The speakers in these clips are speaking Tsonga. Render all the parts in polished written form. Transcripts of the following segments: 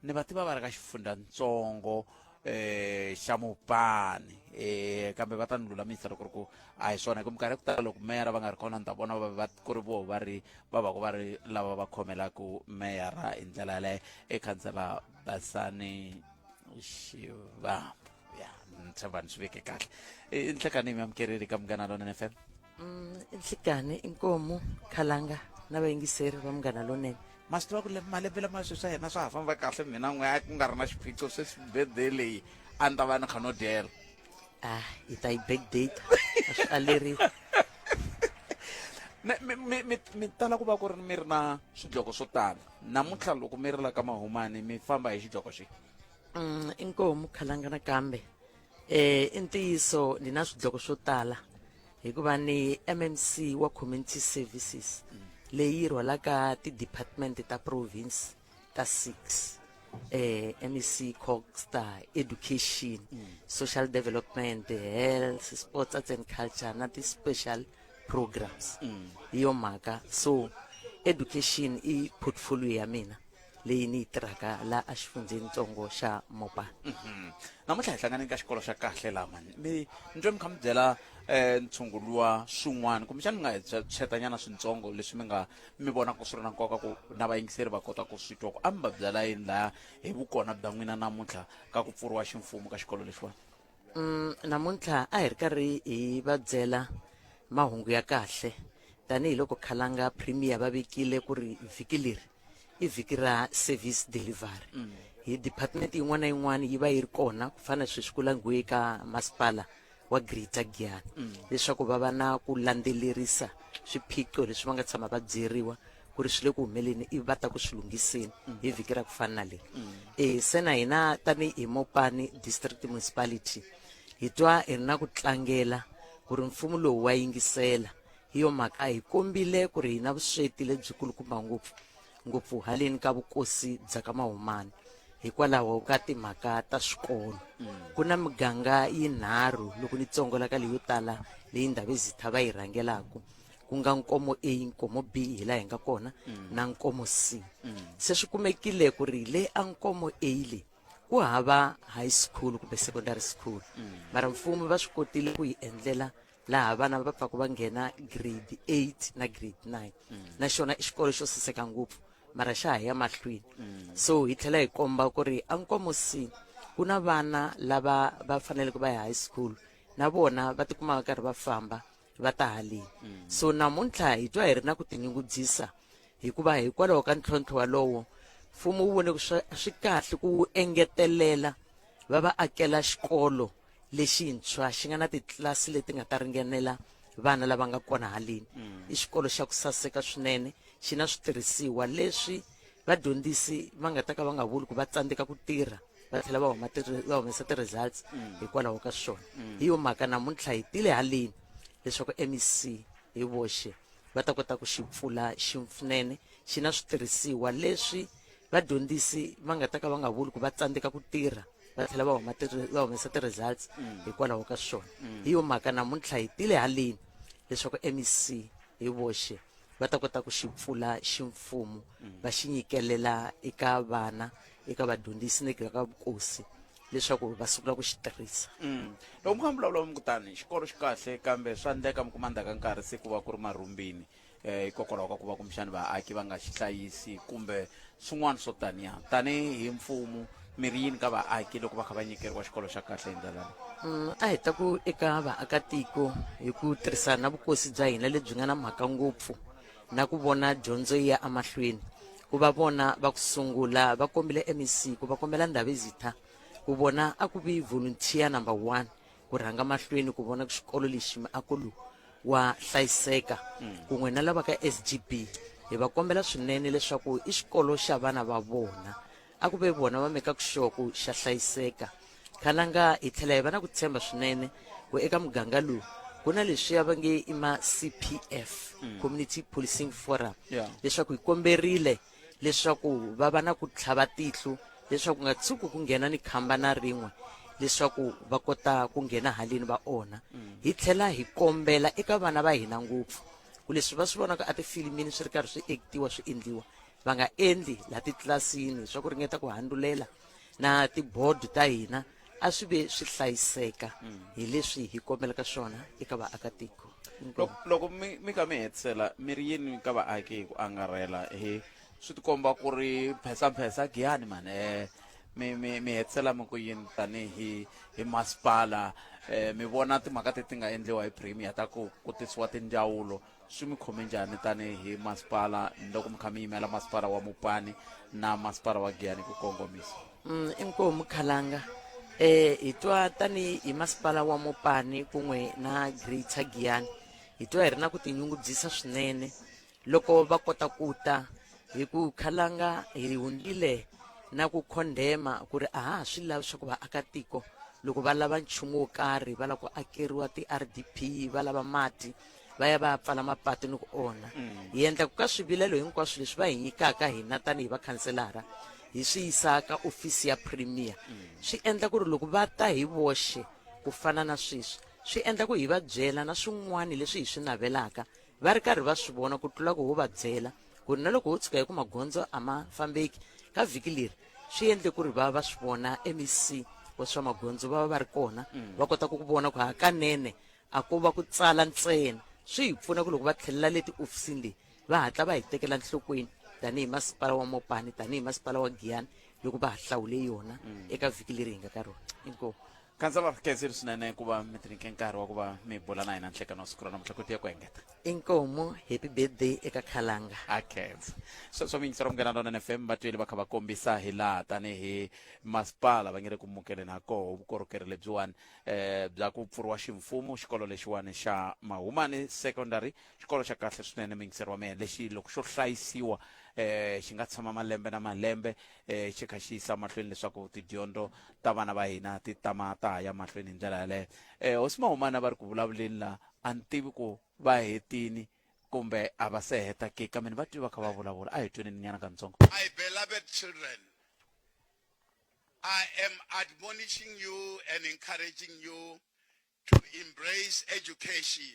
Ni va tiva va ri ka xifundzantsongo xa Mopani, kambe va ta ni lulamisa loko ri ku a hi swona, hi ku minkarhi ya ku tala loko meyara va nga ri kona ni ta vona va ku ri voho va ri va va ku va ri lava va khomelaku meyara hi ndlela yaleyo. I khansela Basani Xivambu. Ya, ni tshemba ni swi veke kahle. I nhlekani, mi amukerile ka Munghana Lonene FM. Nhlikani, inkomu khalanga na vayingiseri va Munghana Lonene. Ma swi tiva ku malembe lama sweswi swa hina swa ha famba kahle, mina n'we a ku nga ri na xiphiqo. Sweswi birthday leyi a ni ta va ni kha no dyela. Ah, hi ta yi backdate, a swi aleriwi. Mi tala ku va ku ri mi ri na swidloko swo tala. Namuntlha loko mi ri la ka Mahumani, mi famba hi xidloko xi? Inkomu khalanga nakambe. I ntiyiso, ni na swidloko swo tala hikuva ni MMC wa Community Services, leyi rhwalaka ti-department ta province ta 6, MEC, COGHSTA, Education, Social Development, Health, Sports, Arts and Culture na ti-special programs. Hi yo mhaka so education i portfolio ya mina leyi ni yi tirhaka la exifundzeni ntsongo xa Mopani. Namuntlha hi hlanganeni ka xikolo xa kahle laha mani. Mi ni twe mi kha mi byela ntshungu luwa swin'wana, kumbexana mi nga hi tshwetanyana swintsongo leswi mi nga mi vonaka swi ri na nkoka ku na vayingiseri va kota ku swi twa, ku a mi va byela yini laya hi vukona bya n'wina namuntlha ka ku pfuriwa ximfumo ka xikolo lexiwani? Namuntlha a hi ri karhi hi va byela mahungu ya kahle, tanihiloko khalanga premier va vekile ku ri vhiki leri i vhiki ra service delivery. Hi department yin'wana na yin'wana yi va yi ri kona, ku fana sweswi ku langhiwe ka masipala wa Greater Giyani, leswaku va va na ku landzelerisa swiphiqo leswi va nga tshama va byeriwa ku ri swi le ku humeleni, ivi va ta ku swi lunghiseni hi vhiki ra ku fana na leri. Se na hina tanihi Mopani District Municipality hi twa hi ri na ku tlangela ku ri mfumo lowu wa yingisela. Hi yo mhaka hi kombile ku ri hi na vusweti lebyikulukumba, ngopfu ngopfu haleni ka vukosi bya ka Mahumani, hikwalaho ka timhaka ta swikolo. Ku na miganga yinharhu loko ni tsongola ka leyo tala leyi Ndhavezitha va yi rhangelaku, ku nga Nkomo A, Nkomo B, hi laha hi nga kona, na Nkomo C. Se swi kumekile ku ri le a Nkomo A le ku hava high school kumbe secondary school, mara mfumo va swi kotile ku yi endlela laha vana va pfaka va nghena grade 8 na grade 9. Na xona i xikolo xo saseka ngopfu, mara xa ha ya mahlweni. So hi tlhela hi komba ku ri a Nkomo C ku na vana lava va faneleke va ya high school, na vona va tikuma va karhi va famba va ta haleni. So namuntlha hi twa hi ri na ku tinyungubyisa hikuva hikwalaho ka ntlhontlho walowo, mfumo wu vone ku swi kahle ku wu engetelela, va va akela xikolo lexintshwa xi nga na titlilasi leti nga ta ringanela vana lava nga kona haleni. I xikolo xa ku saseka swinene, xi na switirhisiwa leswi vadyondzisi va nga ta ka va nga vuli ku va tsandzeka ku tirha, va tlhela va huma va humesa ti-results hikwalaho ka swona. Hi yo mhaka namuntlha hi tile haleni leswaku MEC hi voxe va ta kota ku xi pfula xinene. Xi na switirhisiwa leswi vadyondzisi va nga ta ka va nga vuli ku va tsandzeka ku tirha, va tlhela va huma va humesa ti-results hikwalaho ka swona. Hi yo mhaka namuntlha hi tile haleni leswaku MEC hi voxe va ta kota ku xi pfula ximfumo, va xi nyikelela eka vana, eka vadyondzisi ni ka vukosi, leswaku va sungula ku xi tirhisa. Loko mi kha mi vulavula mi ku tani xikolo xi kahle, kambe swa endleka mi kuma ndzhaku ka nkarhi se ku va ku ri marhumbini, hikokwalaho ka ku va kumbexani vaaki va nga xi hlayisi kumbe swin'wana swo taniya. Tanihi mfumo mi ri yini ka vaaki loko va kha va nyikeriwa xikolo xa kahle hi ndlela leyi? A hi ta ku eka vaakatiko, hi ku tirhisana na vukosi bya hina lebyi nga na mhaka ngopfu na ku vona dyondzo yi ya emahlweni, ku va vona va ku sungula va kombile MEC ku va kombela Ndhavezitha ku vona a ku vi volunteer number 1 ku rhanga mahlweni ku vona ku xikolo lexi miako lowu wa hlayiseka. Kun'we na lava ka SGB hi va kombela swinene leswaku i xikolo xa vana va vona, a ku ve vona va mekaku sure ku xa hlayiseka. Khalanga, hi tlhela hi va na ku tshemba swinene ku eka muganga lowu ku na leswiya va nge i ma CPF, Community Policing Forum, leswaku hi komberile leswaku va va na ku tlhava tihlo leswaku nga tshuki ku nghena ni khamba na rin'we leswaku va kota ku nghena haleni va onha. Hi tlhela hi kombela eka vana va hina ngopfu ku leswi va swi vonaka etifilimini swi ri karhi swi ektiwa swi endliwa. Va nga endli laha titlilasini swa ku ringeta ku handulela na tibodo ta hina, a swi ve swi hlayiseka. Hi leswi hi kombelaka swona eka vaakatiko. Loko, loko mi, mi ka mi hetisela mi ri yini ka vaaki hi ku angarhela hi swi tikomba ku ri mphesa giyani mani mi mi mi hetisela mi ku yini tanihi hi masipala mi vona timhaka teti nga endliwa hi premier ta ku ku tisiwa tindzawulo swi mi khome njhani tanihi masipala loko mi kha mi yimela masipala wa mupani na masipala wa giyani ku kongomisa? Inkomu Khalanga. Hi twa tani hi masipala wa Mopani kun'we na Greater Giyani, hi twa hi ri na ku tinyungubyisa swinene loko va kota ku ta hi ku Khalanga hi hundzile na ku khondhema ku ri a ha ha swi lavi swa ku vaakatiko loko va lava nchumu wo karhi, va lava ku akeriwa ti-RDP, va lava mati, va ya va ya pfala mapatu ni ku onha. Hi endla ku ka swivilelo hinkwaswo leswi va hi nyikaka hina tanihi vakhanselara hi swi yisa ka ofisi ya premier. Swi endla ku ri loko va ta hi voxe ku fana na sweswi, swi endla ku hi va byela na swin'wana leswi hi swi navelaka va ri karhi va swi vona, ku tlula ku ho va byela ku ri na loko ho tshuka hi ku magondzo a ma fambeki ka vhiki leri. Swi endle ku ri va va swi vona MEC wa swa magondzo va va va ri kona, va kota ku vona ku hakanene a ko va ku tsala ntsena. Swi hi pfuna ku loko va tlhelela le tiofisini leyi va hatla va hi tekela nhlokweni tanihi masipala wa Mopani, tanihi masipala wa Giyani loko va ha hlawule yona eka vhiki leri hi nga ka rona. Inkomu. Khansela, khensile swinene ku va mi tinyike nkarhi wa ku va mi bula na hina nhlekani wa siku ra namuntlha. Ku tiya ku engeta. Inkomu. Happy birthday eka Khalanga. A khensa. Sweswo miyingisero Munghana Lonene FM, va twile va kha va kombisa hi laha tanihi masipala va nge le ku mukeleni ha koho vukorhokeri lebyiwani bya ku pfuriwa ximfumo xikolo lexiwani xa Mahumani Secondary, xikolo xa kahle swinene muyingiseri wa mehe, lexi loko xo hlayisiwa xi nga tshama malembe na malembe xi kha xi yisa mahlweni leswaku tidyondzo ta vana va hina ti tama ta ha ya mahlweni hi ndlela yaleyo. Hosi Mahumani a va ri ku vulavuleni la, a ni tivi ku va hetini kumbe a va se heta ke, kambe ni va twi va kha va vulavula. A hi tweneni nyana katsongo. My beloved children, I am admonishing you and encouraging you to embrace education,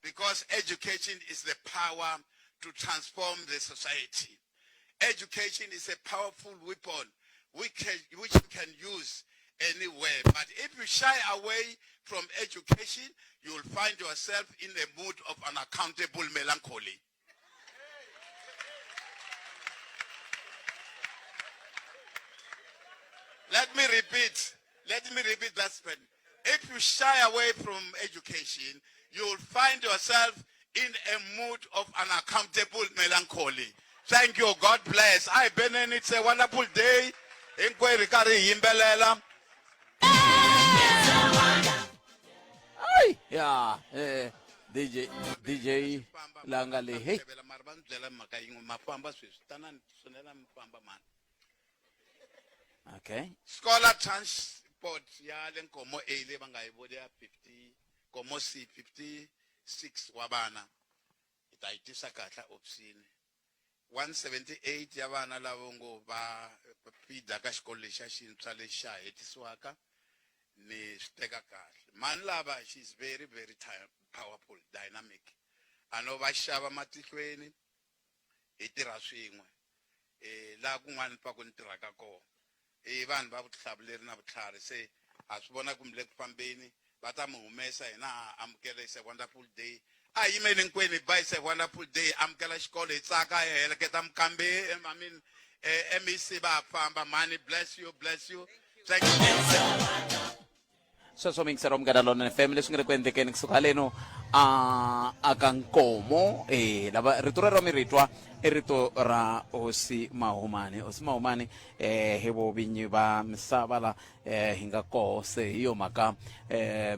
because education is the power to transform the society. Education is a powerful weapon which, can, which you can use anywhere. But if you shy away from education, you will find yourself in the mood of unaccountable melancholy. Let me repeat. Let me repeat that statement. If you shy away from education, you will find yourself in a mood of unaccountable melancholy. Thank you. God bless. I Benen, it's a wonderful day. Hinkwerhu hi karhi hi yimbelela. Ai ya DJ DJ la nga le hey. Mara va ni byela mhaka yin'we, ma famba sweswi, tanani tshinela mi famba mani. Okay. Scholar transport ya le Nkomo A leyi va nga yi vula ya 50 Nkomo C 56 wa vana hi ta yi tisa kahle ofisini. 178 ya vana lavo ngo va feeder ka xikolo lexiya xintshwa lexi xa ha hetisiwaka, ni swi teka kahle. Mhani lava she is very very powerful, dynamic. A no va xava matihlweni, hi tirha swin'we laha kun'wana ni pfaku ni tirhaka kona. I vanhu va vutihlamuleri na vutlhari, se ha swi vona ku mi le ku fambeni, va ta mi humesa, hina ha amukela. It's a wonderful day. A hi yimeni hinkwenu hi ba it's a wonderful day, hi amukela xikolo, hi tsaka, hi heleketa mukambi, I mean, MEC va ha famba. Mhani, bless you, bless you. Thank you very much. Sweswo miyingisero wa Munghana Lonene FM, leswi nga le ku endlekeni kusuka haleno a aka Nkomo lava rito rero mi ritwa i rito ra hosi Mahumani. Hosi Mahumani hi vo vinyi va misava la hi nga koho, se hi yo mhaka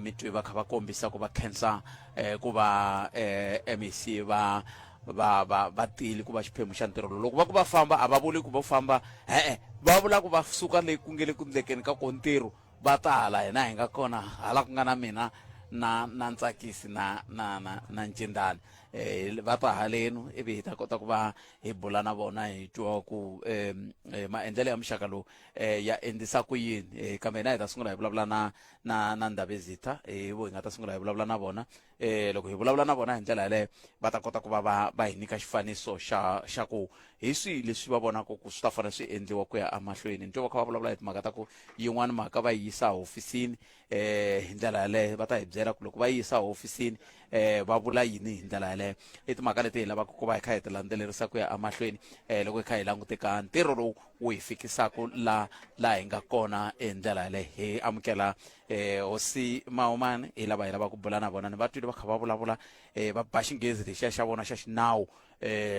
mi twi va kha va kombisa ku va khensa ku va MEC va va va va tile ku va xiphemu xa ntirho lowu. Loko va ku va famba a va vuli ku va famba, e-e, va vula ku va suka le ku nge le ku ndlekeni ka ko ntirho, va ta hala hina hi nga kona, hala ku nga na mina na na Ntsakisi na na na na Ncindani, va ta halenu ivi hi ta kota ku va hi bula na vona, hi twa ku maendlelo ya muxaka lowu ya endlisa ku yini. Kambe hina hi ta sungula hi vulavula na na na Ndhavezitha, hi vo hi nga ta sungula hi vulavula na vona. Loko hi vulavula na vona hi ndlela yaleyo va ta kota ku va va va hi nyika xifaniso xa xa ku hi swihi leswi va vonaka ku swi ta fanele swi endliwa ku ya emahlweni. Ni twa va kha va vulavula hi timhaka ta ku yin'wana mhaka va yi yisa hofisini hi ndlela yaleyo va ta hi byela ku loko va yi yisa hofisini va vula yini hi ndlela yaleyo. I timhaka leti hi lavaka ku va hi kha hi ti landzelerisa ku ya emahlweni loko hi kha hi langute ka ntirho lowu wu hi fikisaka la laha hi nga kona hi ndlela yaleyo. Hi amukela hosi Mahumani, hi lava hi lava ku bula na vona. Ni va twile va kha va vulavula va ba xinghezi lexiya xa vona xa xinawu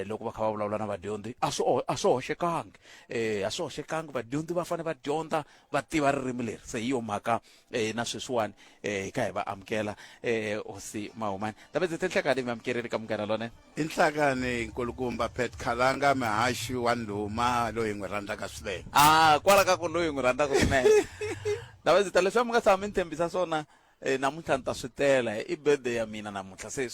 loko va kha va vulavula na vadyondzi. A swi a swi hoxekangi, a swi hoxekangi, vadyondzi va fanele va dyondza va tiva ririmi leri. Se hi yo mhaka na sweswiwani hi kha hi va amukela hosi Mahumani. Ndabedze tinhlekani, mi amukerile ka Munghana Lonene. I nhlakani nkulukumba Pat Khalanga, muhaxi wa ndhuma loyi hi n'wi rhandzaka swinene. A kwala ka ku loyi hi n'wi rhandzaka swinene. Ndabedze, leswi a mi nga tshama mi ni tshembisa swona namuntlha ni ta swi tela. I birthday ya mina namuntlha, se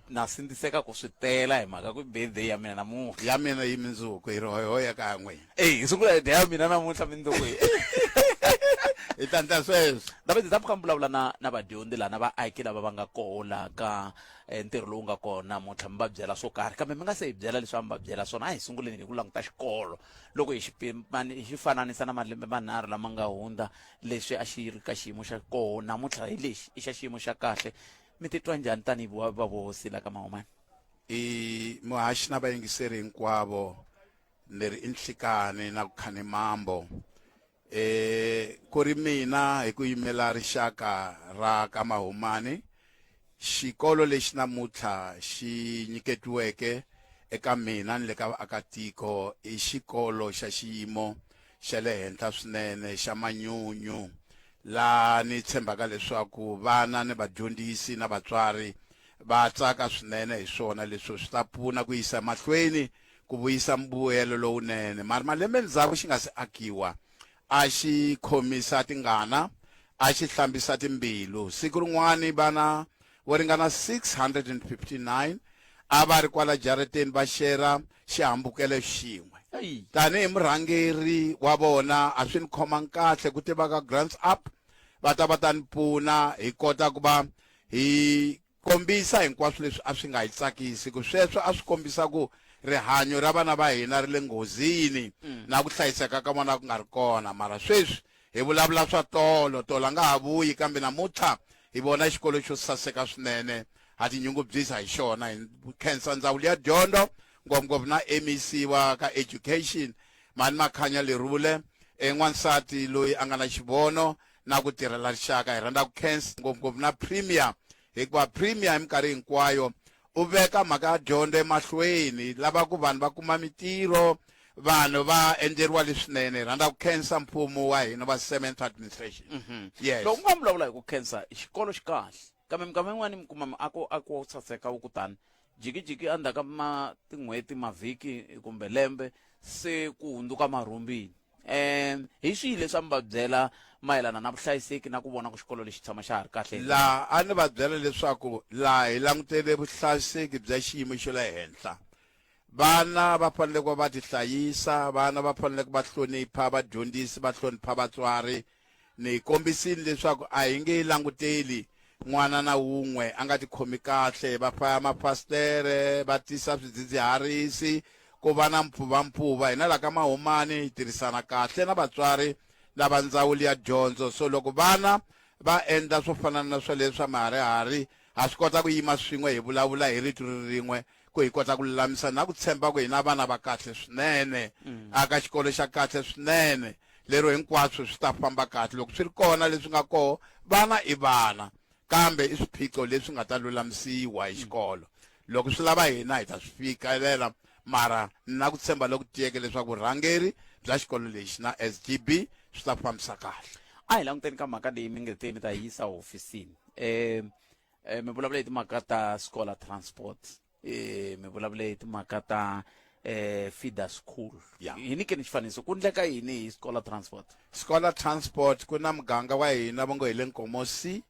na sindziseka ku swi tela hi mhaka ku i birthday ya mina namuntlha. Ya mina yi mindzuku, hi ri hoyhoya kan'we. Eyi, hi sungula hi dya ya mina namuntlha, mindzuku hi hi ta ndla sweswo. Ndabedze, ta pfuka mi vulavula na na vadyondzi laha na vaaki lava va nga koho laha ka ntirho lowu nga kona namuntlha, mi va byela swo karhi. Kambe mi nga se hi byela leswi a mi va byela swona, a hi sunguleni hi ku languta xikolo loko hi xi hi xi fananisa na malembe manharhu lama nga hundza, leswi a xi ri ka xiyimo xa koho, namuntlha hi lexi i xa xiyimo xa kahle. Mi titwa njhani tanihi va vuhosi la ka Mahumani? I muhaxi na vayingiseri hinkwavo, ni ri i nhlikani na ku khani mambo. Ku ri mina hi ku yimela rixaka ra ka Mahumani, xikolo lexi namuntlha xi nyiketiweke eka mina ni le ka vaakatiko i xikolo xa xiyimo xa le henhla swinene xa manyunyu, laha ni tshembaka leswaku vana ni vadyondzisi na vatswari va tsaka swinene hi swona. Leswi swi ta pfuna ku yisa mahlweni ku vuyisa mbuyelo lowunene. Mara malembe ndzhaku xi nga si akiwa, a xi khomisa tingana, a xi hlambisa timbilu. Siku rin'wani vana vo ringana 659 a va ri kwala jarateni va xera xihambukelo xin'we. Tanihi murhangeri wa vona, a swi ni khomangi kahle ku tiva ka Grants Up va ta va ta ni pfuna hi kota ku va hi kombisa hinkwaswo leswi a swi nga hi tsakisi, ku sweswo a swi kombisa ku rihanyo ra vana va hina ri le nghozini na ku hlayiseka ka vona ku nga ri kona. Mara sweswi hi vulavula swa tolo, tolo a nga ha vuyi, kambe namuntlha hi vona xikolo xo saseka swinene, ha tinyungubyisa hi xona. Hi khensa ndzawulo ya dyondzo, ngopfungopfu na MEC wa ka education, Mhani Makhanya Lerule, n'wansati loyi a nga na xivono na ku tirhela rixaka. Hi rhandza ku khensa ngopfungopfu na Premier, hikuva Premier hi minkarhi hinkwayo u veka mhaka ya dyondzo emahlweni, lava ku vanhu va kuma mitirho, vanhu va endleriwa leswinene. Hi rhandza ku khensa mfumo wa hina wa seventh administration. Yes. Loko u nga vulavula hi ku khensa xikolo xi kahle, kambe minkarhi yin'wani mi kuma miako ako wo saseka wu kutani jikijiki endzhaku ka ma tin'hweti, mavhiki kumbe lembe se ku hundzuka marhumbini. Hi swihi leswi a mi va byela mayelana na vuhlayiseki na ku vona ku xikolo lexi tshama xa ha ri kahle? Laha a ni va byela leswaku laha hi langutele vuhlayiseki bya xiyimo xa le henhla. Vana va fanele ku va va tihlayisa, vana va fanele ku va hlonipha vadyondzisi, va hlonipha vatswari. Ni kombisile leswaku a hi nge languteli n'wana na wun'we a nga tikhomi kahle, va faya mafasitere, va tisa swidzidziharisi, ku va na mpfuvampfuva. Hina laha ka Mahumani hi tirhisana kahle na vatswari lava ndzawulo ya dyondzo, so loko vana va endla swo fana na swoleswo swa miharihari, ha swi kota ku yima swin'we hi vulavula hi rito ri rin'we ku hi kota ku lulamisa na ku tshemba ku hi na vana va kahle swinene aka xikolo xa kahle swinene, lero hinkwaswo swi ta famba kahle. Loko swi ri kona leswi nga koho, vana i vana, kambe i swiphiqo leswi nga ta lulamisiwa hi xikolo. Loko swi lava hina hi ta swi fikelela, mara ni na ku tshemba loku tiyeke leswaku vurhangeri bya xikolo lexi na SGB swi ta fambisa kahle. A hi languteni ka mhaka leyi mi nge te mi ta yisa hofisini. Mi vulavula hi timhaka ta scholar transport, mi vulavula hi timhaka ta feeder school. Hi nyikeni xifaniso, ku ndleka yini hi scholar transport? Scholar transport, ku na muganga wa hina va ngo hi le Nkomo C,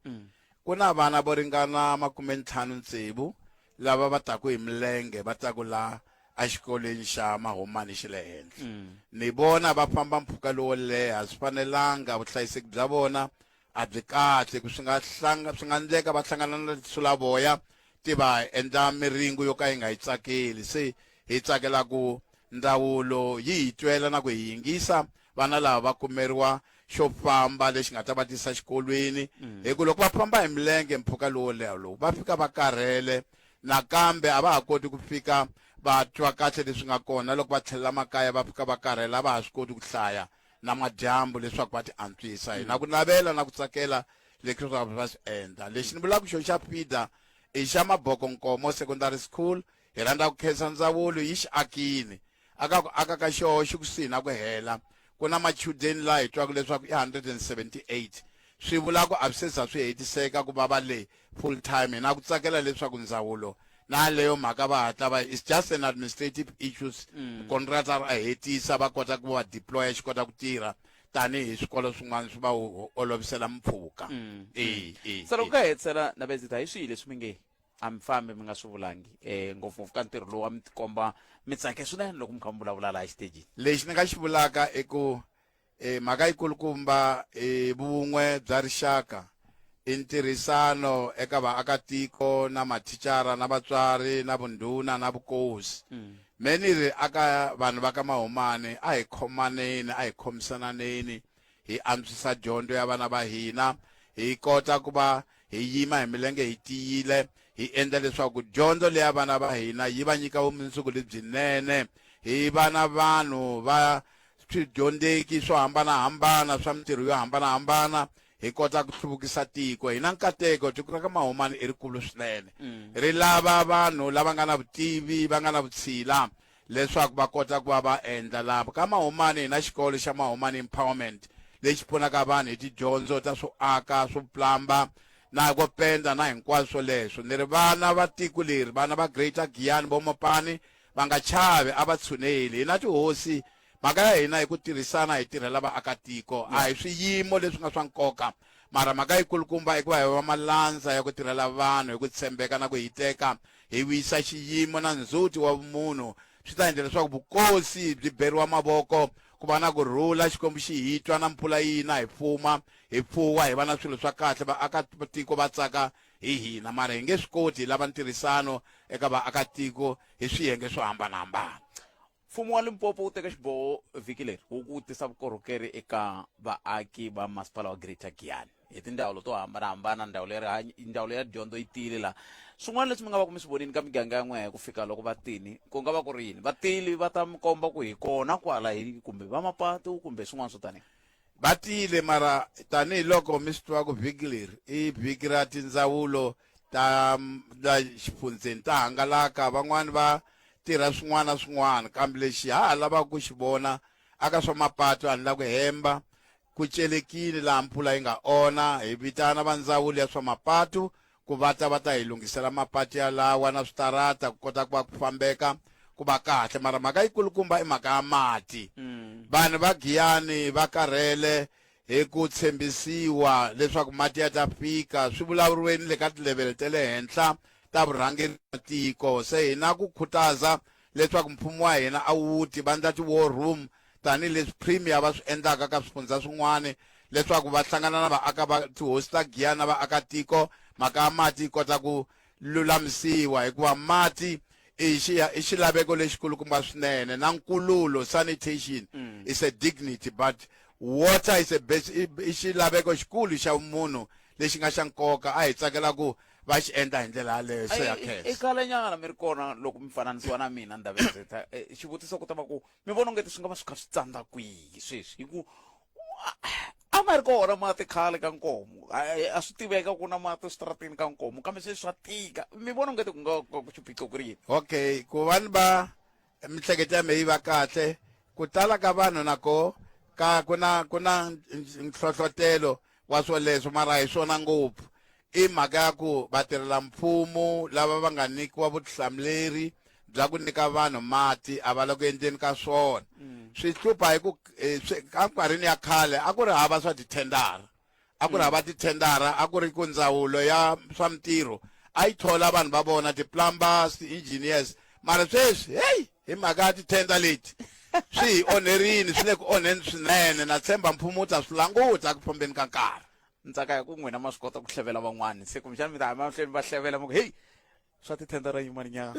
ku na vana vo ringana 56 lava va taku hi milenge va taku la exikolweni xa Mahumani xa le henhla. Ni vona va famba mpfhuka lowo leha, swi fanelanga vuhlayiseki bya vona. a byi kahle ku swi nga hlanga swi nga endleka va hlangana na tinsulavoya ti va endla miringo yo ka yi nga yi tsakeli. Se hi tsakela ku ndzawulo yi hi twela na ku hi yingisa vana lava va kumeriwa xo famba lexi nga ta va tisa xikolweni hi ku loko va famba hi milenge mpfhuka lowo leha lowu va fika va karhele nakambe a va ha koti ku fika va twa kahle leswi nga kona loko va tlhelela makaya va fika va karhele a va ha swi koti ku hlaya na madyambu leswaku va ti antswisa hi na ku navela na ku tsakela leswaku va swi endla lexi ni vulaka xo xa feeder i xa Maboko Nkomo Secondary School hi rhandza ku khensa ndzawulo yi xi akini aka ku aka ka xoho xi kusuhi na ku hela ku na machudeni laha hi twaka leswaku i 178 swi vula ku a swi se za swi hetiseka ku va va le full time hi na ku tsakela leswaku ndzawulo na leyo mhaka va hatla va it's just an administrative issues contractor a hetisa va kota ku va deploya xi kota ku tirha tanihi swikolo swin'wana swi va olovisela mpfhuka e e Se loko ka hetisela Ndabezitha, hi swihi leswi mi nge a mi fambi mi nga swi vulangi ngopfungopfu ka ntirho lowu a mi tikomba mi tsake swinene loko mi kha mi vulavula laha xitejini? Lexi ni nga xi vulaka i ku mhaka yikulukumba i vun'we bya rixaka i ntirhisano eka vaakatiko na mathicara na vatswari na vundhuna na vukosi. Me ni ri aka vanhu va ka Mahumani a hi khomaneni a hi khomisananeni hi antswisa dyondzo ya vana va hina hi kota ku va hi yima hi milenge hi tiyile hi endla leswaku dyondzo leya vana va hina yi va nyika vumundzuku lebyinene hi va na vanhu va swidyondzeki swo hambanahambana swa mintirho yo hambanahambana hi kota ku hluvukisa tiko hi na nkateko tiko ra ka Mahumani i rikulu swinene ri lava vanhu lava nga na vutivi va nga na vutshila leswaku va kota ku va va endla lava ka Mahumani hi na xikolo xa Mahumani Empowerment lexi pfunaka vanhu hi tidyondzo ta swo aka swo plamba na ku penda na hinkwaswo leswo ni ri vana va tiko leri vana va Greater Giyani vo Mopani va nga chavi a va tshuneli hi na tihosi mhaka ya hina hi ku tirhisana hi tirhela vaakatiko a hi swiyimo leswi nga swa nkoka mara mhaka yikulukumba i ku va hi va malandza ya ku tirhela vanhu hi ku tshembeka na ku hiteka hi vuyisa xiyimo na ndzhuti wa vumunhu swi ta endla leswaku vukosi byi beriwa mavoko ku va na ku rhula Xikwembu xi hi twa na mpfula yi na hi fuma hi fuwa hi va na swilo swa kahle vaakatiko va tsaka hi hina mara hi nge swi koti hi lava ntirhisano eka vaakatiko hi swiyenge swo hambanahambana. Mfumo wa Limpopo wu teke xiboho vhiki leri wu ku tisa vukorhokeri eka vaaki va masipala wa Greater Giyani hi tindzawulo to hambanahambana. Ndzawulo ya rihanyo, ndzawulo ya dyondzo yi tile laha. Swin'wana leswi mi nga va ku mi swi vonini ka miganga ya n'wehe ku fika loko va tini ku nga va ku ri yini? Va tile va ta mi komba ku hi kona kwala hi kumbe va mapatu kumbe swin'wana swo tanihi. Va tile mara tanihiloko mi swi tiva ku vhiki leri i vhiki ra tindzawulo ta la xifundzheni ta hangalaka van'wani va tirha swin'wana na swin'wana kambe lexi ha ha lavaka ku xi vona aka swa mapatu a ni la ku hemba ku celekile laha mpfula yi nga onha hi vitana va ndzawulo ya swa mapatu ku va ta va ta hi lunghisela mapatu yalawa na switarata ku kota ku va ku fambeka ku va kahle mara mhaka yikulukumba i mhaka ya mati vanhu va Giyani va karhele hi ku tshembisiwa leswaku mati ya ta fika swi vulavuriwe ni le ka tilevhele ta le henhla ta vurhangeri bya tiko se hina ku khutaza leswaku mfumo wa hina a wu ti va ndla ti-war room tanihileswi premier va swi endlaka ka swifundzha swin'wana leswaku va hlangana na vaaka va tihosi ta Giyani na vaakatiko mhaka ya mati yi kota ku lulamisiwa hikuva mati i xi i xilaveko lexikulukumba swinene na nkululo sanitation is a dignity but water is a base i xilaveko xikulu xa munhu lexi nga xa nkoka a hi tsakela ku va xi endla hi ndlela yaleyo se ya I khensa khalenyana mi ri kona loko mi fananisiwa na mina Ndabezitha. Xivutiso ku ta va ku mi vona ongeti swi nga va swi kha swi tsandza kwihi sweswi hi ku a ma ri kona mati khale ka Nkomo a swi tiveka ku na mati eswitarateni ka Nkomo kambe sweswi swa tika mi vona ongeti ku nga ku xiphiqo ku ri yini? Okay ku va ni va mihleketo ya mehe yi va kahle ku tala ka vanhu nako ka ku na ku na nhlohlotelo wa swoleswo mara a hi swona ngopfu i mhaka ya ku vatirhela-mfumo lava va nga nyikiwa vutihlamuleri bya ku nyika vanhu mati a va le ku endleni ka swona swi hlupha hi ku enkarhini ya khale a ku ri hava swa tithendara a ku ri hava tithendara a ku ri ku ndzawulo ya swa mintirho a yi thola vanhu va vona ti-plumbers ti-engineers mara sweswi heyi hi mhaka ya tithenda leti swi hi onherini swi le ku onheni swinene na tshemba mfumo wu ta swi languta ku fambeni ka nkarhi. Ni tsaka hi ku n'wina ma swi kota ku hlevela van'wani, se kumbexana mi ta ya mahlweni va hlevela mi ku heyi swa tithendara yin'wana nyana.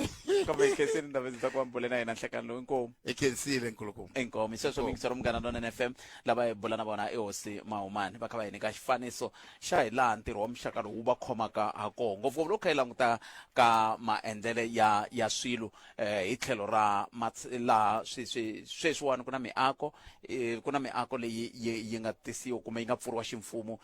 Kambe hi khensile ndaba ndzi ta ku va mi bule na yena nhlekani lowu. Inkomu. Hi khensile nkulukumba. Inkomu. Sweswo miyingisero Munghana Lonene FM, lava hi bula na vona i hosi Mahumani, va kha va hi nyika xifaniso xa hi laha ntirho wa muxaka lowu wu va khomaka ha kona, ngopfungopfu loko kha hi languta ka maendlele ya swilo hi tlhelo ra laha swi swi sweswiwani ku na miako ku na miako leyi yi nga tisiwa kumbe yi nga pfuriwa ximfumo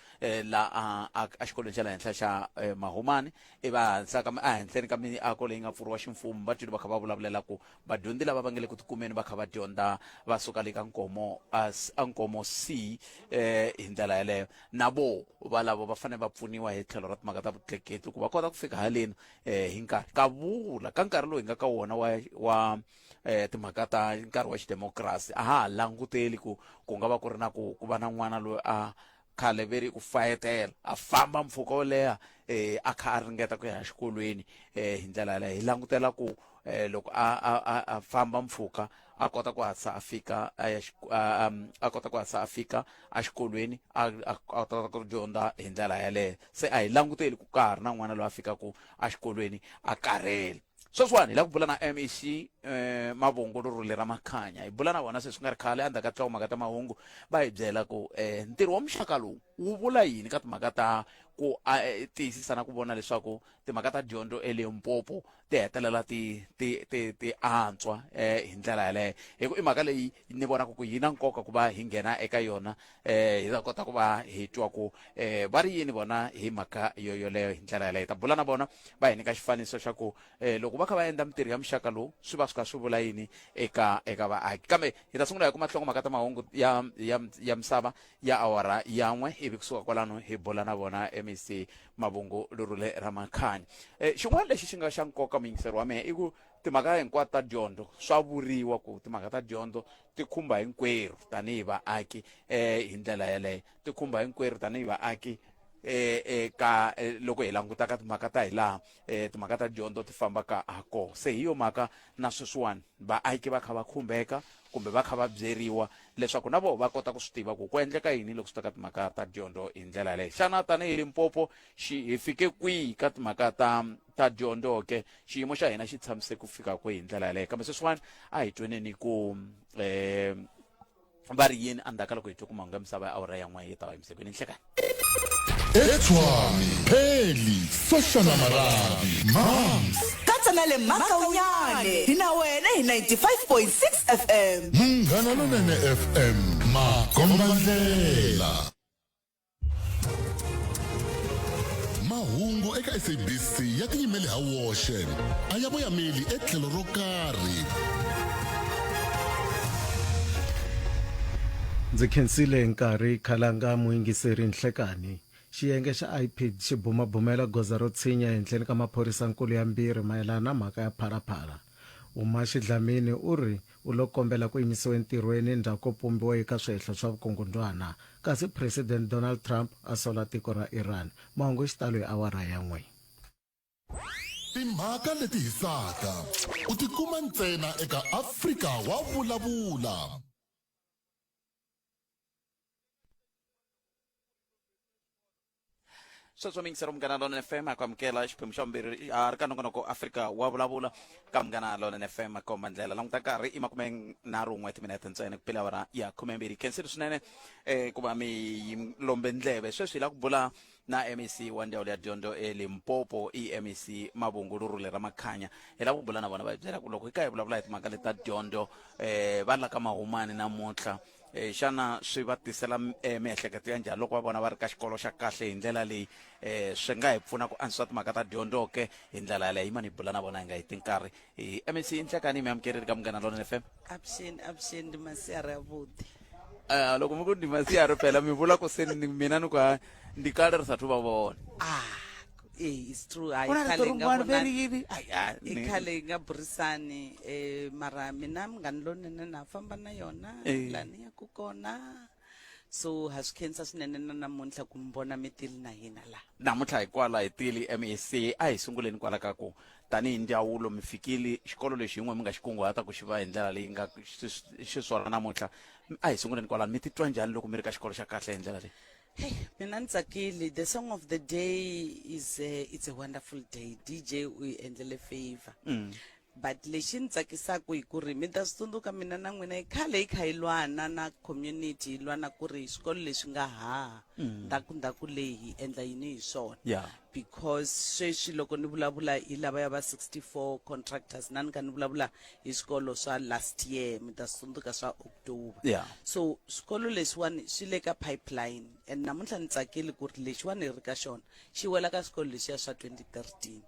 laha a xikolweni xa le henhla xa Mahumani. Ivi ehansi ka ehenhleni ka miako leyi nga pfuriwa ximfumo, va twile va kha va vulavulela ku vadyondzi lava va nga le ku tikumeni va kha va dyondza va suka le ka Nkomo a Nkomo C hi ndlela yeleyo, na vo valavo va fanele va pfuniwa hi tlhelo ra timhaka ta vutleketli ku va kota ku fika haleni hi nkarhi. Kavula ka nkarhi lowu hi nga ka wona wa timhaka ta nkarhi wa xidemokirasi, a ha ha languteli ku ku nga va ku ri na ku ku va na n'wana loyi a khale ve ri ku fayetela a famba mpfhuka wo leha a kha a ringeta ku ya exikolweni hi ndlela yaleyo. Hi langutela ku loko a famba mpfhuka a kota ku hatlisa a fika a ya a kota ku hatlisa a fika exikolweni a kota ku dyondza hi ndlela yaleyo. Se a hi languteli ku ka ha ri na n'wana loyi a fikaka exikolweni a karhele. Sweswiwani hi lava ku bula na MEC Mavhungu Lurhule ra Makhanya. Hi bula na vona sweswi nga ri khale endzhaku ka timhaka ta mahungu, va hi byela ku ntirho wa muxaka lowu wu vula yini ka timhaka ta ku tiyisisa na ku vona leswaku timhaka ta dyondzo eLimpopo ti hetelela ti ti ti ti antswa hi ndlela yaleyo, hi ku i mhaka leyi ni vonaka ku yi na nkoka ku va hi nghena eka yona hi ta kota ku va hi twa ku va ri yini vona hi mhaka yo yoleyo hi ndlela yaleyo. Hi ta bula na vona va hi nyika xifaniso xa ku loko va kha va endla mintirho ya muxaka lowu swi va swi kha swi vula yini eka vaaki. Kambe hi ta sungula hi ku mahloko mhaka ta mahungu ya misava ya awara ya n'we, ivi kusuka kwalano hi bula na vona MEC Mavhungu Lurhule ra Makhanya. Xin'wana lexi xi nga xa nkoka muyingiseri wa mehe i ku timhaka hinkwato ta dyondzo swa vuriwa ku timhaka ta dyondzo ti khumba hinkwerhu tanihi vaaki hi ndlela yaleyo, ti khumba hinkwerhu tanihi vaaki ka loko hi languta ka timhaka ta hi laha timhaka ta dyondzo ti fambaka ha kona. Se hi yo mhaka na sweswiwani vaaki va kha va khumbeka kumbe va kha va byeriwa leswaku na vona va kota ku swi tiva ku ku endleka yini loko swi ta ka timhaka ta dyondzo hi ndlela yaleyo. Xana tanihi Limpopo xi hi fike kwihi ka timhaka ta dyondzo ke? Xiyimo xa hina xi tshamise ku fika kwihi hi ndlela yaleyo? Kambe sweswiwani a hi tweneni ku va ri yini endzhaku ka loko hi twe ku mahungu ya misava ya awara ya n'we yi ta va yimisekweni. Nhlekani. Etshwani, Pheli, Soshana Marabi, Mams. Katsa na le Makaunyane hi na wena hi 95.6 FM. Munghana Lonene FM, makombandlela. Mahungu eka SABC ya tiyimele ha woxe, a ya voyameli etlhelo ro karhi. Ndzi khensile nkarhi khalanga muyingiseri nhlekani. Xiyenge xa IPID xi bumabumela goza ro tshinya ehenhleni ka maphorisankulu yambirhi mayelana na mhaka ya Phalaphala. Umashi Dlamini u ri u lo kombela ku yimisiwa entirhweni endzhaku ko pumbiwa eka swihehlo swa vukungundwana, kasi President Donald Trump a sola tiko ra Iran. Mahungu hi xitalo hi awara ya n'we. Timhaka leti hisaka u ti kuma ntsena eka Afrika wa Vulavula. Sweswo miyingisero Munghana Lonene FM a ku amukela xiphemu xa vumbirhi a ri ka nongonoko Afrika wa Vulavula ka Munghana Lonene FM komba ndlela. Languta nkarhi i makume nharhu n'we timinete ntsena ku pela awara ya khumembirhi. Khensile swinene ku va mi lombe ndleve. Sweswi hi lava ku bula na MEC wa ndzawulo ya dyondzo eLimpopo, i MEC Mavhungu Lurhule ra Makhanya. Hi lava ku bula na vona va hi byela ku loko hi ka hi vulavula hi timhaka leti ta dyondzo va la ka Mahumani namuntlha, xana swi va tisela miehleketo ya njhani loko va vona va ri ka xikolo xa kahle hi ndlela leyi? Swi nga hi pfuna ku antswisa timhaka ta dyondzo ke hi ndlela yaleyo? Yimani hi bula na vona hi nga heti nkarhi. Hi MEC Nhlekani, mi amukerile ka Munghana Lonene FM. Avuxeni, avuxeni, ndi masiari avuḓi. Loko mi ku ndi masiari phela mi vula ku se ni mina ni ku ha ndi kale ri sathu va vona. Ah, eh, it's true. Hayi Ku na rito khale hi nga rin'wana vonani. veri yini? Ai, ah, I ni- khale hi nga burisani eh mara mina munghana lonene na famba na yona Eh. laha ni yaku kona. So ha swi khensa swinene na namuntlha ku mi vona mi tile na hina laha. Namuntlha hi kwala hi tili MEC, a hi sunguleni kwala ka ku tanihi ndzawulo mi fikile xikolo lexi yin'we mi nga xi kunguhata ku xi va hi ndlela leyi nga xiswona namuntlha. A hi sunguleni kwalano, mi titwa njhani loko mi ri ka xikolo xa kahle hi ndlela leyi? Hey, mina ni tsakile. The song of the day is it's a wonderful day. DJ u yi endlele favor. But lexi ni tsakisaka hi ku ri mi ta swi tsundzuka mina na n'wina i khale hi kha hi lwana na community hi lwana ku ri swikolo leswi nga haha ndhaku ndhaku leyi hi endla yini hi swona. Because sweswi loko ni vulavula hi lavaya va 64 contractors na ni kha ni vulavula hi swikolo swa last year mi ta swi tsundzuka swa October. So swikolo leswiwani swi le ka pipeline and namuntlha ni tsakile ku ri lexiwani hi ri ka xona xi wela ka swikolo leswiya swa 2013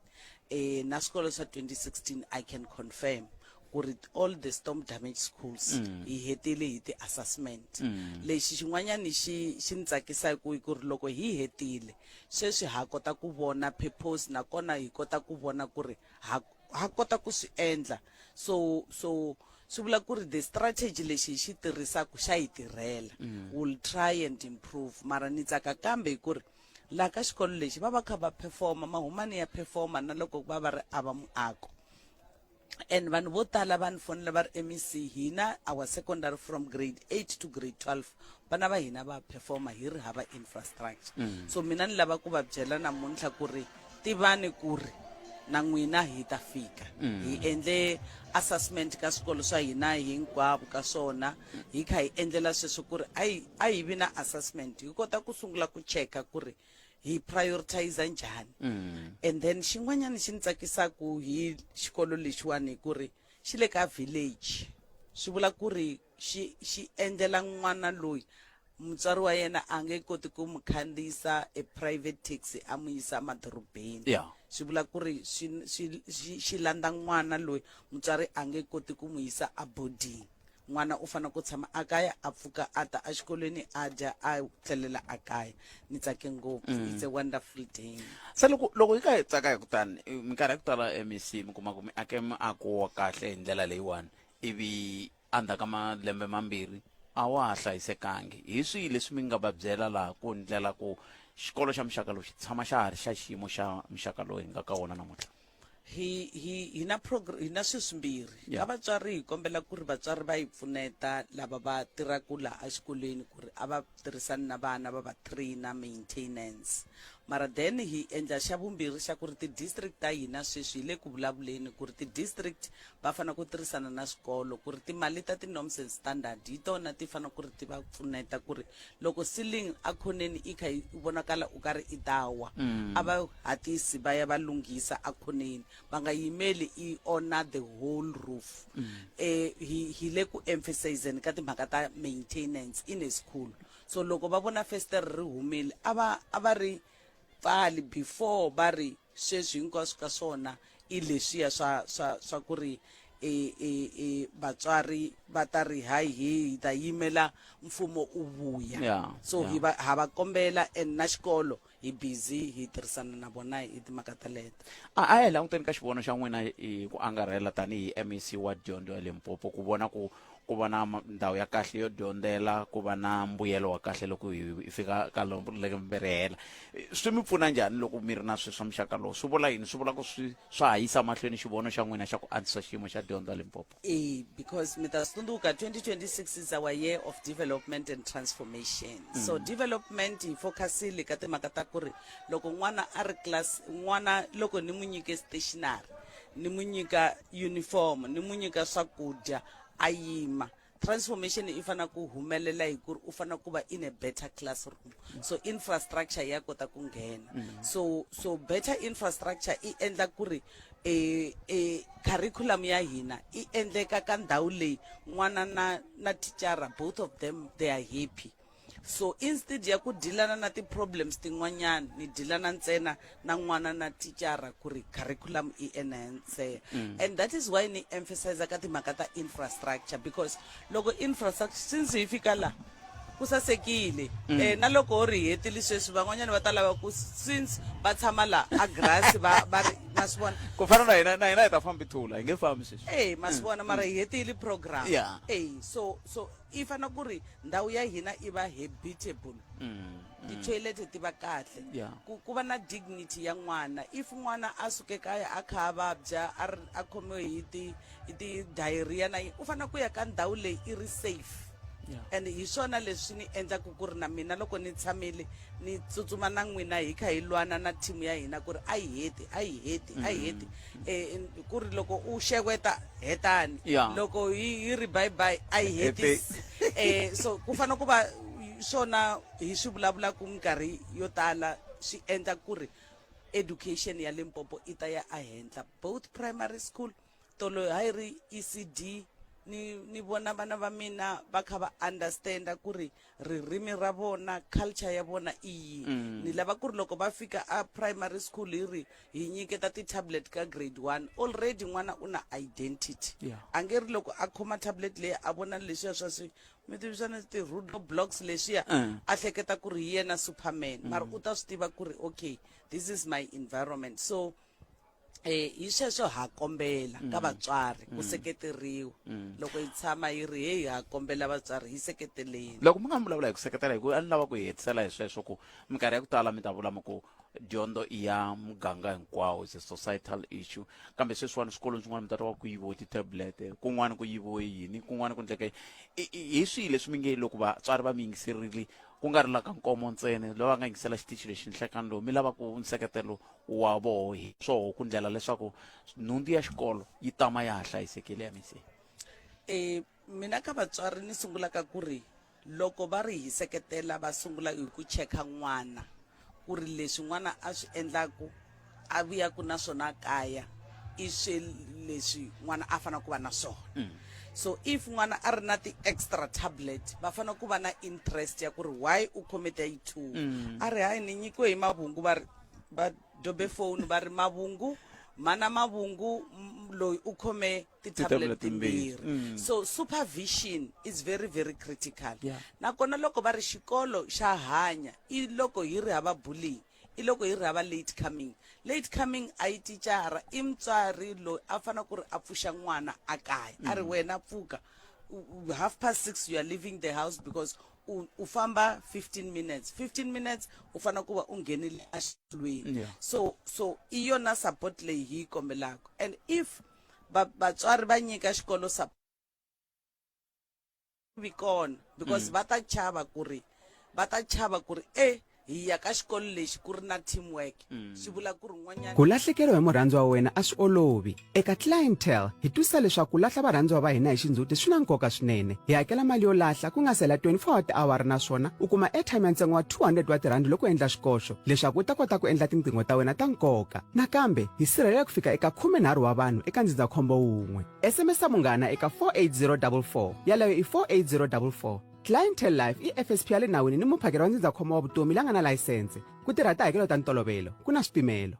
eh na swikolo swa 2016. I can confirm ku ri all the storm damage schools hi hetile hi ti-assessment. Lexi xin'wanyani xi xi ni tsakisaka i ku ri loko hi hetile sweswi ha kota ku vona purpose, nakona hi kota ku vona ku ri ha ha kota ku swi endla. So swi vula ku ri the strategy lexi hi xi tirhisaka xa hi tirhela. We'll try and improve, mara ni tsaka kambe hi ku ri laha ka xikolo lexi va va kha va performa, mahumani ya performa na loko va va ri ava muako. And vanhu vo tala va ni fonela va ri, MEC, hina our secondary from grade 8 to grade 12 vana va hina va performa, hi ri hava infrastructure. So mina ni lava ku va byela namuntlha ku ri tivani ku ri na n'wina hi ta fika. Hi endle assessment ka swikolo swa hina hinkwavo ka swona, hi kha hi endlela sweswo ku ri a hi vi na assessment, hi kota ku sungula ku cheka ku ri hi prioritize njhani. And then xin'wanyana xi ni tsakisaka hi xikolo lexiwani hi ku ri xi le ka village, swi vula ku ri xi xi endlela n'wana loyi mutswari wa yena a nge koti ku n'wi khandziyisa e private taxi a n'wi yisa emadorobeni. Swi vula ku ri swi swi xi xi landza n'wana loyi mutswari a nge koti ku n'wi yisa a boarding. N'wana u fanele ku tshama a kaya, a pfuka a ta exikolweni, a dya, a tlelela a kaya. Ni tsake ngopfu. It's a wonderful day. Se loko hi kha hi tsaka hi kutani minkarhi ya ku tala MEC mi kuma ku mi ake miako wa kahle hi ndlela leyiwani, ivi endzhaku ka malembe mambirhi a wa ha hlayisekangi. Hi swihi leswi mi nga va byela laha ku ndlela ku xikolo xa muxaka lowu xi tshama xa ha ri xa xiyimo xa muxaka lowu hi nga ka wona namuntlha? Hi na hi na swilo swimbirhi. Ka vatswari hi kombela ku ri vatswari va hi pfuneta lava va tirhaka laha exikolweni ku ri a va tirhisani na vana va va trainer maintenance. Mara then hi endla xa vumbirhi xa ku ri ti-district ta hina sweswi hi le ku vulavuleni ku ri ti-district va fanele ku tirhisana na swikolo ku ri timali ta ti-norms and standard hi tona ti fanele ku ri ti va pfuneta ku ri loko ceiling a khoneni i kha yi vonakala u karhi i ta wa, a va hatisi va ya va lunghisa a khoneni, va nga yimeli i onha the whole roof. Hi hi le ku emphasizeni ka timhaka ta maintenance in a school. So loko va vona festere ri humile, a va ri pfali before va ri sweswi hinkwaswo ka swona i leswiya swa ku ri e e e vatswari va ta ri hayi hi ta yimela mfumo u vuya. So hi va ha va kombela and na xikolo hi busy hi tirhisana na vona hi timhaka teleto. A hi languteni ka xivono xa n'wina hi ku angarhela tanihi MEC wa dyondzo ya Limpopo ku vona ku va na ndhawu ya kahle yo dyondzela, ku va na mbuyelo wa kahle loko hi fika ka lembe ri hela. Swi mi pfuna njhani loko mi ri na swilo swa muxaka lowu? Swi vula yini? Swi vula ku swi swa ha yisa mahlweni xivono xa n'wina xa ku antswisa xiyimo xa dyondzo ya Limpopo? E, because mi ta swi tsundzuka 2026 is our year of development and transformation. So development hi focusile ka timhaka ta ku ri loko n'wana a ri class, n'wana loko ni n'wi nyike stationary, ni n'wi nyika uniform, ni n'wi nyika swakudya, a yima. Transformation i fanele ku humelela hi ku ri u fanele ku va in a better classroom. So infrastructure ya kota ku nghena. So better infrastructure i endla ku ri e curriculum ya hina i endleka ka ndhawu leyi n'wana na thicara, both of them they are happy. So instead ya ku dilana na ti-problems tin'wanyana, ni dilana ntsena na n'wana na thicara ku ri curriculum i enhance. And that is why ni emphasize ka timhaka ta infrastructure, because loko infrastructure, since hi fika la ku sasekile, na loko ho ri hetile sweswi van'wanyana va ta lava ku since va tshama la a grass va ri ma swi vona. Ku fana na hina, na hina hi ta fambi thula, hi nge fambi sweswi. Eh, ma swi vona, mara hi hetile program. So i fanele ku ri ndhawu ya hina i va habitable, ti-toilet ti va kahle, ku va na dignity ya n'wana. If n'wana a suke kaya a kha a vabya, a ri a khomiwe hi ti diarrhea na yini, u fanele ku ya ka ndhawu leyi i ri safe. And hi swona leswi ni endlaku ku ri na mina loko ni tshamile ni tsutsuma na n'wina hi kha hi lwana na team ya hina ku ri a yi heti a yi heti a yi heti ku ri loko u xeweta hetani loko hi ri bye bye a yi hetisi so ku fanele ku va swona hi swi vulavulaka minkarhi yo tala swi endla ku ri education ya Limpopo i ta ya ehenhla both primary school tolo ha yi ri ECD ni ni vona vana va mina va kha va understanda ku ri ririmi ra vona culture ya vona i yini mm. ni lava ku ri loko va fika a primary school hi ri hi nyiketa ti-tablet ka grade 1 already n'wana u na identity yeah. a nge ri loko a khoma tablet leyi a vona leswiya swa swi mi tivisana ti-rudo blocks leswiya mm. a hleketa ku ri hi yena superman mm. mara u ta swi tiva ku ri okay this is my environment so eh hi sweswo ha kombela ka mm. vatswari ku mm. seketeriwa mm. loko hi tshama hi ri heyi ha kombela vatswari hi seketeleni loko mi nga vulavula hi ku seketela hi ku a ni lava ku hi hetisela hi sweswo ku minkarhi ya ku tala mi ta vula mi ku dyondzo i ya muganga hinkwawo is a societal issue kambe sweswiwani swikolweni swin'wana mi ta twa ku yiviwe ti-tablet kun'wana ku yiviwe yini kun'wana ku ndleke hi swihi leswi mi nge loko vatswari va mi yingiserile ku nga ri la ka nkomo ntsena lava nga yingisela xitichi lexi nhlekani lowu mi lava ku nseketelo wa voho hi swoho ku ndlela leswaku nhundzu ya xikolo yi tama ya ha hlayisekile ya misi e mina ka vatswari ni sungulaka ku ri loko va ri hi seketela va sungula hi ku cheka n'wana ku ri leswi n'wana a swi endlaku a vuyaku na swona kaya i swi leswi n'wana a fanele ku va na swona mm. so if n'wana a ri na ti-extra tablet va fanele ku va na interest ya ku ri why u khome ta yi two mm. a ri hayi ni nyikiwe hi mavungu va ri va dobe foni va ri mavungu mana mavungu loyi u khome ti-tablet timbirhi mm. so supervision is very very critical yeah. nakona loko va ri xikolo xa hanya i loko hi ri hava bullying i loko hi ri hava late coming late coming a yi ticara i mutswari loyi a fanele ku ri a pfuxa n'wana a kaya a ri mm. wena pfuka 6:30 you are leaving the house because u, u famba 15 minutes 15 minutes u fanele ku va u nghenile exikolweni yeah. so so i yona support leyi hi yi kombelaka and if vatswari va nyika xikolo support vi kona because mm. va ta chava ku ri va ta chava ku ri e hi ya ka xikolo lexi ku ri na teamwork mm. swi vula ku ri n'wanyana ku lahlekeriwa hi murhandziwa wa wena a swi olovi eka clientele hi twisisa leswaku ku lahla varhandziwa va hina hi xindzhuti swi na nkoka swinene hi hakela mali yo lahla ku nga sela 24 wa tiawara naswona u kuma airtime ya ntsengo wa 200 wa tirhandi loko u endla xikoxo leswaku u ta kota ku endla tinqingho ta wena ta nkoka nakambe hi sirhelela ku fika eka 13 wa vanhu eka ndzindzakhombo wun'we sms munghana eka 48044 yaleyo i 48044 Clientele Life i FSP ya le nawini ni muphakeri wa ndzindzakhombo wa vutomi la nga na layisense. Ku tirha tihakelo ta ntolovelo, ku na swipimelo.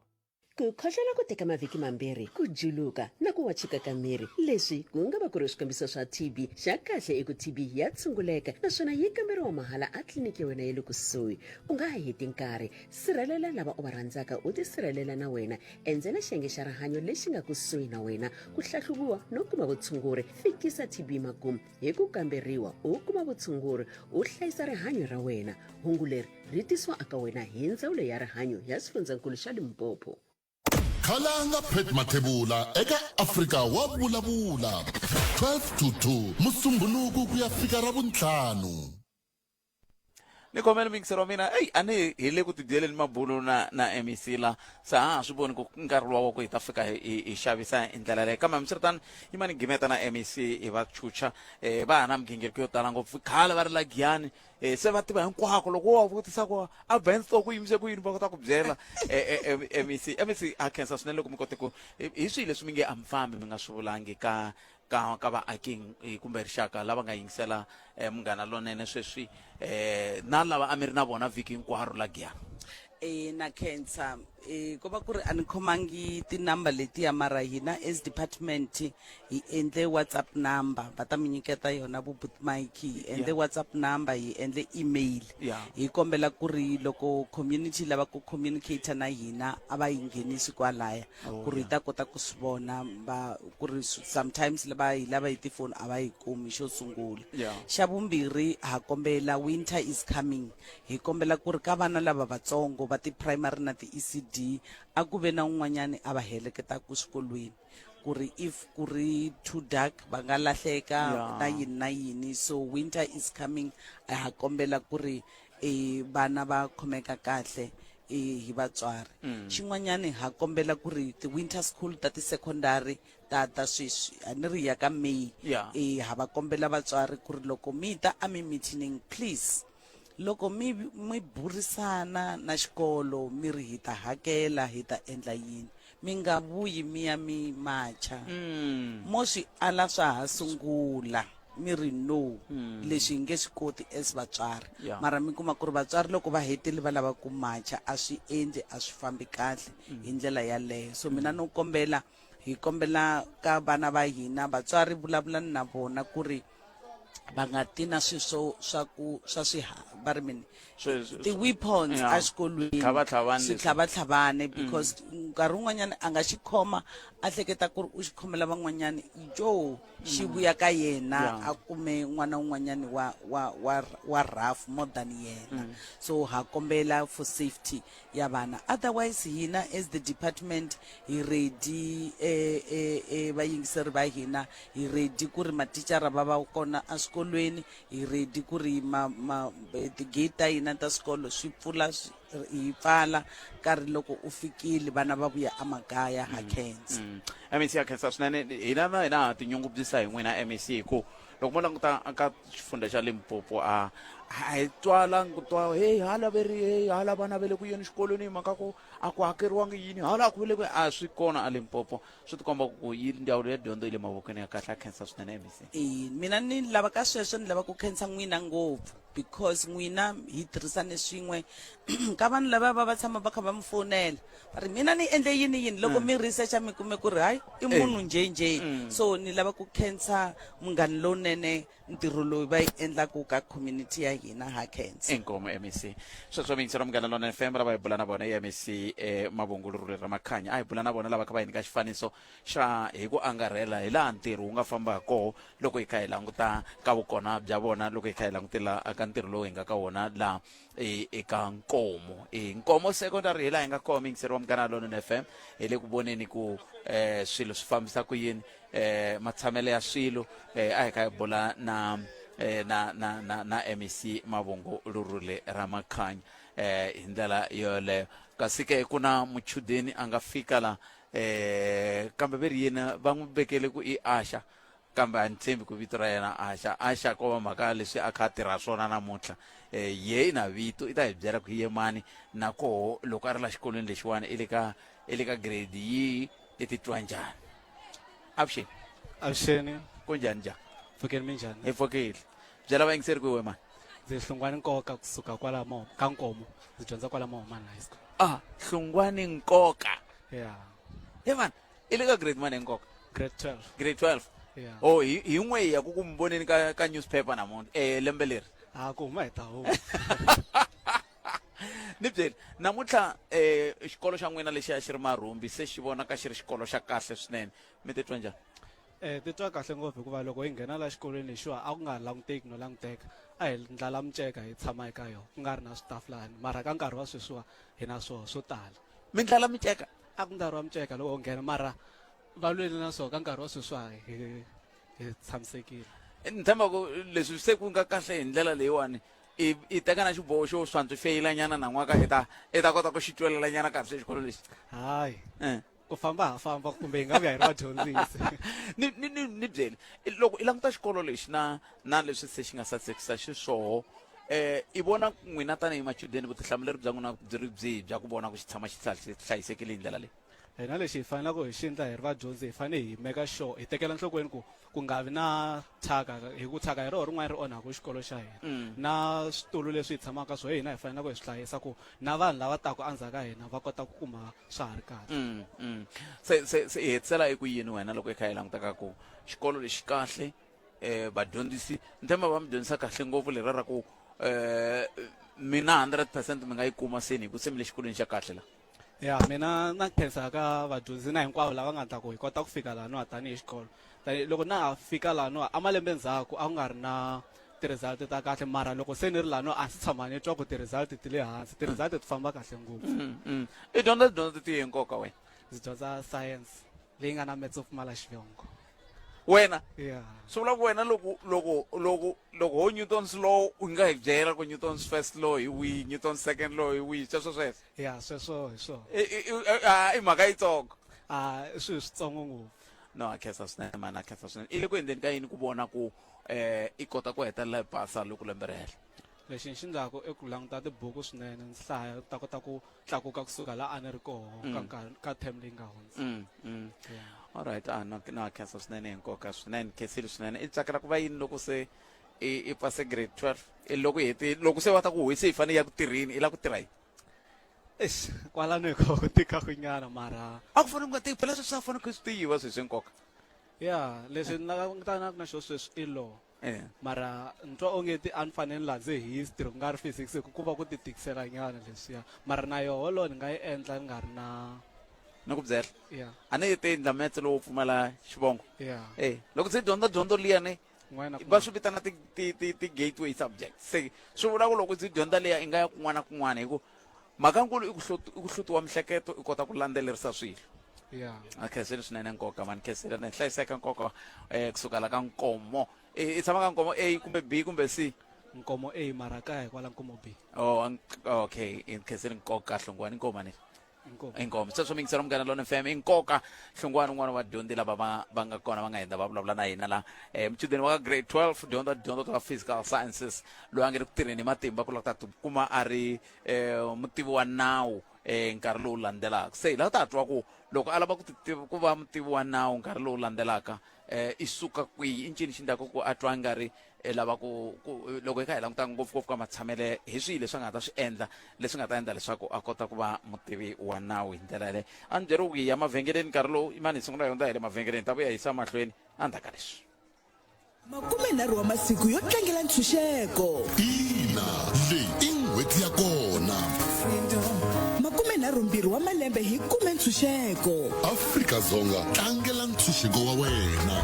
Ku khohlola ku teka mavhiki mambirhi, ku juluka na ku wachika ka miri. Leswi ku nga va ku ri swikombiso swa TB. Xa kahle i ku TB ya tshunguleka naswona yi kamberiwa mahala a tliliniki ya wena ya le kusuhi. U nga ha heti nkarhi. Sirhelela lava u va rhandzaka u tisirhelela na wena. Endzela xiyenge xa rihanyo lexi nga kusuhi na wena ku hlahluviwa no kuma vutshunguri. Fikisa TB makumu hi ku kamberiwa u kuma vutshunguri u hlayisa rihanyo ra wena hungu leri ri tisiwa aka wena hi ndzawulo ya rihanyo ya xifundzankulu xa limpopo Khalanga Pat Mathebula eka Afrika wa vulavula 12 to 2 Musumbhunuku ku ya fika Ravuntlhanu. Ni khomela muyingiseri wa mina eyi a ni hi le ku tidyeleni mabulo na na mec la se a ha swi voni ku nkarhi luwa wa ku hi ta fika hi hi xavisa hi ndlela leyo kambe hambiswiritano yima ni gimeta na mec hi va chucha um va ha na migingiriko yo tala ngopfu khale va ri la giyani um se va tiva hinkwako loko wo va vutisa ku a bensto ku yimise ku yini va kota ku byela mec mec a khensa swinene loko mi kote ku hi swihi leswi mi nge a mi fambi mi nga swi vulangi ka ka ka vaaki kumbe rixaka lava nga yingisela eh, munghana lonene sweswi eh, na lava a mi ri na vona vhiki hinkwaro la giyani Eh na khensa eh ko va ku ri a ni khomangi tinumber letiya mara hina as department hi endle WhatsApp number va ta mi nyiketa yona vo but Mike hi endle yeah. WhatsApp number hi endle email yeah. hi kombela ku ri loko community lava ku communicate na hina a va yi nghenisi kwalaya oh, ku ri hi ta kota ku swi vona va ku ri sometimes va hi lava hi tifoni a va yi kumi xo sungula yeah. xa vumbirhi ha kombela winter is coming hi kombela ku ri ka vana lava vatsongo va ti-primary na ti-ecd a ku ve na un'wanyani a va heleketaka swikolweni ku ri if ku ri too dark va nga lahleka Yeah. na yini na yini so winter is coming a ha kombela ku ri eh, vana va khomeka kahle eh, hi vatswari xin'wanyani ha kombela ku ri ti-winter school ta ti-secondary ta ta sweswi a ni ri ya ka may Yeah. eh, ha va kombela vatswari ku ri loko mi ta a mi meeting please loko mi mi burisana na xikolo mi ri hi ta hakela hi ta endla yini mi nga vuyi mi ya mi macha mo swi ala swa ha sungula mi ri no leswi hi nge swi koti as vatswari Yeah. mara mi kuma ku ri vatswari loko va hetile va lava ku macha a swi endli a swi fambi kahle hi ndlela yaleyo so mina no kombela hi kombela ka vana va hina vatswari vulavulani na vona ku ri va nga ti na swilo swo swa ku swa swiha va ri mini ti-weapons Yeah. exikolweni Tlhavatlhavani leswi. switlhavatlhavani because nkarhi wun'wanyana a nga xi khoma a hleketa ku ri u xi khomela van'wanyani jo xi vuya ka yena Yeah. a kume n'wana wun'wanyani wa wa wa wa rough more than yena so ha kombela for safety ya vana otherwise hina as the department hi ready eh, eh, eh, vayingiseri va hina hi ready ku ri mathicara va va kona eswikolweni hi ready ku ri ma, ma, eh, ti-gate ta hina ta swikolo swi pfula hi pfala nkarhi loko u fikile vana va vuya emakaya ha khensa mec ya khensa swinene hina na hina ha tinyungubyisa hi n'wina mec hi ku loko mo languta ka xifundza xa limpopo a a hi twalangi ku twa heyi hala ve ri heyi hala vana va le ku yeni xikolweni hi mhaka ku a ku hakeriwangi yini hala a ku ve le ku a swi kona a limpopo swi tikomba ku yi ndzawulo ya dyondzo yi le mavokweni ya kahle a khensa swinene mec e mina ni lava ka sweswo ni lava ku khensa n'wina ngopfu because n'wina hi tirhisane swin'we ka vanhu lava va va tshama va kha va mi fonela va ri mina ni endle yini yini loko mi researcha mi kume ku ri hayi i munhu njhe njhe so ni lava ku khensa munghana lowunene ntirho lowu va yi endlaku ka community ya hina ha khensa inkomo mec sweswo miyingiselo munghana lona fm lava hi bula na vona i mec eh, mavungulurule ra makhanya a hi bula na vona lava kha va hi nyika xifaniso xa hi ku angarhela hi laha ntirho wu nga famba ha koho loko hi kha hi languta ka vukona bya vona loko hi kha hi langutela ka ntirho lowu hi nga ka wona laha e, eka nkomo e, nkomo secondary hi laha hi nga kona miyingiseri wa munghana lonene fm hi le ku voneni ku eh, swilo swi fambisa ku yini eh, matshamelo ya swilo eh, a hi kha hi bula na eh, na na na na mec mavungu lurule ra makhanya eh, hi ndlela yoleyo kasi ke ku na muchudeni a nga fika la eh, kambe ve ri yena va n'wi vekele ku i asha kambe a ni tshembi ku vito ra yena Asha. Asha ko va mhaka ya leswi a kha a tirha swona namuntlha. Eh, ye i na vito, i ta hi byela ku i ye mani, na koho loko a ri la xikolweni lexiwani i le ka i le ka grade yihi, i titwa njhani. Avuxeni. Avuxeni. Kunjhani njhani? Pfukeni minjhani? Hi pfukile. Byela vayingiseri ku i we mani. Ndzi Hlungwani Nkoka kusuka kwala Mo ka Nkomo. Ndzi dyondza kwala Mahumani High School. Ah, Hlungwani Nkoka. Yeah. He mani, i le ka grade mani nkoka grade 12 grade 12 yeah. oh hi hi n'we hi ya ku ku mi voneni ka ka newspaper namuntlha eh lembe leri a ku huma hi ta huma ni byeli namuntlha eh xikolo xa n'wina lexi a xi ri marhumbi se xi vonaka xi ri xikolo xa kahle swinene mi titwa njhani Eh titwa kahle ngopfu hikuva loko hi nghena la xikolweni lexiwa a ku nga languteki no languteka a hi ndlala miceka hi tshama eka yona ku nga ri na switafulani mara ka nkarhi wa sweswiwa hi na swoho swo tala mi ndlala miceka a ku ndlariwa miceka loko u nghena mara va lwile na swona ka nkarhi wa sweswiwa hi hi tshamisekile ni tshemba ku leswi se ku nga kahle hi ndlela leyiwani i i teka na xiboho xo swantswi feyilanyana nan'waka i ta i ta kota ku xi twelelanyana kahle xikolo lexi hayi Eh. ku famba ha famba kumbe hi nga vuya hi ri vadyondzisi ni ni ni ni byeli loko i languta xikolo lexi na na leswi se xi nga sasekisa xiswoho eh i vona n'wina tanihi machudeni vutihlamuleri bya n'wina byi ri byihi bya ku vona ku xi tshama xi hlayisekile hi ndlela leyi hina lexi hi faneleke hi xi endla hi ri vadyondzi hi fanele hi meka sure hi tekela nhlokweni ku ku nga vi na thyaka hi ku thyaka hi roho rin'wana ri onhaka xikolo xa hina mm. na switulu leswi hi tshamaka swo hina hi faneleke hi swi hlayisa ku na vanhu lava taka endzhaku ka hina va kota ku kuma swa ha ri kahle mm, mm. se se se i hetisela eku yini wena loko i kha i langutaka ku xikolo lexi kahle eh vadyondzisi ni tshemba va mi dyondzisa kahle ngopfu lera ra ku eh mina 100% mi nga yi kuma seni hi ku se mi le xikolweni xa kahle la ya mina na khensa ka vadyondzi na hinkwavo lava nga endla ku hi kota ku fika laniwa tanihi xikolo tani loko na ha fika laniwa a malembe ndzhaku a ku nga ri na ti-result ta kahle mara loko se ni ri laniwa a si tshama ni twa ku ti-result ti le hansi ti-result ti famba kahle ngopfu mm, mm. i dyondza tidyondzo tihi nkoka wena ndzi dyondza science. Leyi nga na metse yo pfumala xivongo. Wena? Yeah. Swi vula ku wena loko loko loko loko ho Newton's law u nga hi byela ku Newton's first law hi wihi, Newton's second law hi wihi, sweswo sweswo. Yeah, sweswo hi swona. I i i i mhaka yitsongo. A i swilo switsongo ngopfu. No, a khensa swinene mani, a khensa swinene. I le ku endleni ka yini ku vona ku eh i kota ku hetelela i pasa loko lembe ri hela? Lexi ni xi endlaku i ku languta tibuku swinene ndzi hlaya ku ta kota ku tlakuka kusuka laha a ni ri koho ka nkarhi ka term leyi nga hundza. Yeah. Alright, a na na khensa swinene hi nkoka swinene, khensile swinene. I tsakela ku va yini loko se i i pase grade 12? I loko i heti loko se va ta ku se i fanele i ya ku tirheni, i lava ku tirha yini? Eish, kwalano hi ko ku tikaku nyana mara A ku fanele ku nga tiki phela sweswi a fanele ku swi tiva swilo swa nkoka. Ya, leswi ni langutanaka na xona sweswi i law. Eh. Mara ni twa onge ti a ni fanele ni landze history ku nga ri physics hi ku ku va ku ti tikisela nyana leswiya. Mara na yoho law ni nga yi endla ni nga ri na Ni ku byela. Yeah. A ni te endla metse lowo pfumala xivongo. Yeah. Eh, loko se dyondza dyondzo liya ne Kun'wana na va kun'wana. swi vitana ti ti ti ti gateway subjects. Se swi vula ku loko ndzi dyondza liya i nga ya kun'wana na kun'wana hi ku mhaka-nkulu i ku i ku hlutiwa mihleketo i kota ku landzelerisa swilo. Yeah. A khensile swinene nkoka mani khensile ni hlayiseka nkoka eh kusuka la ka Nkomo. I i tshama ka Nkomo A kumbe B kumbe C? Nkomo A mara kaya hi kwala Nkomo B. Oh, okay, i khensile nkoka Hlongwane Inkomo ni. Inkomu. Inkomu. Sweswo mi yingisela Munghana Lona FM i nkoka Hlongwane un'wana wa vadyondzi lava va va nga kona va nga hundza va vulavula na hina la. Eh muchudeni wa ka grade 12 dyondza dyondzo ta physical sciences loyi a nge le ku tirheni hi matimba ku lava ku ta tikuma a ri eh mutivi wa nawu eh nkarhi lowu landzelaka. Se hi lava ta twa ku loko a lava ku ti ku va mutivi wa nawu nkarhi lowu landzelaka eh i suka kwihi i ncini xi endlaka ku a twa nga ri i lava ku ku loko hi kha hi languta ngopfungopfu ka matshamele hi swihi leswi a nga ta swi endla leswi nga ta endla leswaku a kota ku va mutivi wa nawu hi ndlela yaleyo a ni byeriwi ku hi ya mavhengeleni nkarhi lowu imani hi sungula hi hundza hi le mavhengeleni ta vuya yisa mahlweni endzhaku ka leswi Makumenharhu wa masiku yo tlangela ntshunxeko. Ina, leyi i n'hweti ya kona. Makumenharhumbirhi wa malembe hi kume ntshunxeko. Afrika-Dzonga, tlangela ntshunxeko wa wena.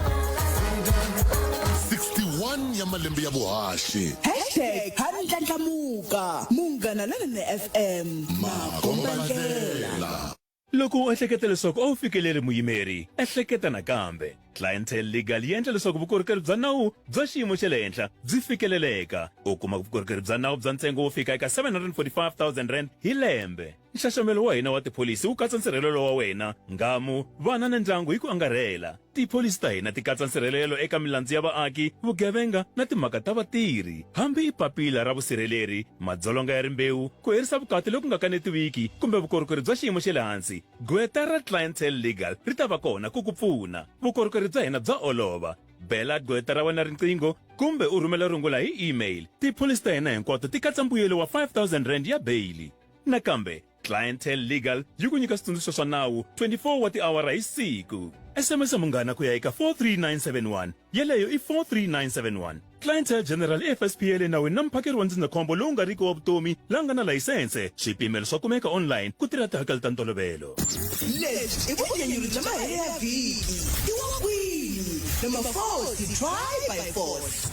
61 ya malembe ya vuhaxi. Hashtag ha ndlandlamuka. Munghana Lonene FM. Makombandlela. Loko u ehleketa leswaku a wu fikeleri muyimeri, ehleketa nakambe. Clientele Legal yi endla leswaku vukorhokeri bya nawu bya xiyimo xa le henhla byi fikeleleka. U kuma vukorhokeri bya nawu bya ntsengo wo fika eka R745 000 hi lembe. Nxaxamelo wa hina wa tipholisi wu katsa nsirhelelo wa wena, nghamu, vana na ndyangu hi ku angarhela. Tipholisi ta hina ti katsa nsirhelelo eka milandzu ya vaaki, vugevenga na timhaka ta vatirhi. Hambi i papila ra vusirheleri, madzolonga ya rimbewu, ku herisa vukati loku nga kanetiwiki kumbe vukorhokeri bya xiyimo xa le hansi, gqweta ra Clientele Legal ri ta va kona ku ku pfuna. Vukorhokeri bya hina bya olova. Bela gqweta ra wena riqingho kumbe u rhumela rungula hi email. Tipholisi ta hina hinkwato ti katsa mbuyelo wa R5000 ya beyili. Nakambe, Clientele Legal yi ku nyika switsundzuxo swa nawu 24 wa tiawara hi siku. SMS Munghana ku ya eka 43971. Yeleyo i 43971. Clientele General i FSP ya le nawini na muphakeri wa ndzindzakhombo lowu nga riki wa vutomi la nga na layisense. Swipimelo swa kumeka online ku tirha tihakelo ta ntolovelo. Lebyi i vunyanyuri bya mahelo ya vhiki. I wa kwini? Number 4 Try by Force.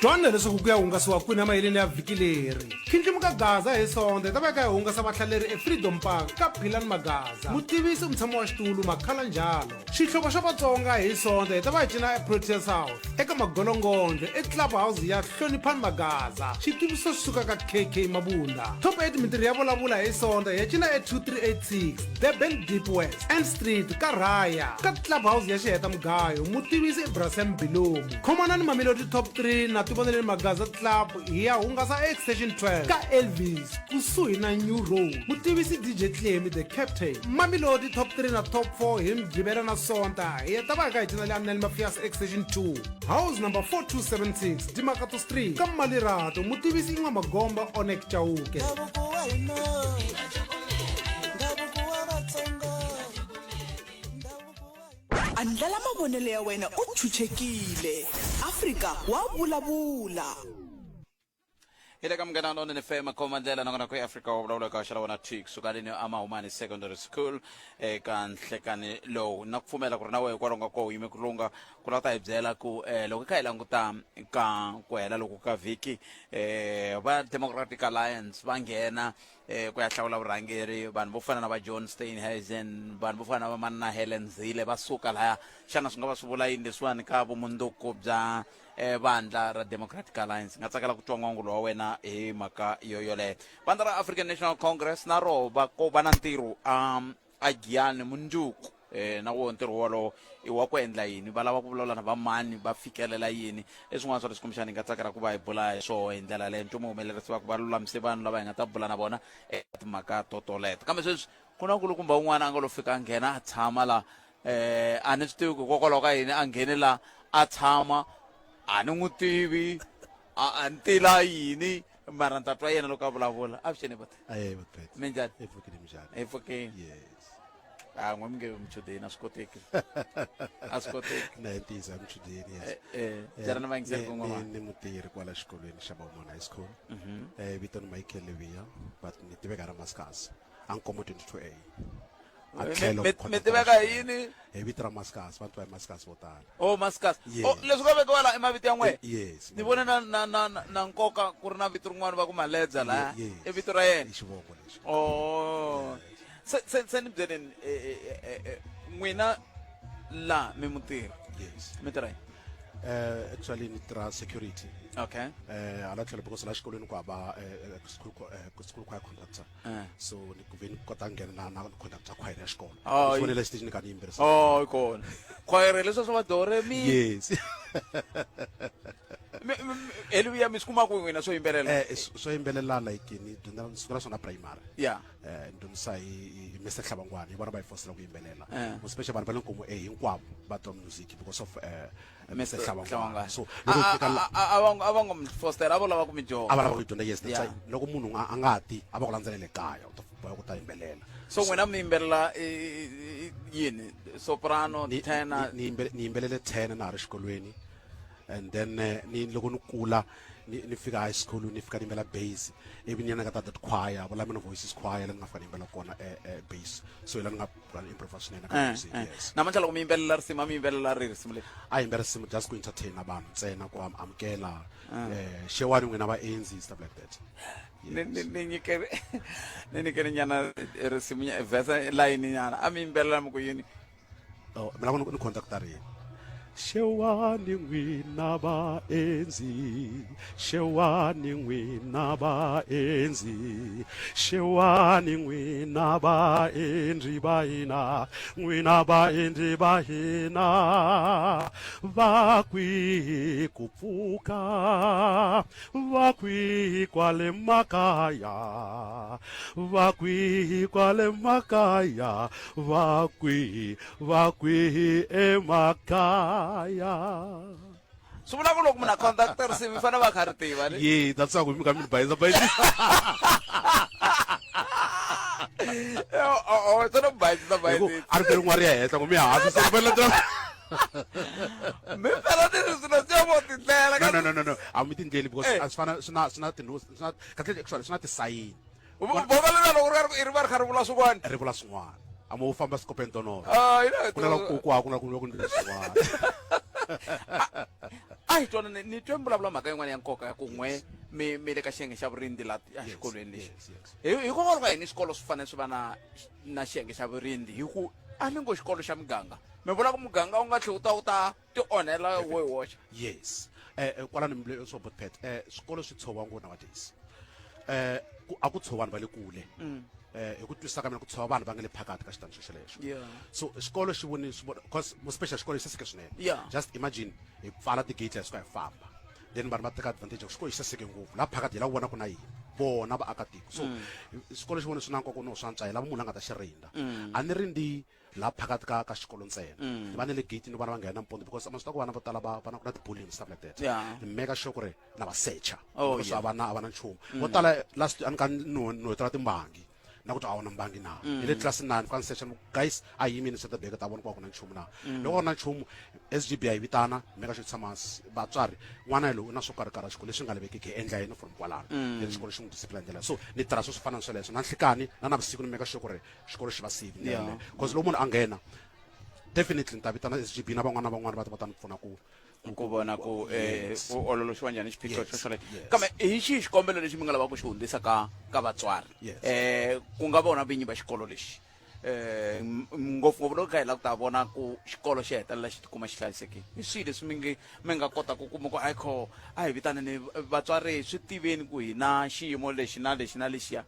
Twana leswaku ku ya hungasiwa kwini emaheleni ya vhiki leri. Khindlimuka Gaza hi Sonto hi ta va hi kha hi hungasa vahlaleri eFreedom Park ka Philani Magaza. Mutivisi u mutshami wa xitulu Makhala Njalo. Xihlovo xa Vatsonga hi Sonto hi ta va hi cina eProtea South eka Magolongondlo eClub House ya Hloniphani Magaza. Xitiviso xi suka ka KK Mabunda. Top 8 mintirho ya vulavula hi Sonto hi ya cina e 2386 Durban Deep West. N Street ka Raya ka Club House ya Xiheta Mugayo mutivisi i Brasem Bilomu khomanani Mamelodi Top 3 na Tivoneleni Magaza Club hi ya hungasa eExtension 12 ka Elvis kusuhi na New Road mutivisi DJ Clemi the Captain Mamelodi Top 3 na Top 4 hi Mugqivela na Sonta hi ya ta va hi kha hi cina le Anel Mafias Extension 2 House number 4276 Dimakato Street ka Malirato mutivisi i N'wamagomba Onek Chauke. Andlala mavonelo ya wena u chuchekile. Afrika wa vulavula. Hi le ka Munghana Lonene FM khoma ndlela nakona ku Afrika wa vulavula ka xela wona T kusuka leni amahumani Secondary School eka nhlekani lowu na ku pfumela ku ri na wehe kwalomu ka koho yime ku lunga ku lava ta hi byela ku eh, loko hi kha hi languta ka ku hela loku ka vhiki eh, va Democratic Alliance va nghena eh, ku ya hlawula vurhangeri vanhu vo fana na va John Steenhuisen vanhu vo fana na va Manana Helen Zille va suka laya xana swi nga va swi vula yini leswiwani ka vumundzuku bya eh, vandla ra Democratic Alliance nga tsakela ku twa n'wangulo wa wena hi mhaka yo yoleyo vandla ra African National Congress na roho va ko va na ntirho um, a Giyani mundzuku eh, na wo ntirho wolowo i wa ku endla yini va lava ku vulavula na vamani va fikelela yini i swin'wana swa leswi kumbexana hi nga tsakela ku va hi bula hi swoho hi ndlela leyo nchumu humelerisi va ku va lulamise vanhu lava hi nga ta bula na vona eka timhaka to toleto kambe sweswi ku na nkulukumba un'wana a nga lo fika a nghena a tshama la eh a ni swi tivi ku hikokwalaho ka yini a nghene la a tshama a ni n'wi tivi a a ni tila yini mara ni ta twa yena loko a vulavula avuxeni bata Aye, Bapet. Minjhani? Hi pfukile minjhani? Hi pfukile. Yes. A n'we mi nge muchudeni a swi koteki. A swi koteki. Na hi ntiyiso a muchudeni yes. Eh, eh, byela na vayingiseri ku n'we Ni mutirhi kwala xikolweni xa Bawumani High School. Eh vito ni Michael Levia but ni tiveka ra Maskas. A Nkomo 22A. A tlhelo Mi tiveka hi yini? Hi vito ra Maskas, vanhu va hi Maskas vo tala. Oh Maskas. Yes. Oh leswi nga vekiwa la i mavito ya n'we. Yes. Ni vone na na na na- na nkoka ku ri na vito rin'wana va ku Maledza la. Yes. I vito ra yena. I xivongo lexi. Oh. Se se se ni byeleni eh, eh, eh, eh, n'wina la mi mutirhi. Yes. Mi tirha yini? Actually ni tirha security. Okay. Hala tlhelo because la xikolweni ku hava school school choir conductor. So ni ku ve ni kota nghena na na conductor choir ya xikolo. Oh, Ni fonela xiteji ni ka ni yimbelisa. Oh, yi kona. Choir leswi swa va do re mi. Yes. Heliya mi swi kuma kwihi n'wina swo yimbelela? Swo yimbelela like ni dyondza ni sungula swona primary. Yeah. Ni dyondzisa hi Mr Hlabangwani, hi vona va hi fosela ku yimbelela. Eh. Especially vanhu va le Nkomo A hinkwavo va twa music because of Mr Hlabangwani. Hlabangwani. So loko hi fika la A va a va ngo mi fostela, a vo lava ku mi dyondza. A va lava ku dyondza yes, that's Yeah. why loko munhu a nga ti a va ku landzelela ekaya u ta boheka ku ta yimbelela. So n'wina mi yimbelela yini? Soprano, tenor? Ni yimbelele tenor na ha ri xikolweni. And then ni loko ni kula ni ni fika high school ni fika ni yimbela bass ivi ni ya ka ta that choir va Lamino Voices choir la ni nga fika ni yimbela kona bass so hi la ni nga improve swinene ka music yes. Namuntlha loko mi yimbelela risimu a mi yimbelela ri risimu leri? A yimbelela risimu just ku entertain vanhu ntsena ku amukela xewani n'wina vaendzi stuff like that. Ni ni ni nyike ni nyikeni nyana risimu verse line nyana a mi yimbelela mi ku yini? Oh, mina ku ni conductor yini? Xewani n'wina vaendzi, xewani n'wina vaendzi, xewani n'wina vaendzi va hina, n'wina vaendzi va hina, va kwihi ku pfuka, va kwihi kwale makaya, va kwihi kwale makaya, va kwihi va kwihi emakaya. Swi vula ku loko munhu a conductor risimu i fanele va kha ri tiva ni? Ye, that's why mi kha mi ni bayisa bayisa. Oh, oh, swi no bayisa Hi ku bayisa. a ri rin'wana ri ya henhla ngo mi hansi se fanele landzelela. Mi fela ni ri swilo swi ya vo tindlela. No, no, no, no, no. A mi tindleli because Eh. a swi fana swi na swi na ti swi na kahle actually swi na tisayini. Bova lera loko ri ri va ri kha ri vula swin'wana. Ri vula swin'wana. A mo famba swikopeni tonoro. Ah, yi na Ku na la ku ku ku na ku ku ndlela swin'wana. A hi twanane ni twe mi vulavula mhaka yin'wana ya nkoka ya ku n'we mi mi le ka xiyenge xa vurindzi la exikolweni lexi. Hikokwalaho ka yini swikolo swi fanele swi va na na xiyenge xa vurindzi hi ku a ni ngo xikolo xa muganga. Mi vula ku muganga wu nga tlhela wu ta wu ta ti onhela wo hi woxe. Yes. Kwalano mi vule swo Botpet. Swikolo swi tshoviwa ngopfu nowadays. Ku a ku tshova vanhu va le kule. Hi ku twisisa ka mina ku tshova vanhu va nga le phakathi ka xitandi xo xelexo. So xikolo xi vone swi vona because mo special xikolo xi saseke swinene. Just imagine hi pfala ti-gate hi suka hi famba. Then vanhu va teka advantage ya ku xikolo xi saseke ngopfu. Laha phakathi hi lava ku vona ku na yini. Vona vaakatiko. So xikolo xi vone swi na nkoka no swa antswa hi lava munhu a nga ta xi rinda. A ni rindzi laha phakathi ka ka xikolo ntsena. Ni va ni le gate ni vana va nghena nampundzu because ma swi tiva ku vana vo tala va va na ku na ti-bullying and stuff like that. Ni make sure ku ri na va secha. Oh, Because yeah. a va na a va na nchumu. Vo tala last a ni ka no no hetela timbangi. Na ku twa a wu na mbangi na. Hi le tlilasini na ni fika ni secha ni ku guys a hi yimeni hi beke ta vona ku a ku na nchumu na. Loko ku ri na nchumu SGB ya yi vitana hi meka sure tshama hansi vatswari n'wana loyi u na swo karhi karhi xikolo leswi nga lavekiki hi endla yini from kwalano. Then xikolo xi n'wi discipline ndlela so ni tirha swo swi fana na sweleswo na nhlikani na navusiku ni meka sure ku ri xikolo xi va safe ndlela yaleyo. Cause loko munhu a nghena definitely ni ta vitana SGB na van'wana na van'wana va ta va ta ni pfuna ku ku vona ku eh, Yes. ku ololoxiwa njhani xiphiqo Yes, xo xolexo yes. kambe hi xihi xikombelo lexi mi nga lavaka ku xi hundzisa ka ka vatswari Yes. eh ku nga vona vinyi va xikolo lexi eh ngopfungopfu loko kha hi lava ku ta vona ku xikolo xi hetelela xi tikuma xi hlayisekile hi swihi leswi mi nge mi nga kota ku kuma ku ayikho a hi vitaneni vatswari swi tiveni ku hi na xiyimo lexi na lexi na lexiya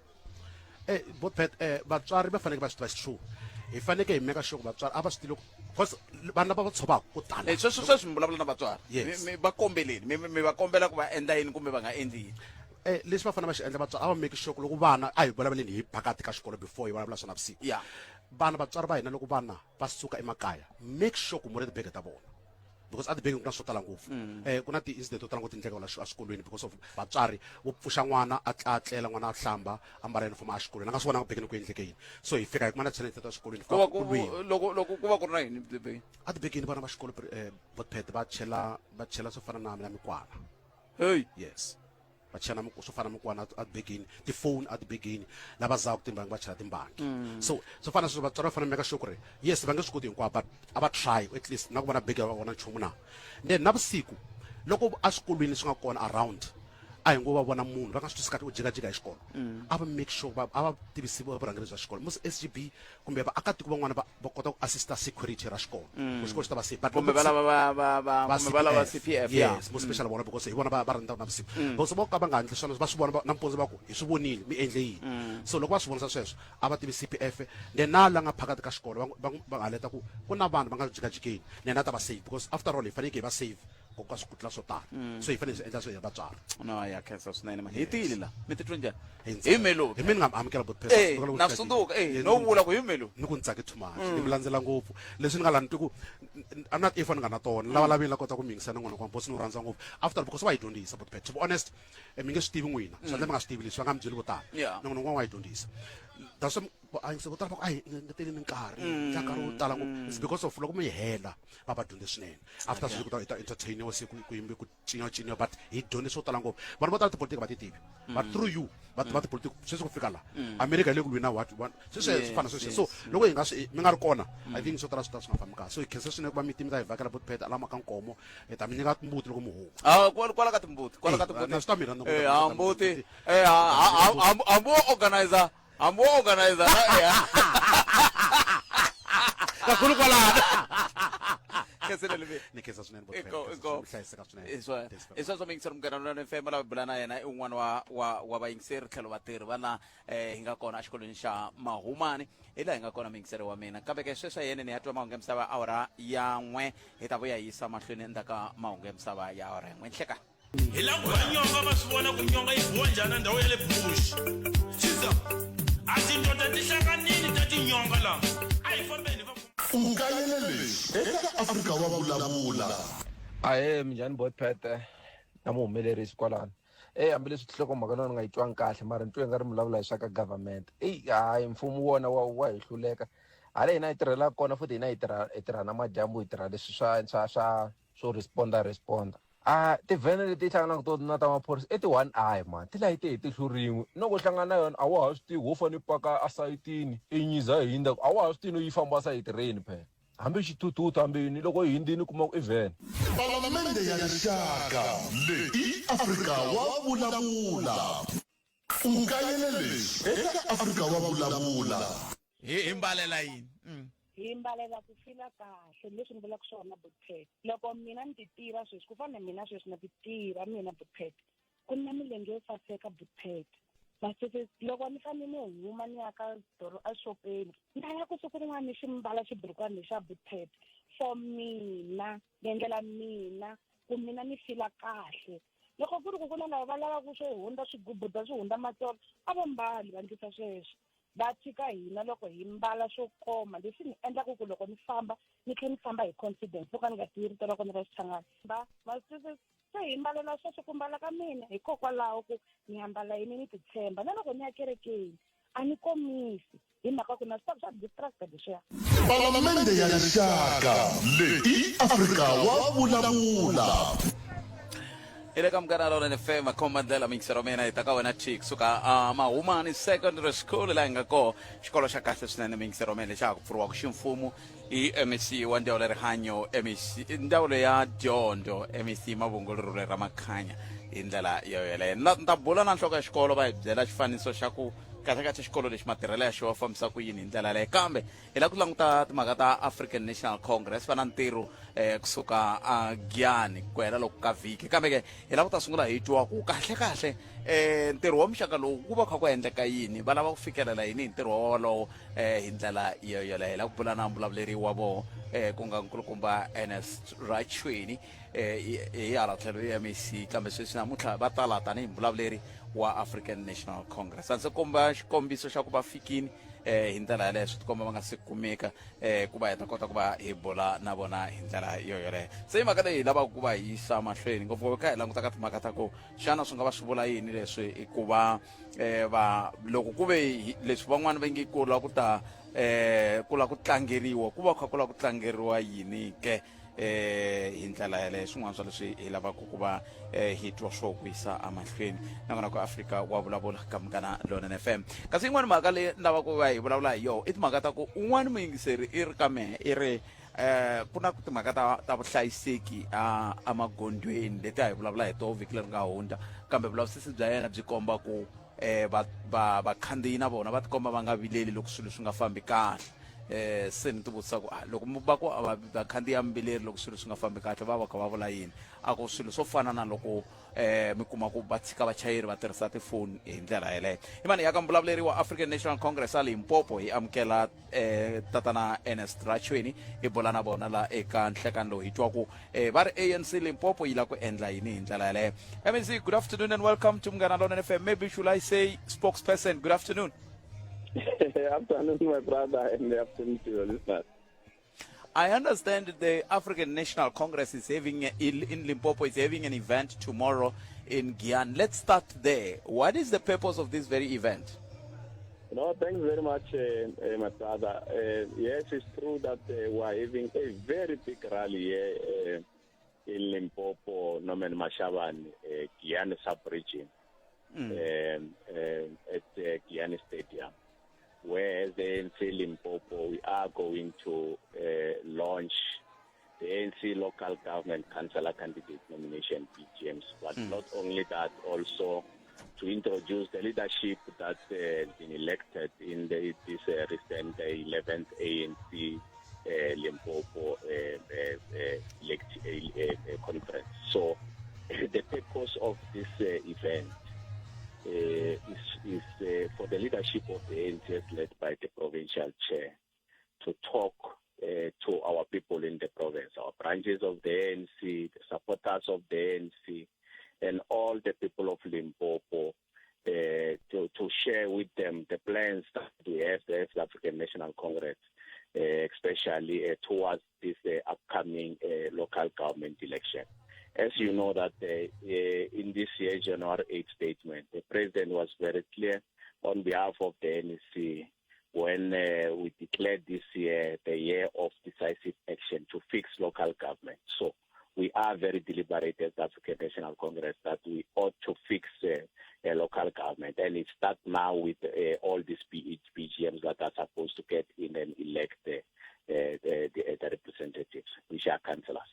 Eh, bo pet eh, vatswari va fanekele va swi tiva xitru hi fanekele hi meka sure ku vatswari a va swi tivi because vanhu lava va tshovaka ko tala Eh, sweswo sweswi mi vulavula na vatswari Yes. Mi- mi va kombeleni mi mi va kombela ku va endla yini kumbe va nga endli yini eh, leswi va fanele va xi endla vatswari a va make sure ku loko vana a hi vulavuleni hi phakati ka xikolo before hi vulavula swa navusiku Yeah. vana vatswari va hina loko vana va suka emakaya make sure ku muri tibege ta vona because a tibegeni ku na swo tala ngopfu eh ku na ti-incident to tala ngopfu ti endleka la eswikolweni because of vatswari vo pfuxa n'wana a a tlela n'wana a hlamba a mbala uniform a xikolweni a nga swi vonanga begeni ku endleke yini so hi fika hi kuma na challenge ta swikolweni ku va ku loko loko ku va ku ri na yini tibegeni a tibegeni vana va xikolo eh, botpet va chela va chela swo fana na na mikwana hey yes va chela swo fana na mikwana a tibegeni tifoni a tibegeni lava zaka timbangi va chela timbangi so swo fana sweswo vatswari va fanele meka sure ku ri yes va nge swi koti hinkwavo but a va try at least na ku vona bege va vona nchumu na then navusiku loko eswikolweni swi nga kona around a hi ngo va vona munhu va nga swi twisi kahle u jikajika hi xikolo a va make sure va a va tivisi vurhangeri bya xikolo musi SGB kumbe vaakatiko van'wana va va kota ku assista security ra xikolo ku xikolo xi ta va safe but kumbe loko va lava va va va va kumbe va lava CPF ya yes mo special vona because hi vona va va rhandza navusiku because vo ka va nga endli swona va swi vona nampundzu va ku hi swi vonile mi endle yini so loko va swi vonisa sweswo a va tivi CPF then na la nga phakati ka xikolo va va va aleta ku ku na vanhu va nga jikajikeni then a ta va safe because after all hi fanekele hi va safe ku ka swi ku swo tala so hi fanele hi swi endla swo hi vatswari no ya khensa swinene mani hi tile la mi titwa njhani Hi hi melo hi mina ni nga amukela bot Eh, na swi tsundzuka eh no vula ku hi melo ni ku ni tsake too much ni mi landzela ngopfu leswi ni nga la ni twi ku I'm not if ni nga na tona lava laveni la kota ku mi yingisa na n'wana kwa boss ni wu rhandza ngopfu after because wa yi dyondzisa bot to be honest eh, mi nge swi tivi n'wina swi endla mi nga swi tivi leswi va nga mi byeli vo tala Yeah. na n'wana wa yi dyondzisa that's why a yingisa vo tala va ku a hi ngeteleni nkarhi tlanga nkarhi wo tala ngopfu it's because of loko mi yi hela va va dyondze swinene after sweswi ku ta hi ta entertainiwa se ku ku yimbe ku ciniwa ciniwa but hi dyondze swo tala ngopfu vanhu vo tala tipolitiki va ti tivi but through you va tiva tipolitiki sweswi ku fika la america hi le ku lweni na what one sweswi swi fana sweswi so loko hi nga swi mi nga ri kona i think swo tala swi ta swi nga fambi kahle so hi khensa swinene ku va mi ti mi ta hi vhakela botpet alama ka nkomo hi ta mi nyika mbuti loko mi huma Ah, kwala kwala ka timbuti kwala ka Eh, timbuti na swi ta mina na ku eh ta- ha mbuti eh ha- ha- ha- hambi wo organizer hambi wo organizer na eh kakhulu kwalano khensile livi ni khensa swinene Botpet, Iko- khensa iko. swinene, mi hlayiseka swinene Hi swona. Thanks very hi sweswo muyingiseri munghana lonene fm lava bula na yena i un'wana wa wa wa vayingiseri tlhelo vatirhi va la eh, hi nga kona exikolweni xa mahumani hi laha hi nga kona muyingiseri wa mina kambe ke sweswi yene ni ya twa mahungu ya misava awara ya n'we hi ta vuya hi yisa mahlweni endzhaku ka mahungu ya misava ya awara ya n'we nhleka hi lava ku va nyonga va swi vona ku nyonga yi biwa njhani na ndhawu ya le bush chiza a tindoda ti hlanganini ta tinyonga laha a hi fambeni va U kayele leswi eka Afrika wa Vulavula. Ahee minjhani botpete na muhumelerisi kwalano eyi hambileswi nhlokomhaka na ni nga yi twangi kahle mara ni twe nga ri mi vulavula hi swa ka government eyi hayi mfumo wona wa wa hi hluleka hala hina hi tirhelaka kona futhi hina hi tirha hi tirha na madyambu hi tirha leswi swa swa swa swo responda responda a tivhene leti hlanganaka to na ta maphorisa i ti-one eye man ti layite hi tihlo rin'we loko u hlangana na yona a wa ha swi tivi ho fane i paka esayitini i nyiza hi hindza a wa ha swi tivi no yi famba sayitireni phela hambi xithuthuthu hambi yini loko yi hindzini u kuma ku i vhene Palamende ya Rixaka leyi i Afrika wa Vulavula. U kayele leswi eka Afrika wa Vulavula. hi hi mbalela yini Hi mbalela ku fila kahle leswi ni vulaka swona Botpet. Loko mina ni ti tiva sweswi ku fana na mina sweswi na ti tiva mina Botpet ku ni na milenge yo saseka Botpet. Masese loko ni fanele ni huma ni ya ka exopeni ni ta ya ku siku rin'wana ni xi mbala xiburukwani lexa Botpet for mina ni endlela mina ku mina ni fila kahle. Loko ku ri ku ku na lava va lavaka swo hundza swigubuda swi hundza matsolo a va mbali va endlisa sweswo. Va tshika hina loko hi mbala swo koma leswi ni endlaka ku loko ni famba ni tlhela ni famba hi confidence no ka ni nga tivi rito ra kona ra Xichangani. Va ma swi twisisa? Se hi mbalela sweswo ku mbala ka mina hikokwalaho ku ni ambala yini ni titshemba na loko ni ya kerekeni. A ni komisi hi mhaka ku na swi tiva swa distrust leswiya. Palamende ya Rixaka leyi i Afrika wa vulavula. Hi le ka Munghana Lonene FM makhomba ndlela miyingiselo mina hi ta ka wena T kusuka a Mahumani Secondary School laha hi nga koho xikolo xa kahle swinene miyingiselo mina lexa ha ku pfuriwaka ximfumo i MEC wa ndzawulo ya rihanyo MEC ndzawulo ya dyondzo MEC Mavhungu Lerule ra Makhanya hi ndlela yo yeleyo ni ta bula na nhloko ya xikolo va hi byela xifaniso xa ku kahlekahle xikolo lexi matirhelo ya xona fambisa ku yini hi ndlela yaleyo kambe hi lava ku languta timhaka ta African National Congress va na ntirho eh, kusuka a Giyani ku hela loko ka vhiki kambe ke hi lava ku ta sungula hi twa ku kahle kahle eh, ntirho wa muxaka lowu ku va kha ku endleka yini va lava ku fikelela yini hi ntirho wolowo eh, hi ndlela yo yoleyo hi lava ku bula na mbulavuleri wa voho eh, ku nga nkulukumba Ernest Rachweni eh, hi hala tlhelo i MEC kambe sweswi namuntlha va tala tanihi mbulavuleri wa African National Congress a ndzi komba xikombiso xa ku va fikini eh hi ndlela yaleyo swi tikomba va nga se kumeka eh ku va hi ta kota ku va hi bula na vona hi ndlela yo yoleyo se i mhaka leyi hi lavaka ku va hi yisa mahlweni ngopfungopfu kha hi languta ka timhaka ta ku xana swi nga va swi vula yini leswi i ku va eh va loko ku ve leswi van'wani va nge ku lava ku ta eh ku lava ku tlangeriwa ku va kha ku lava ku tlangeriwa yini ke eh hi ndlela yaleyo swin'wana swa leswi hi lavaka ku va eh, hi twa swo ku yisa emahlweni nakona ku Afrika wa vulavula ka Munghana Lonene FM kasi yin'wana mhaka leyi ni lavaka ku va hi vulavula hi yona i timhaka ta ku un'wana muyingiseri i ri ka mehe i ri eh ku na timhaka ta ta vuhlayiseki a emagondzweni leti a hi vulavula hi toho vhiki leri nga hundza kambe vulavisisi bya yena byi komba ku eh va va vakhandziyi na vona va tikomba va nga vileli loko swilo swi nga fambi kahle eh se ni tivutisa ku ah, loko va ku a va vakhandziyi a mbileri loko swilo swi nga fambi kahle va va kha va vula yini a ku swilo swo fana na loko eh mi kuma ku va tshika vachayeri va tirhisa tifoni hi ndlela yeleyo i mani ya ka mbulavuleri wa African National Congress a Limpopo hi amukela eh tatana Ernest Rachweni hi bula na vona la eka nhlekani lowu hi twa ku eh va ri ANC Limpopo yi la ku endla yini hi ndlela yeleyo MEC good afternoon and welcome to Munghana Lonene FM maybe should I say spokesperson good afternoon Afternoon, my brother, and afternoon to your listeners. I understand the African National Congress is having in Limpopo is having an event tomorrow in Giyani. Let's start there. What is the purpose of this very event? No, thanks very much, my brother. Yes, it's true that we are having a very big rally here in Limpopo, Norman Mashabane, Giyani sub-region, at the Giyani Stadium, where as the ANC Limpopo, we are going to launch the ANC local government councillor candidate nomination, PGMs. But not only that, also to introduce the leadership that has been elected in this recent 11th ANC Limpopo conference. So the purpose of this event is for the leadership of the ANC as led by the provincial chair to talk to our people in the province, our branches of the ANC, the supporters of the ANC, and all the people of Limpopo, to share with them the plans that we have, the African National Congress, especially towards this upcoming local government election. As you know that in this year, January 8 statement, the president was very clear on behalf of the NEC when we declared this year the year of decisive action to fix local government. So we are very deliberate as the African National Congress that we ought to fix a local government. And it starts now with all these PGMs that are supposed to get in and elect the representatives, which are councillors.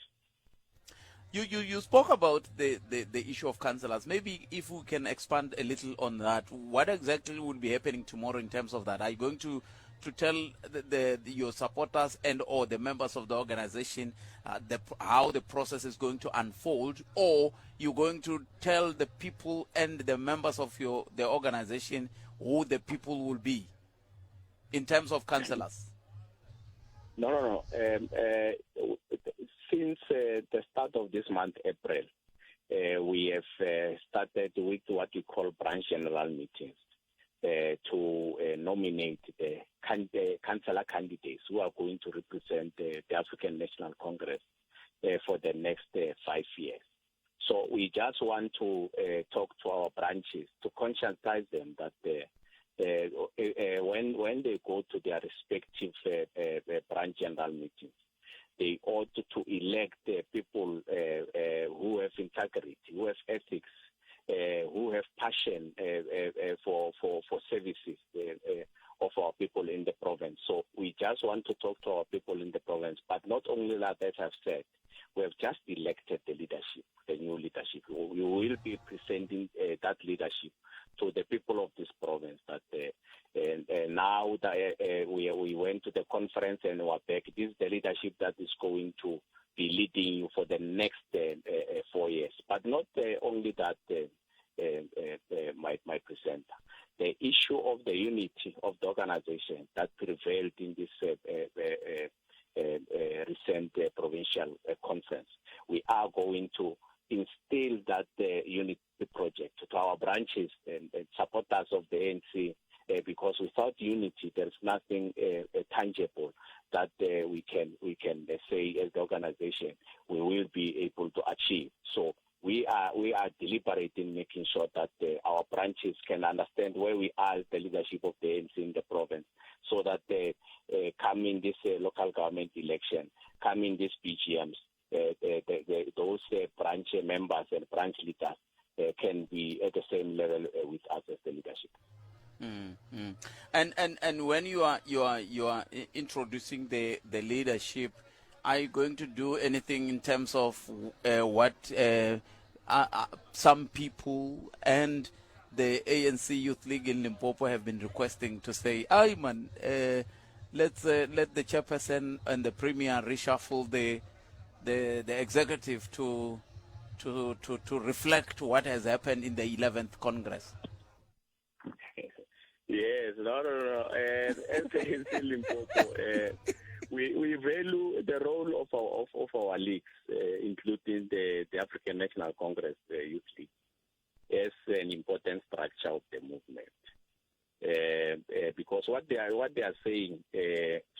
You spoke about the issue of councillors. Maybe if we can expand a little on that, what exactly will be happening tomorrow in terms of that? Are you going to tell your supporters and or the members of the organization how the process is going to unfold, or you're going to tell the people and the members of the organization who the people will be in terms of councillors? No. Since the start of this month, April, we have started with what we call branch general meetings to nominate the councillor candidates who are going to represent the African National Congress for the next 5 years. So we just want to talk to our branches to conscientize them that When they go to their respective branch general meetings, they ought to elect people who have integrity, who have ethics, who have passion for services of our people in the province. So we just want to talk to our people in the province. But not only that, as I've said, we have just elected the leadership, the new leadership. We will be presenting that leadership to the people of this province. That and now that we went to the conference and we're back, this is the leadership that is going to be leading you for the next 4 years. But not only that, my presenter. The issue of the unity of the organization that prevailed in this recent provincial conference. We are going to instill that unity project to our branches and supporters of the ANC, because without unity, there is nothing tangible that we can say as the organization we will be able to achieve. So we are deliberate in making sure that our branches can understand where we are as the leadership of the ANC in the province, so that coming this local government election, coming this BGMs, those branch members and branch leaders can be at the same level with us as the leadership. Mm-hmm. And when you are introducing the leadership, are you going to do anything in terms of what some people and the ANC Youth League in Limpopo have been requesting to say, "Aye man, let's let the chairperson and the premier reshuffle the executive to reflect what has happened in the 11th Congress"? Yes, no. As ANC Limpopo, we value the role of our leagues, including the African National Congress Youth League, as an important structure of the movement. Because what they are saying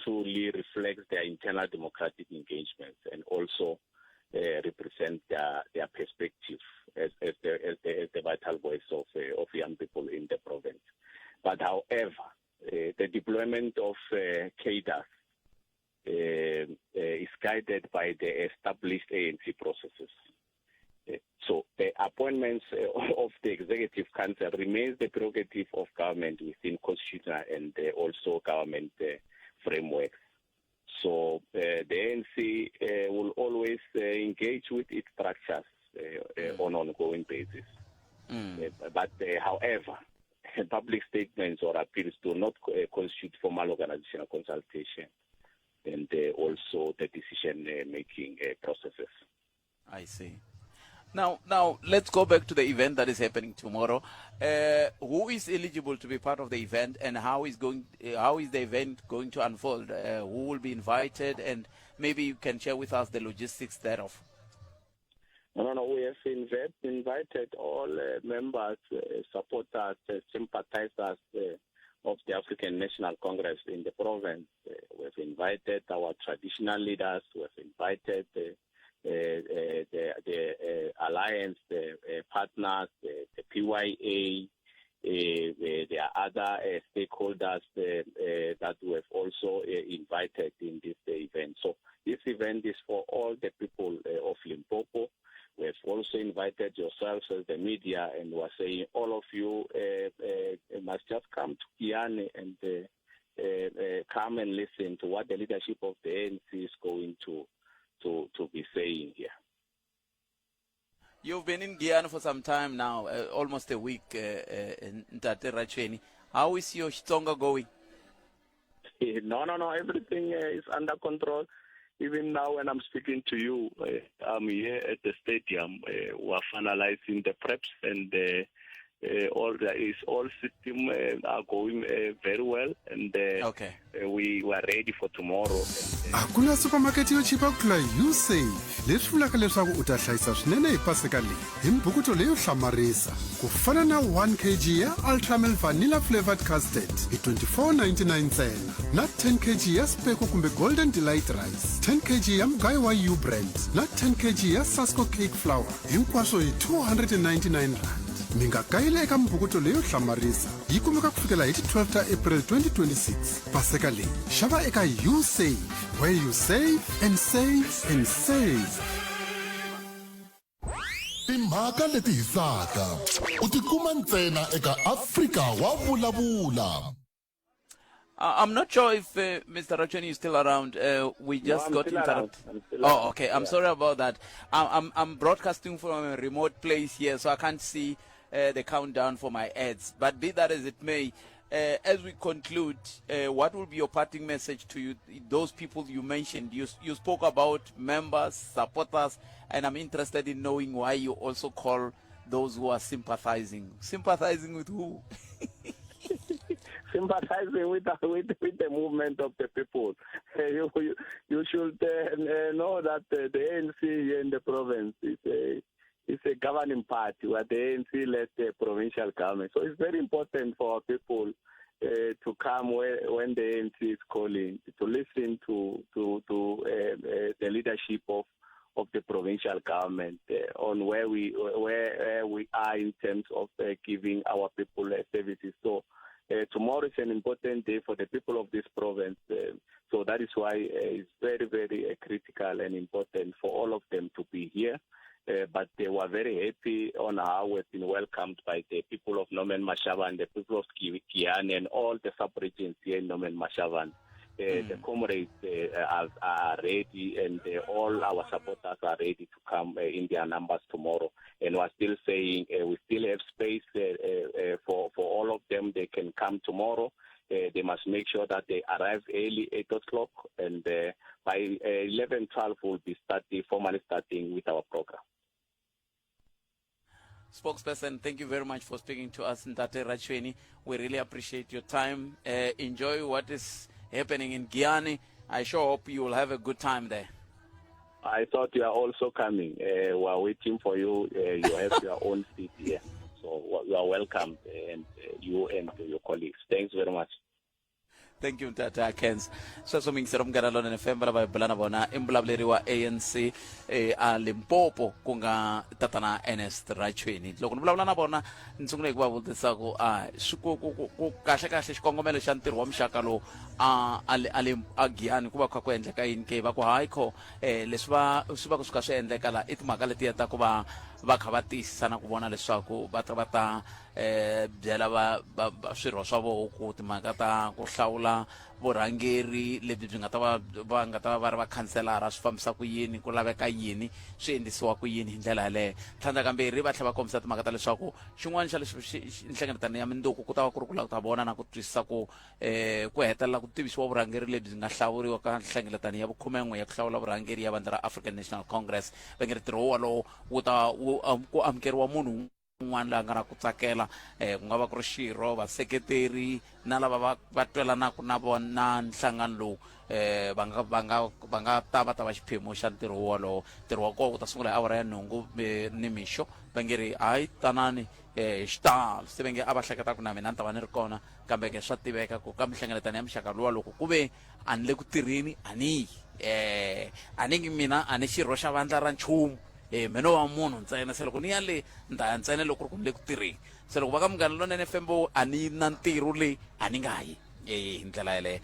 truly reflects their internal democratic engagements and also represent their perspective as the vital voice of young people in the province. But however, the deployment of cadres is guided by the established ANC processes. So the appointments of the Executive Council remains the prerogative of government within constitutional and also government frameworks. So the ANC will always engage with its structures on an ongoing basis. But however, public statements or appeals do not constitute formal organizational consultation and also the decision-making processes. I see. Now let's go back to the event that is happening tomorrow. Who is eligible to be part of the event, and how is the event going to unfold? Who will be invited, and maybe you can share with us the logistics thereof. No. We have invited all members, supporters, sympathizers of the African National Congress in the province. We have invited our traditional leaders. We have invited the alliance, the partners, the PYA. There are other stakeholders that we have also invited in this event. So this event is for all the people of Limpopo. We have also invited yourselves as the media, and we are saying all of you must just come to Giyani and come and listen to what the leadership of the ANC is going to be saying here. You've been in Giyani for some time now, almost a week, Ntate Rachoene. How is your Xitsonga going? No. Everything is under control. Even now when I'm speaking to you, I'm here at the stadium. We are finalizing the preps, and all system are going very well, and we were ready for tomorrow. A ku na supermarket yo chipa ku tlula Usave, leswi vulaka leswaku u ta hlayisa swinene hi paseka leyi hi mbhukuto leyo hlamarisa, ku fana na 1 kg ya Ultramel Vanilla Flavored Custard hi 24.99 ntsena, na 10 kg ya Speko kumbe Golden Delight Rice, 10 kg ya mugayo wa U-Brand na 10 kg ya Sasco Cake Flour, hinkwaswo hi 299 rand. Mi nga kayeli eka mibukuto leyo hlamarisa. Yi kumeka ku fikela hi ti 12 ta April 2026. Paseka leyi, xava eka Usave, where you save and save and save. Timhaka leti hisaka u ti kuma ntsena eka Afrika wa Vulavula. I'm not sure if Mr. Rachoni is still around. We just No, I'm got still around. interrupted. I'm still Oh, around. okay. I'm Yeah. sorry about that. I'm broadcasting from a remote place here, so I can't see the countdown for my ads. But be that as it may, as we conclude, what will be your parting message to you, those people you mentioned? You spoke about members, supporters, and I'm interested in knowing why you also call those who are sympathizing. Sympathizing with who? Sympathizing with the movement of the people. You should know that the ANC here in the province is a governing party, where the ANC led the provincial government. So it's very important for our people to come when the ANC is calling, to listen to the leadership of the provincial government on where we are in terms of giving our people services. So tomorrow is an important day for the people of this province. So that is why it's very, very critical and important for all of them to be here. But they were very happy on how we've been welcomed by the people of Norman Mashabane, the people of Giyani, and all the sub-regions here in Norman Mashabane. The comrades are ready, and all our supporters are ready to come in their numbers tomorrow. And we're still saying we still have space for all of them. They can come tomorrow. They must make sure that they arrive early, 8 o'clock, and by 11:12 we'll be formally starting with our program. Spokesperson, thank you very much for speaking to us, Ntate Rachweni. We really appreciate your time. Enjoy what is happening in Giyani. I sure hope you will have a good time there. I thought you are also coming. We are waiting for you. You have your own seat here. So you are welcome, and you and your colleagues. Thanks very much. Thank you, Tata Kens. Sweswo miyingiseri Munghana Lonene FM lava hi bula na vona i mbulavuleri wa ANC a Limpopo ku nga tatana Ernest Rachweni. Loko ni vulavula na vona ni sungule hi ku va vutisa ku a swi ku ku ku ku kahle kahle xikongomelo xa ntirho wa muxaka lowu a a le a le a Giyani ku va kha ku endleka yini ke, va ku hayi kho leswi va swi va ku swi kha swi endleka la i timhaka letiya ta ku va va kha va tiyisisa na ku vona leswaku va ta va ta byela va swirho swa voho ku timhaka ta ku hlawula vurhangeri lebyi byi nga ta va va nga ta va va ri vakhanselara swi fambisa ku yini, ku laveka yini, swi endlisiwa ku yini hi ndlela yaleyo. Tlhandlakambirhi va tlhela va kombisa timhaka ta leswaku xin'wana xa leswi nhlengeletano ya mindzuku ku ta va ku ri ku lava ku ta vona na ku twisisa ku ku hetelela ku tivisiwa vurhangeri lebyi nga hlawuriwa ka nhlengeletano ya vukhumen'we ya ku hlawula vurhangeri ya vandla ra African National Congress. Va nge ri ntirho wolowo wu ta wu ku amukeriwa munhu un'wana loyi a nga na ku tsakela ku nga va ku ri xirho, vaseketeri na lava va va twelanaka na vona na nhlangano lowu va nga va nga va nga ta va ta va xiphemu xa ntirho wolowo. Ntirho wa kona wu ta sungula hi awara ya nhungu nimixo. Va nge ri hayi tanani hi xitalo, se va nge a va hleketa ku na mina ni ta va ni ri kona, kambe ke swa tiveka ku ka minhlengeletano ya muxaka luwa loko ku ve a ni le ku tirheni a ni yi, a ni ngi mina a ni xirho xa vandla ra nchumu, me no va munhu ntsena, se loko ni ya le ni ta ya ntsena loko ku ri ku ni le ku tirheni. Se loko va ka Munghana Lonene FM vo a ni na ntirho le a ni nga yi hi ndlela yeleyo.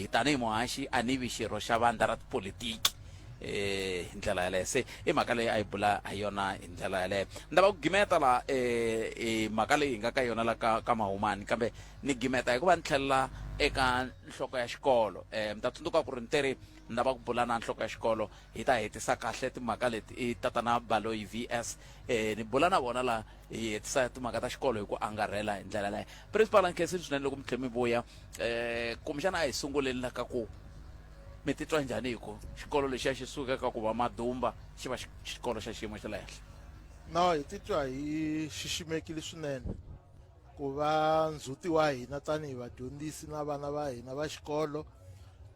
Tanihi muhaxi a ni vi xirho xa vandla ra tipolitiki hi ndlela yeleyo. Se i mhaka leyi a yi bula ha yona hi ndlela yeleyo. Ni lava ku gimeta la i mhaka leyi hi nga ka yona la ka Mahumani, kambe ni gimeta hi ku va ni tlhelela eka nhloko ya xikolo. Mi ta tsundzuka ku ri ni teri ni lava ku bula na nhloko ya xikolo hi ta hetisa kahle timhaka leti. I tatana Baloyi VS. Ni bula na vona la hi hetisa timhaka ta xikolo hi ku angarhela hi ndlela leyo. Principal, a nkhensini swinene loko mi tlhe mi vuya. Kumbexana a hi sunguleni la ka ku mi titwa njhani hi ku xikolo lexiya xi suka ka ku va madumba xi va xikolo xa xiyimo xa le henhla? No, hi titwa hi xiximekile swinene ku va ndzhuti wa hina tanihi vadyondzisi na vana va hina va xikolo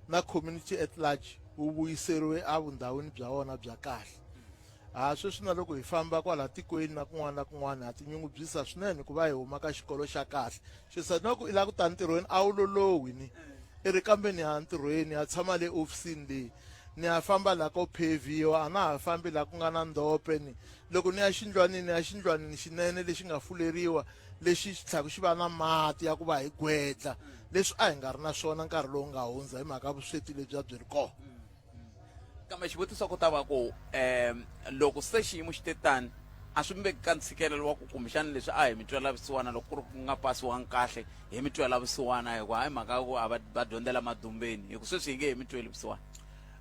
na community at large wu vuyiseriwe evundhawini bya wona bya kahle. Ha sweswi na loko hi famba kwala tikweni na kun'wana na kun'wana ha tinyungubyisa swinene ku va hi huma ka xikolo xa kahle. Xisa na ku i lava ku ta ntirhweni a wu lolohi ni i ri kambe ni ya ntirhweni ya tshama le ofisini leyi. Ni ya famba la ko pheviwa, a na ha fambi la ku nga na ndhope ni. Loko ni ya xindlwanini, ni ya xindlwanini xinene lexi nga fuleriwa, lexi xi tlhaka xi va na mati ya ku va hi gwedla, leswi a hi nga ri na swona nkarhi lowu nga hundza hi mhaka vusweti lebyi a byi ri kona. Kambe xivutiso ku ta va ku um loko se xiyimo xi te tani, a swi mi veki ka ntshikelelo wa ku kumbexana leswi a hi mi twela vusiwana loko ku ri ku nga pasiwangi kahle hi mi twela vusiwana, hikuva hayi mhaka ya ku a va va dyondzela madumbeni, hi ku sweswi hi nge he mi tweli vusiwana?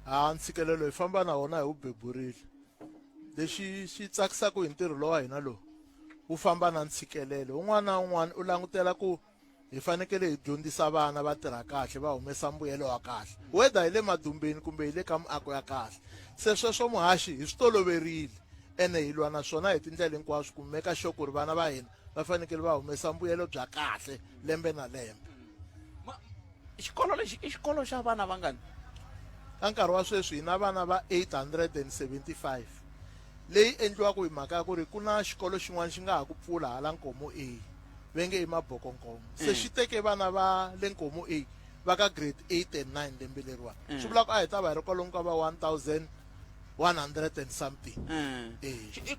Ha, ntshikelelo hi famba na wona hi wu beburile. Lexi xi tsakisaka hi ntirho lowa hina lowu, wu famba na ntshikelelo. Un'wana na un'wana u langutela ku hi fanekele hi dyondzisa vana va tirha kahle, va humesa mbuyelo wa kahle, whether hi le madumbeni kumbe hi le ka miako ya kahle. Se sweswo muhaxi hi swi toloverile, ene hi lwa na swona hi tindlela hinkwaswo ku make sure ku ri vana va hina va fanekele va humesa mbuyelo bya kahle lembe na lembe. Xikolo lexi i xikolo xa vana vangani? Ka nkarhi wa sweswi hi na vana va 875, leyi endliwaka hi mhaka ya ku ri ku na xikolo xin'wana xi nga ha ku pfula hala Nkomo A, ve nge i Maboko Nkomo. Se xi teke vana va le Nkomo A va ka grade 8 and 9 lembe leriwani. Swi vula ku a hi ta va hi ri kwalomu ka va 1100 and something.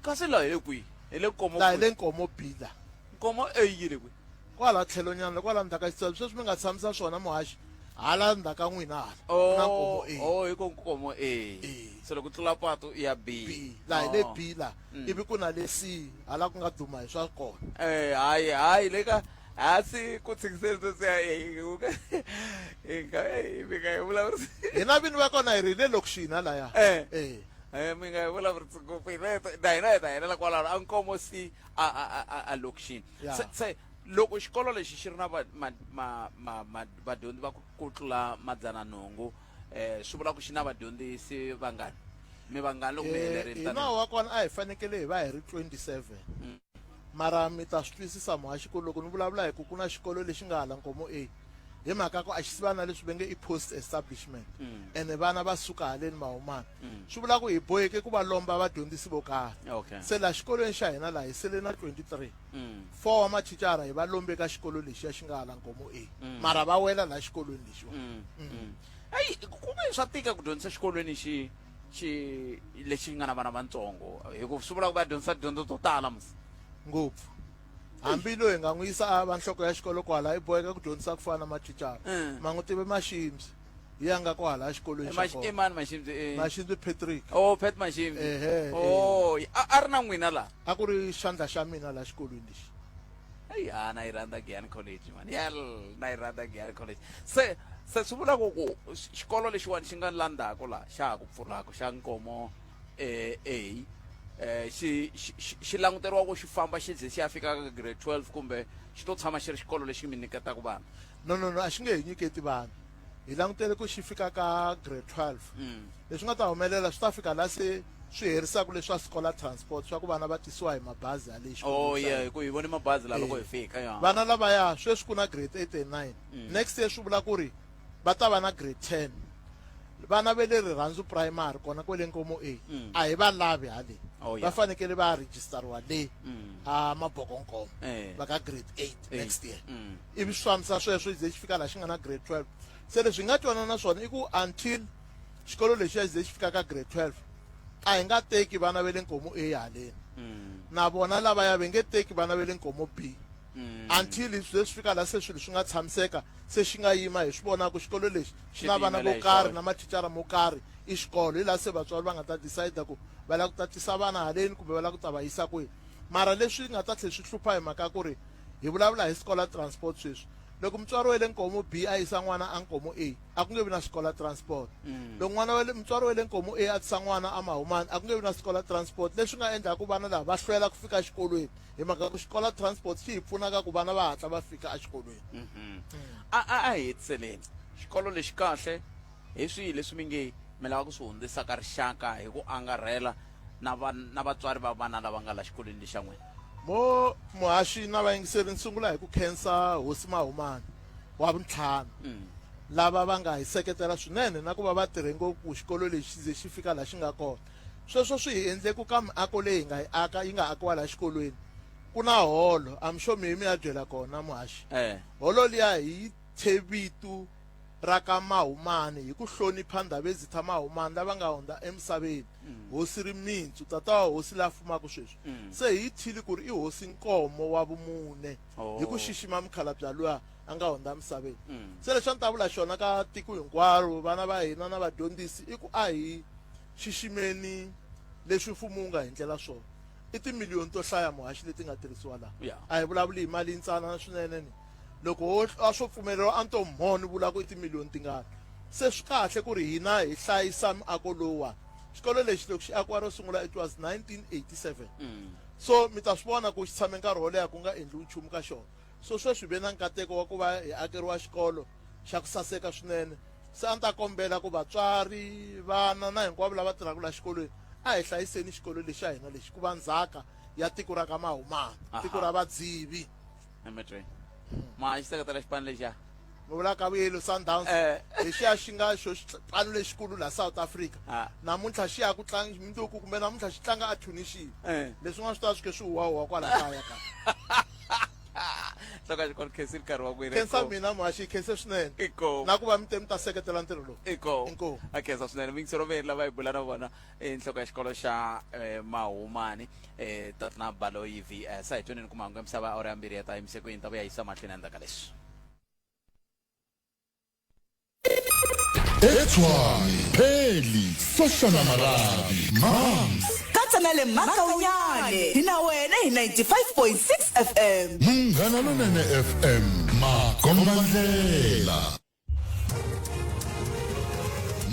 Kasi laha hi le kwihi? Hi le Nkomo Laha hi le Nkomo B la. Nkomo A yi le kwihi? Kwala tlhelonyana, kwala ndzhaku ka xitsalu sweswi mi nga tshamisa swona muhaxi, hala ndzhaku ka n'wina hala ku na Nkomo A. Oh, hi ko Nkomo A. Se loko tlula patu i ya B. B laha hi le B laha, ivi ku na le C hala ku nga duma hi swa kona. Hayi, hayi le ka hasi ku tshikiseni sweswiya, hi nga mi nga hi vulavurisi. Hina vini va kona hi ri hi le lokixini halaya. Mi nga hi vulavurisi ngopfu, hina na hina hi ta helela kwalano a Nkomo C a a a a lokixini. Se se loko xikolo lexi xi ri na va ma ma ma ma vadyondzi va ku tlula madzana nhungu, swi vula ku xi na vadyondzisi vangani? Mi vangani loko mi helerile Hi nawu wa kona a hi fanekele hi va hi ri 27, mara mi ta swi twisisa muhaxi ku loko ni vulavula hi ku ku na xikolo lexi nga hala Nkomo A, hi mhaka ku a xi siva na leswi va nge i post establishment, ene vana va suka haleni Mahumani, swi vula ku hi boheke ku va lomba vadyondzisi vo karhi. Se laha xikolweni xa hina laha hi sele na 23, 4 wa mathicara hi va lombe ka xikolo lexiya xi nga hala Nkomo A, mara va wela laha xikolweni lexiwa. Ayi, ku ve swa tika ku dyondzisa xikolweni xi xi lexi nga na vana vantsongo, hi ku swi vula ku va dyondzisa dyondzo to tala musi. Ngopfu. Hambi loyi hi nga n'wi yisa a va nhloko ya xikolo kwala, i boheka ku dyondzisa ku fana na mathicara. Ma n'wi tive Maximsi, hi ya nga kwala xikolweni xa kona. I mani Maximsi? Maximsi Patrick. Oh, Pat Maximsi. Ehe, Oh, a ri na n'wina la? A ku ri xandla xa mina la xikolweni lexi. Eyi, ha na yi rhandza Giyani College man. Yel, na yi rhandza Giyani College. Se se swi vula ku ku xikolo lexiwani xi nga la ndzhaku la xa ha ku pfulaka xa Nkomo A, xi xi languteriwa ku xi famba xi ze xi ya fika ka grade 12, kumbe xi to tshama xi ri xikolo lexi mi nyiketaka vana? No, no, no, a xi nge hi nyiketi vana. Hi langutele ku xi fika ka grade 12. Leswi nga ta humelela swi ta fika la se swi herisaka leswa scholar transport, swa ku vana va tisiwa hi mabazi hale xikolweni Oh, xa yeah, hina. hi ku hi vone mabazi la loko hi fika, ya. Vana lavaya sweswi ku na grade 8 and 9. Next year swi vula ku ri va ta va na grade 10. Vana ve le Rirhandzu Primary kona kwele Nkomo A, a hi va lavi hale. Oh, Va yeah. fanekele va ya registeriwa le a Maboko Nkomo, va ka grade 8 8. next year. Ivi swi fambisa sweswo xi ze xi fika laha xi nga na grade 12. Se leswi hi nga twanana swona i ku until xikolo lexiya xi ze xi fika ka grade 12, a hi nga teki vana va le Nkomo A haleni. Na vona lavaya va nge teki vana va le Nkomo B. Until swi ze swi fika laha se swilo swi nga tshamiseka, se xi nga yima, hi swi vona ku xikolo lexi xi na vana vo karhi na mathicara mo karhi, i xikolo. Hi laha se vatswari va nga ta decide ku va lava ku ta tisa vana haleni kumbe va lava ku ta va yisa kwihi. Mara leswi nga ta tlhela swi hlupha hi mhaka ya ku ri hi vulavula hi scholar transport sweswi. Loko mutswari wa le Nkomo B a yisa n'wana a Nkomo A, a ku nge vi na scholar transport. Loko n'wana wa le, mutswari wa le Nkomo A a tisa n'wana a Mahumani, a ku nge vi na scholar transport, leswi nga endlaka ku vana lava va hlwela ku fika exikolweni hi mhaka ku scholar transport xi hi pfuna ka ku vana va hatla va fika exikolweni. A a a hi hetiseleni xikolo lexi kahle, hi swihi leswi mi nge mi lava ku swi hundzisa ka rixaka hi ku angarhela na va na vatswari va vana lava nga la xikolweni lexa n'wina? Mo muhaxi na vayingiseri, ni sungula hi ku khensa Hosi Mahumani wa vuntlhanu, lava va nga hi seketela swinene na ku va va tirhe ngopfu ku xikolo lexi xi ze xi fika laha xi nga kona. Sweswo swi hi endle ku ka miako leyi hi nga yi aka yi nga akiwa laha xikolweni ku na holo, I'm sure mi ye mi ya byela kona muhaxi. Holo liya hi yi thye vito ra ka Mahumani hi ku hlonipha Ndhavezitha Mahumani lava nga hundza emisaveni, Hosi Rimintsu, tata wa hosi la fumaka sweswi. Se hi yi thyile ku ri i Hosi Nkomo wa vumune hi ku xixima mukhalabya luya a nga hundza emisaveni. Se lexi a ni ta vula xona ka tiko hinkwaro, vana va hina na vadyondzisi, i ku a hi xiximeni leswi mfumo wu nga hi ndlela swona. I timiliyoni to hlaya muhaxi leti nga tirhisiwa laha. A hi vulavuli hi mali yintsanana swinene ni. Loko ho a swo pfumeleriwa a ni to mho ni vula ku i timiliyoni tingani. Se swi kahle ku ri hina hi hlayisa miako lowuwani. Xikolo lexi loko xi akiwa ro sungula it was 1987. So mi ta swi vona ku xi tshame nkarhi wo leha ku nga endliwi nchumu ka xona. So sweswi hi ve na nkateko wa ku va hi akeriwa xikolo xa ku saseka swinene. Se a ni ta kombela ku vatswari, vana na hinkwavo lava tirhaka laha xikolweni a hi hlayiseni xikolo lexi xa hina lexi ku va ndzhaka ya tiko ra ka Mahumani, tiko ra Vadzivi. Emetweni ma xi seketela xipano lexiya mi vula ka vuyelo Sundowns eh. lexiya xi nga xo xipano lexikulu laha South Africa ah. namuntlha xi ya ku tlanga mundzuku kumbe namuntlha xi tlanga a Tunisia eh. leswin'wana swi ta swi ke swi huwahuwa kwala kaya ka hloka xikolo khensile nkarhi wa kwini khensa mina muhaxi khense swinene inkomu na ku va mi te mi ta seketela ntirho lowu inkomu inkomu a khensa swinene mingiselo veri lava hi bula na vona i nhloko ya xikolo xa eh, mahumani eh, tatana baloyi vs a hi tweneni ku mahungu ya misava awara ya mbirhi ya ta yimise ku yini ta vuya yisa mahlweni endzhaku ka leswi etshwane pheli soshana marabi mams katsa na le makaunyane hi na wena hi 95.6 fm munghana lonene fm makombandlela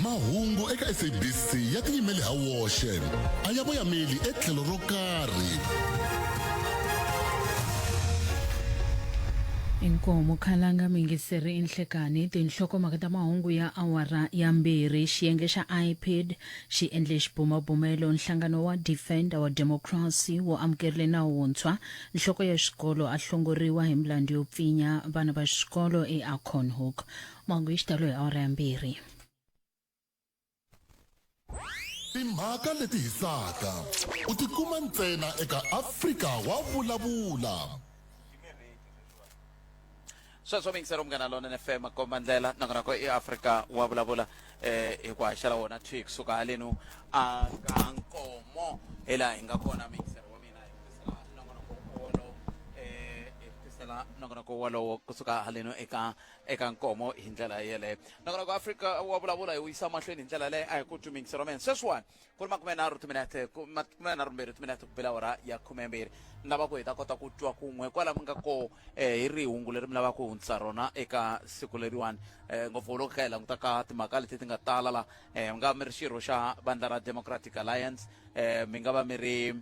mahungu eka sabc ya tiyimele ha woxe a ya voyameli etlhelo ro karhi Inkomu Khalanga Mingiseri Inhlekani tinhlokomhaka ta mahungu ya awara ya mbirhi xiyenge xa IPID xi endle xibumabumelo nhlangano wa Defend Our Democracy wu amukerile nawu wuntshwa nhloko ya xikolo a hlongoriwa hi milandzu yo pfinya vana va xikolo eAcornhoek mahungu hi xitalo hi awara ya mbirhi Timhaka leti hisaka u ti kuma ntsena eka Afrika wa Vulavula. Sweswo miyingiselo munghana lonene fm komba ndlela nongonoko i Afrika wa vulavula eh hi ku haxela wona thwi kusuka halenu a ka nkomo hi laha hi nga kona miyingiselo wa mina hi ku tisela nongonoko wolowo eh hi ku tisela nongonoko wolowo kusuka halenu eka eka nkomo hi ndlela yeleyo nongonoko Afrika wa vulavula hi wu yisa mahlweni hi ndlela leyo a hi ku twi miyingiselo wa mina sweswiwani ku ri makumenharhu timinete makumenharhumbirhi timinete ku bela awara ya khumembirhi ni lava ku hi ta kota ku twa kun'we kwala mi nga koho um hi rihi hungu leri mi lavaka ku hundzisa rona eka siku leriwani um ngopfu loko kha hi languta ka timhaka leti ti nga tala la um mi nga va mi ri xirho xa vandla ra democratic alliance um mi nga va mi ri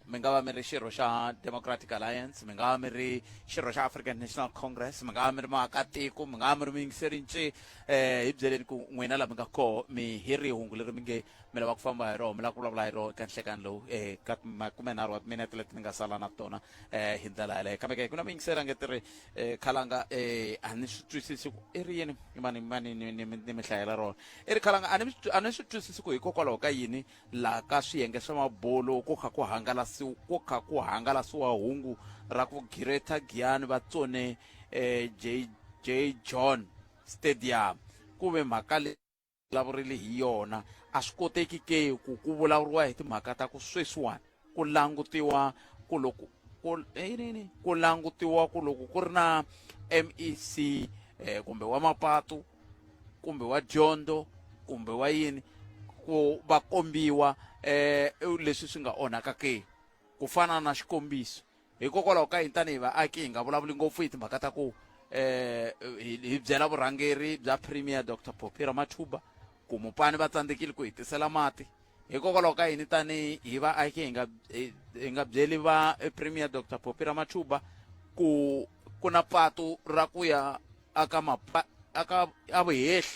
mi nga va mi ri xirho xa democratic alliance mi nga va mi ri xirho xa african national congress mi nga va mi ri maakatiko mi nga va mi ri muyingiseri nce um hi byeleni ku n'wina la mi nga koho mi hi ri hungu leri mi nge mi lava ku famba hi roho mi lava ku vulavula hi roho eka nhlekani lowu um ka makumenharhu wa timinete leti ni nga sala na tona um hi ndlela yaleyo kambe ke ku na muyingiseri a nge ti ri um khalanga um a ni swi twisisi ku i ri yini mani mani ni ni ni mi hlayela rona i ri khalanga a ni a ni swi twisisi ku hikokwalaho ka yini laha ka swiyenge swa mabolo ku kha ku hangalasiwa ku kha ku hangalasiwa hungu ra ku Greater Giyani va tsone eh, J J John Stadium ku ve mhaka leyi vulavurile hi yona a swi koteki ke ku ku vulavuriwa hi timhaka ta ku sweswiwani ku langutiwa ku loko ku yini ku langutiwa ku loko ku ri na MEC eh, kumbe wa mapatu kumbe wa dyondzo kumbe wa yini ku va kombiwa eh leswi swi nga onhaka ke ku fana na xikombiso hikokwalaho ka yini tanihi vaaki hi nga vulavuli ngopfu hi timhaka ta ku eh hi byela vurhangeri bya premier Dr Phophi Ramathuba ku mupani va tsandzekile ku hi tisela mati hikokwalaho ka yini tani hi vaaki hi nga hi nga byeli va premier Dr Phophi Ramathuba ku ku na patu ra ku ya aka mapa aka avuhehli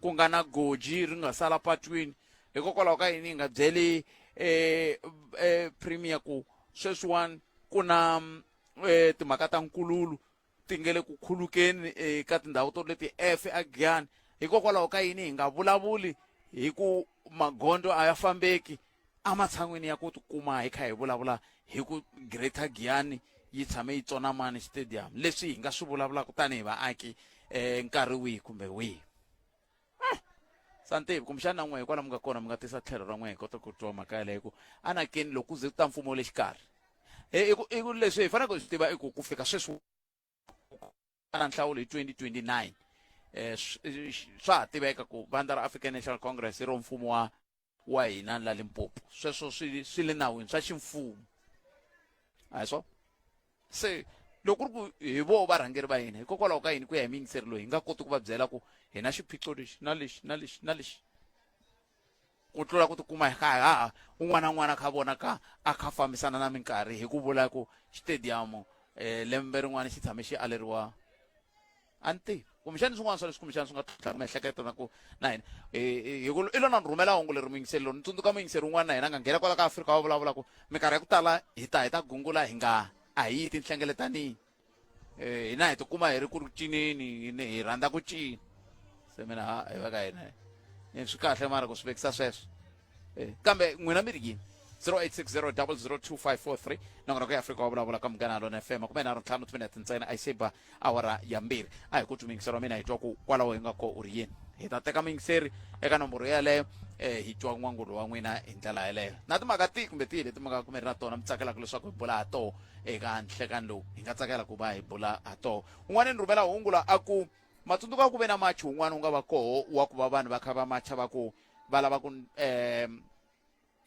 ku nga na goji ri nga sala patwini hikokwalaho ka yini hi nga byeli eh, eh, premier ku sweswiwani ku na eh, timhaka ta nkululu ti nge le ku khulukeni eka tindhawu to leti efe a giyani hikokwalaho ka yini hi nga vulavuli hi ku magondzo a ya fambeki ematshan'wini ya ku tikuma hi kha hi vulavula hi ku greater giyani yi tshame yi tsona mani stadium leswi hi nga swi vulavulaka tanihi vaaki um nkarhi wihi kumbe wihi. Santivi kumbexana na n'we hikwalaho mi nga kona mi nga tisa tlhelo ra n'we hi kota ku twa mhaka yaleyo ku anakeni loko ku ze ku ta mfumo wa le xikarhi i ku i ku leswi hi faneleke hi swi tiva i ku ku fika sweswi na nhlawulo hi 2029 eh swa ha tiveka ku vandla ra African National Congress i ro mfumo wa wa hina la Limpopo sweswo swi swi le nawini swa ximfumo a hi swona se loko ku ri ku hi voho varhangeri va hina hikokwalaho ka yini ku ya hi miyingiseri loyi hi nga koti ku va byela ku hi na xiphiqo lexi na lexi na lexi na lexi ku tlula ku tikuma hi kha ha un'wana na un'wana a kha vona ka a kha fambisana na minkarhi hi ku vula ku xitediyamu um lembe rin'wana xi tshame xi aleriwa a ni tivi kumbexani swin'wana swa leswi kumbexani swi nga tlhontlha miehleketo na ku na hina hi ku i lo na ni rhumela hungu leri muyingiseri lowu ni tsundzuka muyingiseri un'wana na yena a nga nghena kwala ka Afrika wa vulavula ku minkarhi ya ku tala hi ta hi ta gungula hi nga a hi yi tinhlengeletanini eh hina hi tikuma hi ri ku cineni hi rhandza ku cina se mina ha hi va ka hina swi kahle mara ku swi vekisa sweswo Eh, kambe n'wina mi ri yini 0860002543 nongonoko ya afrika wa vulavula ka munghana lona fm 35 timinete ntsena a yi se ba awara ya mbirhi a hi ku twi muyingiseri wa mina hi twa ku kwalaho hi nga ko u ri yini hi ta teka muyingiseri eka nomboro yeleyo eh, hi twa n'wangulo wa n'wina hi ndlela yeleyo na timhaka tihi kumbe tihi leti mi nga kumeri na tona mi tsakelaka leswaku hi bula ha toho eka nhlekani lowu hi nga tsakela ku va hi bula ha toho un'wana ni rhumela hungu la a ku matsundzuka ku ve na machi wun'wana wu nga va koho wa ku va vanhu va kha va macha va ku va lava ku um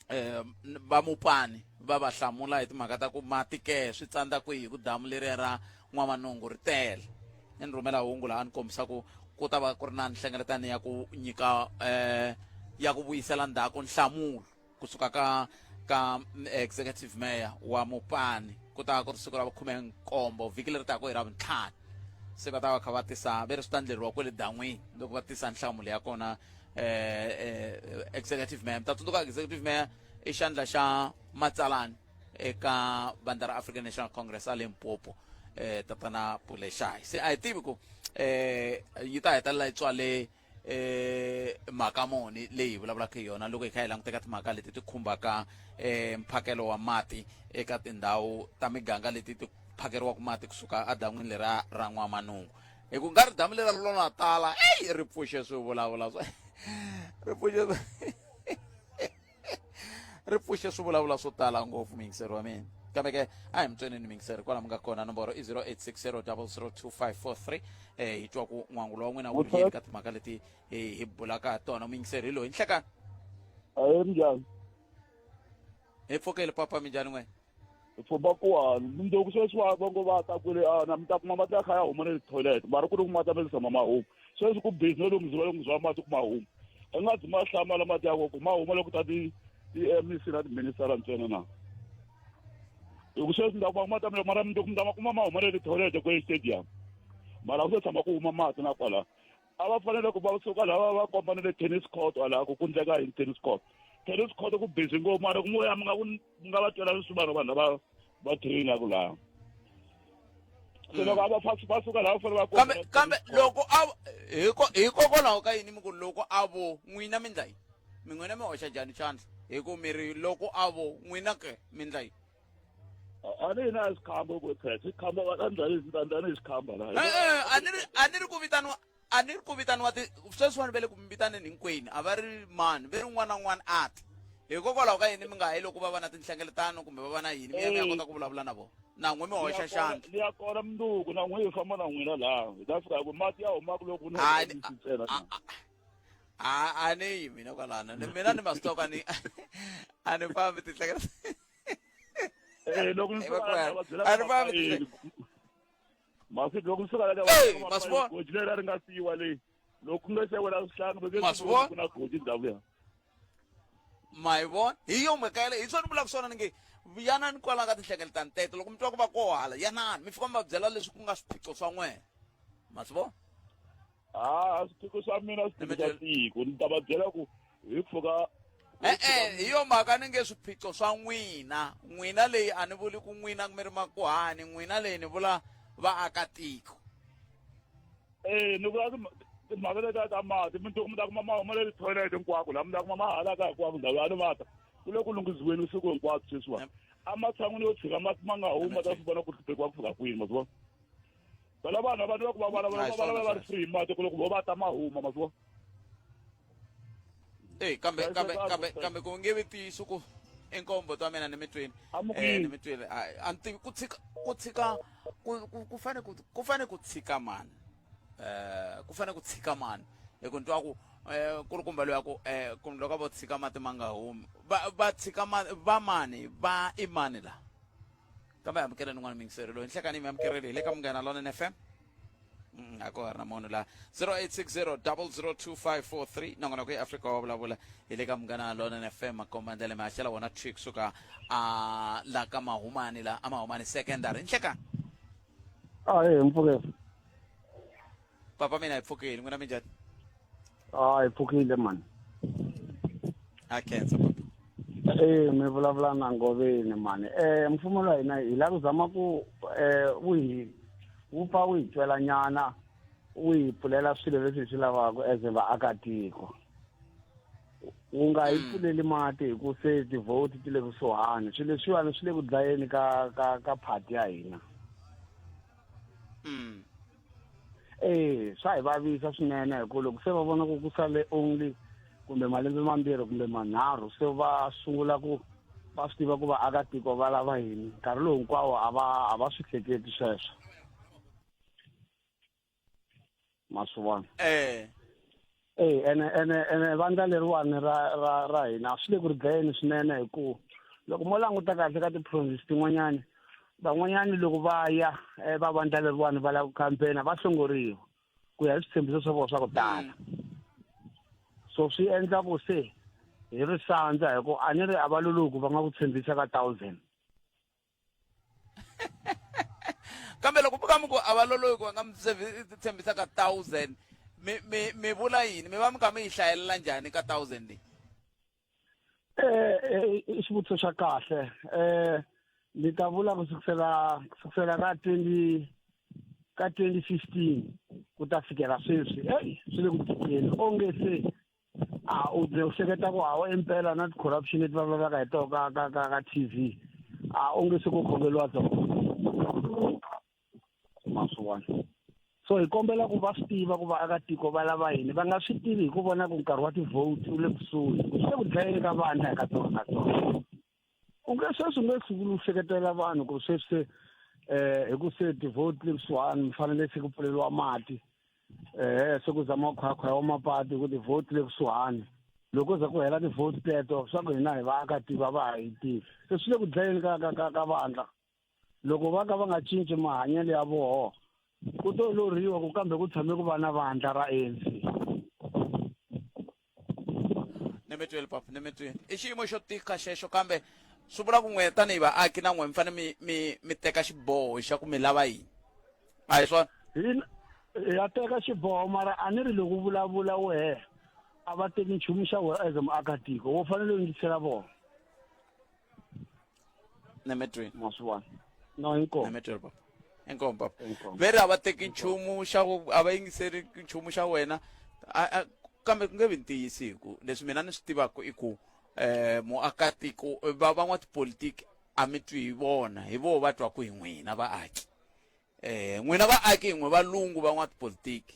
um va mupani va va hlamula hi timhaka ta ku mati ke swi tsandza kwihi ku damu leriya ra n'wamanungu ri tele ni ni rhumela hungu laha ni kombisa ku ku ta va ku ri na nhlengeletano ya ku nyika um ya ku vuyisela ndzhaku nhlamulo kusuka ka ka executive mayor wa mupani ku ta va ku ri siku ra vukhume-nkombo vhiki leri taka hi ra vuntlhanu se va ta va kha va tisa ve ri swi ta ndleriwa kwele dan'wini loko va tisa nhlamulo ya kona eh, eh, executive mayor mi ta tsundzuka executive mayor i xandla xa matsalani eka vandla ra African National Congress a Limpopo eh, tatana Puleshai se a hi tivi ku eh, yi ta hetelela yi tswale eh mhaka muni leyi hi vulavulaka hi yona loko hi kha hi languteka timhaka leti ti khumbaka eh mphakelo wa mati eka tindhawu ta miganga leti ti phakeriwaka mati kusuka edan'wini lera ra n'wamanungu hi ku nga ri damu lera ri lo na tala eyi ri pfuxe swi vulavula swa ri pfuxe ri pfuxe swi vulavula swo tala ngopfu muyingiseri wa mina kambe ke a hi mitsweneni muyingiseri kwala mi nga kona nomboro i 0860 002543 eh hi twa ku n'wangulo wa n'wina wu ri yini ka timhaka leti hi hi bulaka ha tona muyingiseri hi loyi nhlekani ahe minjhani hi pfukile papa minjhani n'we hi pfumba kuwani mundzuku sweswi va va ngo va ta kwele a na mi ta kuma mati ya kha ya huma na le toilet mara ku ri ku mati ma tshama ma huma sweswi ku busy no lunghisiwa lunghisiwa mati ku ma huma i nga zi ma hlamala mati ya ku ma huma loko ta ti ti-mec na tiministara ntsena na hi ku sweswi mi ta kuma mati ya mara mundzuku mi ta ma kuma ma huma na le toilet kwele stadium mara ku se tshama ku huma mati na kwala a va fanele ku va suka lava va komba na le tennis court wala ku ku ndleka yini tennis court tennis court ku busy ngopfu mara ku moya mi nga ku mi nga va twela swivano vanhu lava va trainaku laha se loko a va va suka laha va fanele va kambe kambe loko a hikokwalaho ka yini mi ku loko a vo n'wina mi ndla yini mi n'wina mi hoxa njhani xandla hi ku mi ri loko a vo n'wina ke mi ndla yini a ni hina a xikhamba ku phela xikhamba va ta ndlani ndlani hi xikhamba la e-e a ni ri a ni ri ku vitaniwa a ni ri ku vitaniwa ti sweswiwani va le ku mi vitaneni hinkwenu a va ri mani ve ri un'wana na un'wana a ta hikokwalaho ka yini mi nga hayi loko va va na tinhlengeletano kumbe va va na yini mi ya mi ya kota ku vulavula na vona na n'we mi hoxa xandla ni ya kona mundzuku na n'we hi famba na n'wina laha hi ta fika ku mati ya humaka loko ni ntsena a a ni yi mina kwalano ni mina ni masitoka ni a ni fambi tinhlengeletano Eh, loko ni va suka laha, va byela a ni ku fambi mapayeni. Masi loko ni suka laha, Hey, va- ma swi vona? goji leri a ri nga siyiwa leyi loko ku nga se wela swihlanga va nge Ma swi swi voni vona? ku na goji ndhawu ya ma yi vona hi yo mhaka yaleyo hi swona ni vulaka swona ni nge yanani kwalaho ka tinhlengeletano teto loko mi twa ku va koho hala yanani mi fika mi va byela leswi ku nga swiphiqo swa n'wena ma swi vona ha swiphiqo swa mina swiphiqo swa tiko ni ta va byela ku hi pfuka e-e hi yo mhaka ni nge swiphiqo swa n'wina n'wina leyi a ni vuli ku n'wina mi ri makuhani n'wina leyi ni vula vaakatiko eh ni vula timhaka letiya ta mati mundzuku mi ta kuma ma huma le ti-toilet hinkwako laha mi ta kuma ma halaka hinkwako ndhawu ya ni vata ku le ku lunghisiweni vusiku hinkwabyo sweswiwani ematshan'wini yo tshika mati ma nga humi ma ta swi vona ku hlupekiwa ku fika kwini ma swi vona phela vanhu vanhu va ku va vulavula va vulavula va ri free mati ku loko vo va ta ma huma ma swi vona Ey kambe kambe Hlayiseka, kambe Buti. kambe ku nge vi ntiyiso ku inkombo ta mina ni mi twini. Amukile. Eh ni mi twile. Ai, A ni tivi ku tshika ku tshika ku ku ku fane ku ku fane ku tshika mani. Eh ku fane ku tshika mani. Hi ku ni twa ku eh ku ri kumbe loyi a ku eh kumbe loko vo tshika mati ma nga humi. Va va tshika ma va mani va i mani la. Kambe amukeleni n'wana mingiseri loyi nhlekani mi amukerile hi le ka Munghana Lonene FM. A ko ha ri na munhu laha 0860 002543 nongonoko ya Afrika wa vulavula hi le ka Munghana Lonene FM makomba ndlela mi haxela wona thwi kusuka a la ka Mahumani la a Mahumani secondary nhlekani Ahee, mpfukeni. Papa mina hi pfukile n'wina minjhani? Ah, hi pfukile mani. A khensa papa. Eh, mi vulavula na Ngoveni mani. Eh, mfumo wa hina hi lava ku zama ku eh wu hi wu pfa wu hi twela nyana wu hi pfulela swilo leswi hi swi lavaka as vaakatiko. Wu nga hi pfuleli mati hi ku se ti-vote ti le kusuhani. Swilo leswiwani swi le ku dlayeni ka ka ka party ya hina. Eh, swa hi vavisa swinene hi ku loko se va vona ku ku sale only kumbe malembe mambirhi kumbe manharhu se va sungula ku va swi tiva ku vaakatiko va lava yini nkarhi lowu hinkwawo a va a va swi hleketi sweswo ma swi vona eh Eh, ene ene ene vandla leriwani ra ra ra hina swi le ku ri dlayeni swinene hi ku loko mo languta kahle ka ti-province tin'wanyani van'wanyani loko va ya eh, va vandla leriwani va lava ku campaign va hlongoriwa ku ya hi switshembiso swa vona swa ku tala so swi endla ku se hi ri sandza hi ku a ni ri a va loloku va nga ku tshembisa ka thousand kambe loko mi ka mi ku a va loloki va nga mi tshembisa ka thousand mi mi mi vula yini mi va mi kha mi yi hlayelela njhani ka thousand leyi Eh, eh, i xivutiso xa kahle eh ni ta vula ku sukusela kusukisela ka 20 ka 2015 ku ta fikela sweswi eyi swi le ku tikeni onge se a u ze u hleketa ku hawa impela na ti-corruption leti va vulavulaka hi toho ka ka ka ka TV a onge se ku khongeliwa tona ma swi vona so hi kombela ku va swi tiva ku vaakatiko va lava yini va nga swi tivi hi ku vona ku nkarhi wa ti-vote wu le kusuhi swi le ku dlayeni ka vandla hi katsongo katsongo u nge sweswi u nge sunguli u hleketela vanhu ku sweswi se um hi ku se ti-vote le kusuhani mi fanele se ku pfuleriwa mati ehe se ku zama khwakhwa wa mapatu hi ku ti-vote le kusuhani loko za ku hela ti-vote teto swa ku hina hi vaakatiko a va ha yi tivi se swi le ku dlayeni ka ka ka ka vandla loko va ka va nga cinci mahanyelo ya voho ku to lorhiwa ku kambe ku tshame ku va na vandla ra ANC ni mi twile papa ni mi twile i xiyimo xo tika xexo kambe swi vula ku n'we tanihi vaaki na n'we mi fanele mi mi mi teka xiboho xa ku mi lava yini a hi swona hina ya teka xiboho mara a ni ri loko u vulavula wehe a va teki nchumu xa wena as muakatiko wo fanele u yingisela vona ni mi twile ma swi vona no inkomu ni mi twile papa inkomu papa ve ri a va teki nchumu xa ku a va yingiseli nchumu xa wena kambe ku nge vi ntiyisi hi ku leswi mina ni swi tivaka i ku um muakatiko va van'watipolitiki a mi twi hi vona hi voho va twaku hi n'wina vaaki eh n'wina vaaki n'we valungu va n'watipolitiki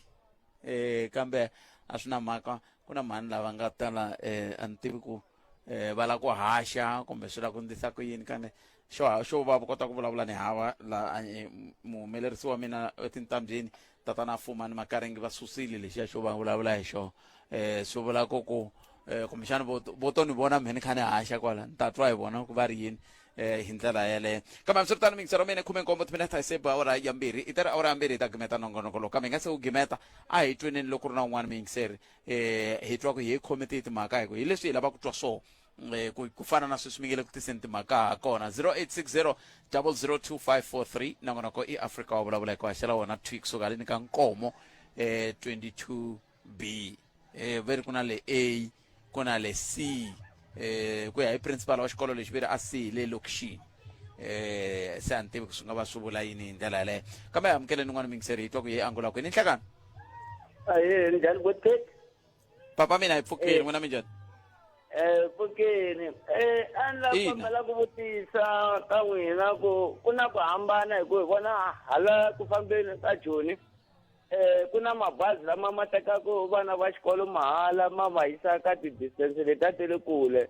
eh kambe a swi na mhaka ku na mhani lava nga tala eh a ni tivi ku eh va la ku haxa kumbe swi la ku ndlisa ku yini kambe xo xo va kota ku vulavula ni hava la eh, muhumelerisi wa mina etintambyini tatana Fumani Makaringi va susile lexiya xo va vulavula hi xona eh swi vula ku ku eh kumbexana vo vo to ni vona mhe ni kha ni haxa kwala ni ta twa hi vona ku va ri yini eh hi ndlela yeleyo kambe hambiswiritano mingisero mina khume nkombo timinete hi sebu awara ya mbirhi i teri awara ya mbirhi hi ta gimeta nongonoko lowu kambe hi nga se wu gimeta a hi tweneni loko ku ri na un'wana muyingiseri eh hi twa ku hi khome tihi timhaka hi ku hi leswi hi lavaka ku twa swona eh, ku ku fana na sweswi mi nge le ku tiseni timhaka ha kona 0860 002543 nongonoko i Afrika wa vulavula hi ku haxela wona thwi kusuka haleni ka nkomo eh 22B eh ve ri ku na le A ku na le C eh ku ya hi principal wa xikolo lexi ve ri a C le lokixini eh se a ni tivi ku swi nga va swi vula yini hi ndlela yaleyo kambe amukeleni un'wana mingiseri hi twa ku yi angula kwini nhlekani Ahee, njhani Botek? papa mina hi pfukile n'wina minjhani Eh, pfukeni. Eh, a ni lava Ina. kombela ku vutisa ka n'wina ku ku na ku hambana hi ku hi vona hala ku fambeni ka Joni. Ku na mabazi lama ma tekaka vana va xikolo mahala ma va yisa ka ti-distance leti a ti ri kule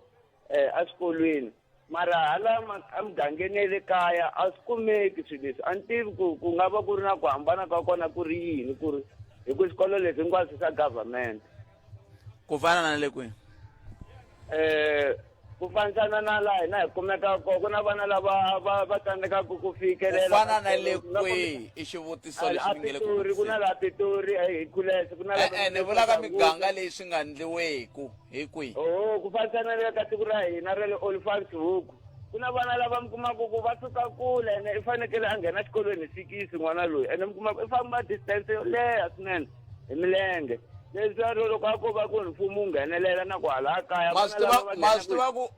eswikolweni. Mara hala emugangeni ya le kaya a swi kumeki swilo leswi. A ni tivi ku ku nga va ku ri na ku hambana ka kona ku ri yini ku ri hi ku swikolo leswi hinkwaswo swa government. Ku fana na le kwihi? Ku fanisana na laha hina hi kumekaka kona, ku na vana lava va va tsandzekaka ku fikelela. Ku fana na le kwihi i xivutiso lexi ni nge le ku Pitori, ku na laha Pitori, hi Khulese, ku na laha E-e, ni vula ka miganga leyi swi nga ndliweku hi kwihi? Oho, ku fanisana na le ka tiko ra hina ra le Olifantshoek. Ku na vana lava mi kumaka ku va suka kule ene i fanekele a nghena xikolweni hi sikisi n'wana loyi, ene mi kuma ku i famba distance yo leha swinene hi milenge. Leswaku loko a ko va ku ri mfumo wu nghenelela na ku hala kaya Ma swi tiva, ma swi tiva ku,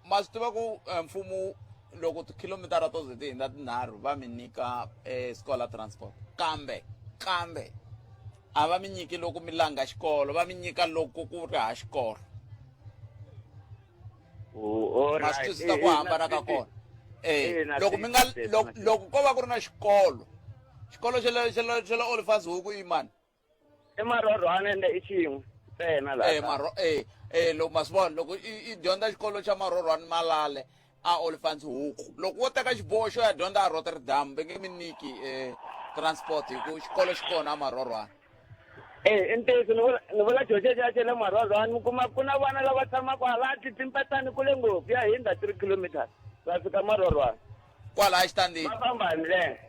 ma swi tiva ku mfumo loko tikhilomitara to ze ti hundza tinharhu va mi nyika scholar transport, kambe, kambe a va mi nyiki loko mi langa xikolo, va mi nyika loko ku ri ha xikolo. Ma swi twisisa ku hambana ka kona? Loko mi nga, loko, loko ko va ku ri na xikolo, xikolo xa le, xa le, xa le Olifantshoek i mani? I Marhorhwana ende i xin'we ntsena laha. Loko ma swi vona, loko i dyondza xikolo xa Marhorhwana Malale a Olifantshoek, loko wo teka xiboho xo ya dyondza a Rotterdam, va nge mi nyiki transport hi ku xikolo xi kona a Marhorhwana. I ntiyiso, ni vula xo xexo xa le Marhorhwana, mi kuma ku na vana lava tshamaka hala Titimpetani kule ngopfu, ya hundza 3 kilometers va fika Marhorhwana. Kwala xitandini. Va famba hi milenge.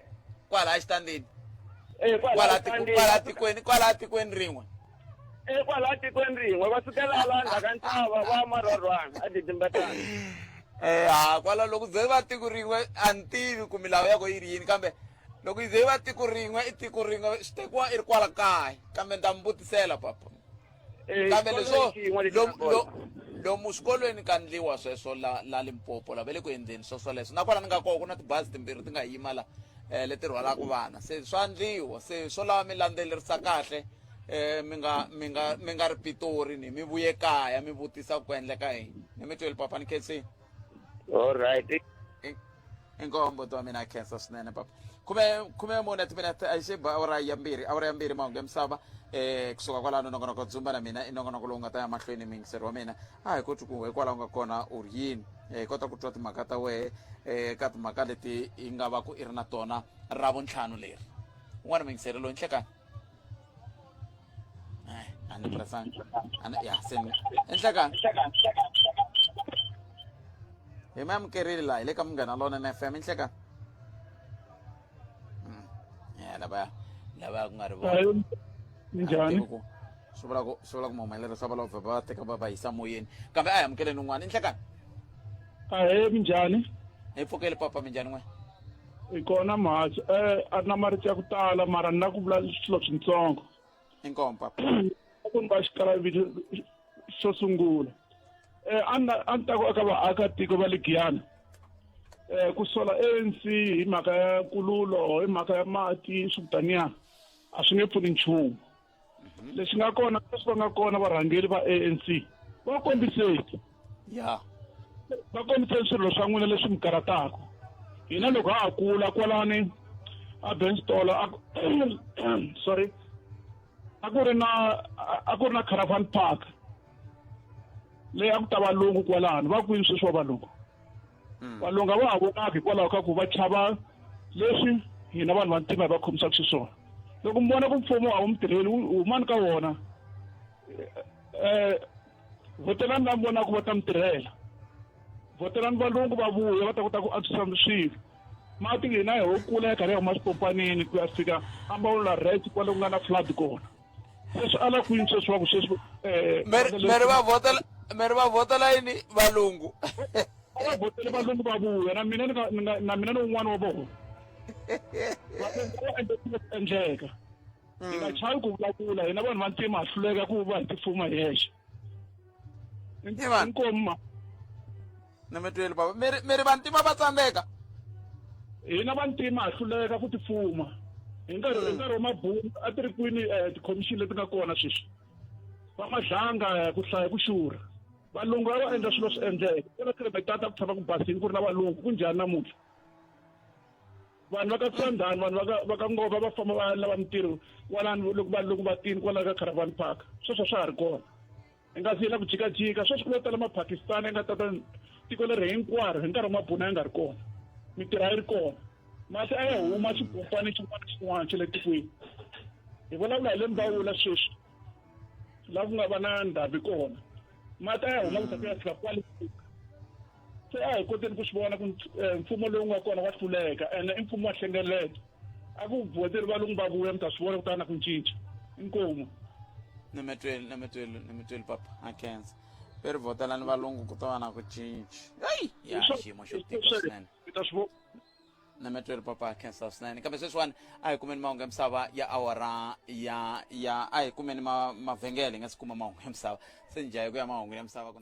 Kwala xitandini. Kwala Kwala xitandini. kwala tikweni, kwala tikweni rin'we. Kwala tikweni rin'we, va sukela la ndzhaku ka ntshava va Marhorhwana a Titimpetani. Ha, kwala loko ze va tiko rin'we a ni tivi ku milawu ya ko yi ri yini, kambe loko yi ze va tiko rin'we i tiko rin'we swi tekiwa i ri kwala kaya, kambe ni ta mi vutisela papa. Kambe Xikolo leswo xin'we lexi nga kona. lomu swikolweni ka ndliwa sweswo la Limpopo la va le ku endleni swo swoleswo, na kwala ni nga kona ku na tibazi timbirhi ti nga yima la leti rhwalaka vana, se swa ndliwa, se swo lava mi landzelerisa kahle, mi nga ri Pitori ni mi vuye kaya mi vutisa ku endleka yini. Ni mi tweli papa, ni khensile. All right. Inkomu mbuti wa mina, a khensa swinene papa. Khume mune timinete a xi ba awara ya mbirhi, awara ya mbirhi mahungu ya misava. Kusuka kwalano nongonoko dzumba na mina i nongonoko lowu nga ta ya mahlweni muyingiseri wa mina. A hi koti ku hikwalaho nga kona u ri yini. Hi kota ku twa timhaka ta wehe ka timhaka leti yi nga va ku i ri na tona ra vuntlhanu leri. Un'wana muyingiseri loyi nhlekani. A ni pressanga. A ni, ya, se ni. Nhlekani. Hi mi amukerile laha hi le ka Munghana Lonene FM nhlekani. Ya lavaya ku nga ri vona. Minjhani? Swi vula ku, swi vula ku muhumelerisi va lova va teka va va yisa moyeni. Kambe a hi amukeleni un'wana nhlekani. Ahee, minjhani? Hi pfukele papa, minjhani n'we? Hi kona mhasi. A na marito ya ku tala mara ni la ku vula swilo swintsongo. Inkomu papa. Ku ni va xikala xo sungula. A ni a ni ta ku eka vaakatiko va le Giyani. Ku sola ANC hi mhaka ya nkululo, hi mhaka ya mati, swikutaniya a swi nge pfuni nchumu. Lexi nga kona, leswi va nga kona varhangeri va ANC va kombiseni. Va kombiseni swilo swa n'wina leswi mi karhataka. Hina loko ha ha kula kwalani a Benstola, a ku, sorry, a ku ri na, a ku ri na Caravan Park leyi a ku ta valungu kwalano. Va kwini sweswi wa valungu? Valungu a va ha vonaki hikwalaho ka ku va chava leswi hina vanhu va ntima hi va khomisaka xiswona. Loko mi vona ku mfumo a wu mi tirheli, humani ka wona. Votelani lava mi vonaka va ta mi tirhela. Votelani valungu va vuya va ta kota ku antswisa swilo. Mati hina hi ho kula ya karhi ya huma swipompanini ku ya fika Ambawula Red kwale ku nga na flood kona. Sweswi ala kwini sweswi wa ku sweswi, Meri va votela, meri va votela yini valungu? Va votele valungu va vuya, na mina ni nga, ni nga, na mina ni un'wana wa vona. Valungu va endla swilo swi endleka. Hi nga chavi ku vulavula, hina vanhu va ntima ha hluleka ku va hi tifuma hi hexe. Inkomu ma. Ni mi twile baba. Mi ri vantima va tsandzeka? Hina vantima ha hluleka ku tifuma. Hi nkarhi wa mabunu a ti ri kwini tikhomixini leti nga kona sweswi? Va Madlanga ku hlaya ku xurha. Valungu a va endla swilo swi endleka. Eka Kremetata ku tshama ku basile ku ri na valungu, ku njhani namuntlha? Vanhu va ka Sandani, vanhu va ka va ka Ngova va famba va ya lava mintirho kwalano loko va loko va tini kwala ka Caravan Park. Sweswo a swa ha ri kona. Hi nga siyela ku jikajika sweswi ku lo tala Mapakistani ya nga tata tiko leri hinkwaro hi nkarhi wa mabunu a ya nga ri kona. Mintirho a yi ri kona. Mati a ya huma xipompani xin'wana na xin'wana xa le tikweni. Hi vulavula hi le Mbawula sweswi laha ku nga va na ndhambi kona. Mati a ya huma ku za ku ya fika kwale se a hi koteni ku swi vona ku eh, mfumo lowu nga kona wa hluleka ene i mfumo wa hlengeleto a ku vhoteri valungu va vuya mi ta swi vona ku ta na ku cinca inkomu nimetweli nimetweli nimetweli papa a khensa ve ri vhotelani valungu ku ta va na ku cinca eyi ya xiyimo xo tika swinene mi ta swi vona Nametweri papa khensa swinene kambe sweswiwani a hi kumeni mahungu ya misava ya awara ya ya a hi kumeni ma mavhengele hi nga si kuma mahungu ya misava se ni jahe ku ya mahungu ya misava ku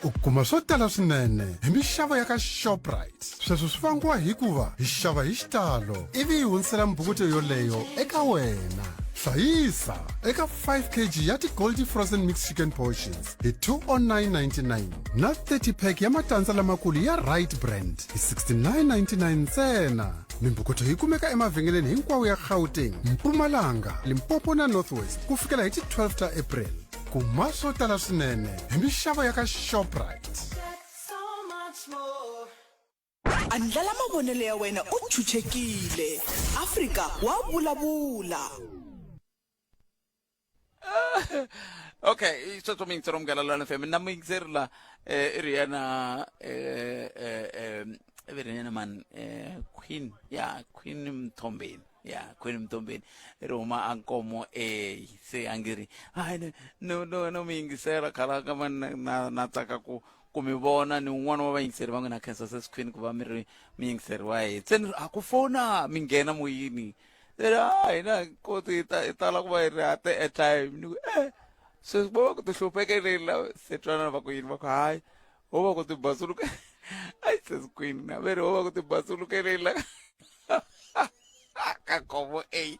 U kuma swo tala swinene hi mixavo ya ka Shoprite. Sweswo swi vangiwa hikuva hi xava hi xitalo ivi hi hundzisela mbukuto yoleyo eka wena. Hlayisa eka 5 kg ya ti-Goldie Frozen Mixed Chicken Portions hi 209.99 na 30 pack ya matandza lamakulu ya Right Brand hi 69.99 ntsena. Mimbhukuto yi kumeka emavhengeleni hinkwawo ya Gauteng, Mpumalanga, Limpopo na North West ku fikela hi ti 12 ta April. Kuma swo tala swinene hi mixavo ya ka Shoprite. Andlala mavonelo ya wena u chuchekile. Afrika wa vulavula. Okay, sweswo muyingiseri wa Munghana Lolani FM na muyingiseri la i ri yena i ri yena man Queen ya Queen Mthombeni ya Queen Mthombeni ri huma a Nkomo A se a nge ri hayi no no no mi yingisela khala ka man na na tsaka ku ku mi vona ni un'wana wa vayingiseri va n'wina khensa sesi Queen ku va mi ri muyingiseri wa hina se ni ri a ku fona mi nghena moyeni se ri a hina koti hi ta hi tala ku va hi ri ha ti-airtime ni ku e sweswi vo va ku ti hluphekeleni la se twanana va ku yini va ku hayi ho va ku ti basuluka ayi sesi Queen na ve ri ho va ku ti basulukeleni la ka kovo a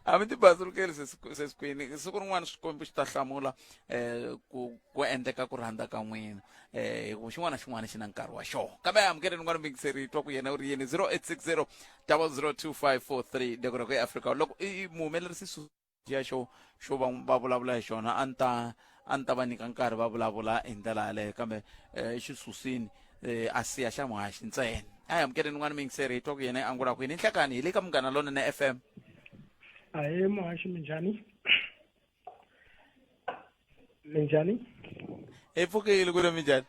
a mi ti basulukeli sesi Queen siku rin'wana Xikwembu xi ta hlamula um ku ku endleka ku rhandza ka n'wina um hi ku xin'wana na xin'wana xi na nkarhi wa xona kambe amukeleni n'wana muyingiseri twa ku yena u ri yini 0860 002543 dekoreko ya Afrika loko i muhumelerisi ya xo xo va va vulavula hi xona a ni ta a ni ta va nyika nkarhi va vulavula hi ndlela yaleyo kambe um xi susini um a siya xa muhaxi ntsena a hi amukeleni n'wana muyingiseri hi twa ku yena i angula kwini nhlekani hi le ka Munghana Lonene FM. Ahee muhaxi, minjhani? Minjhani? Hi pfukile ku ri minjhani?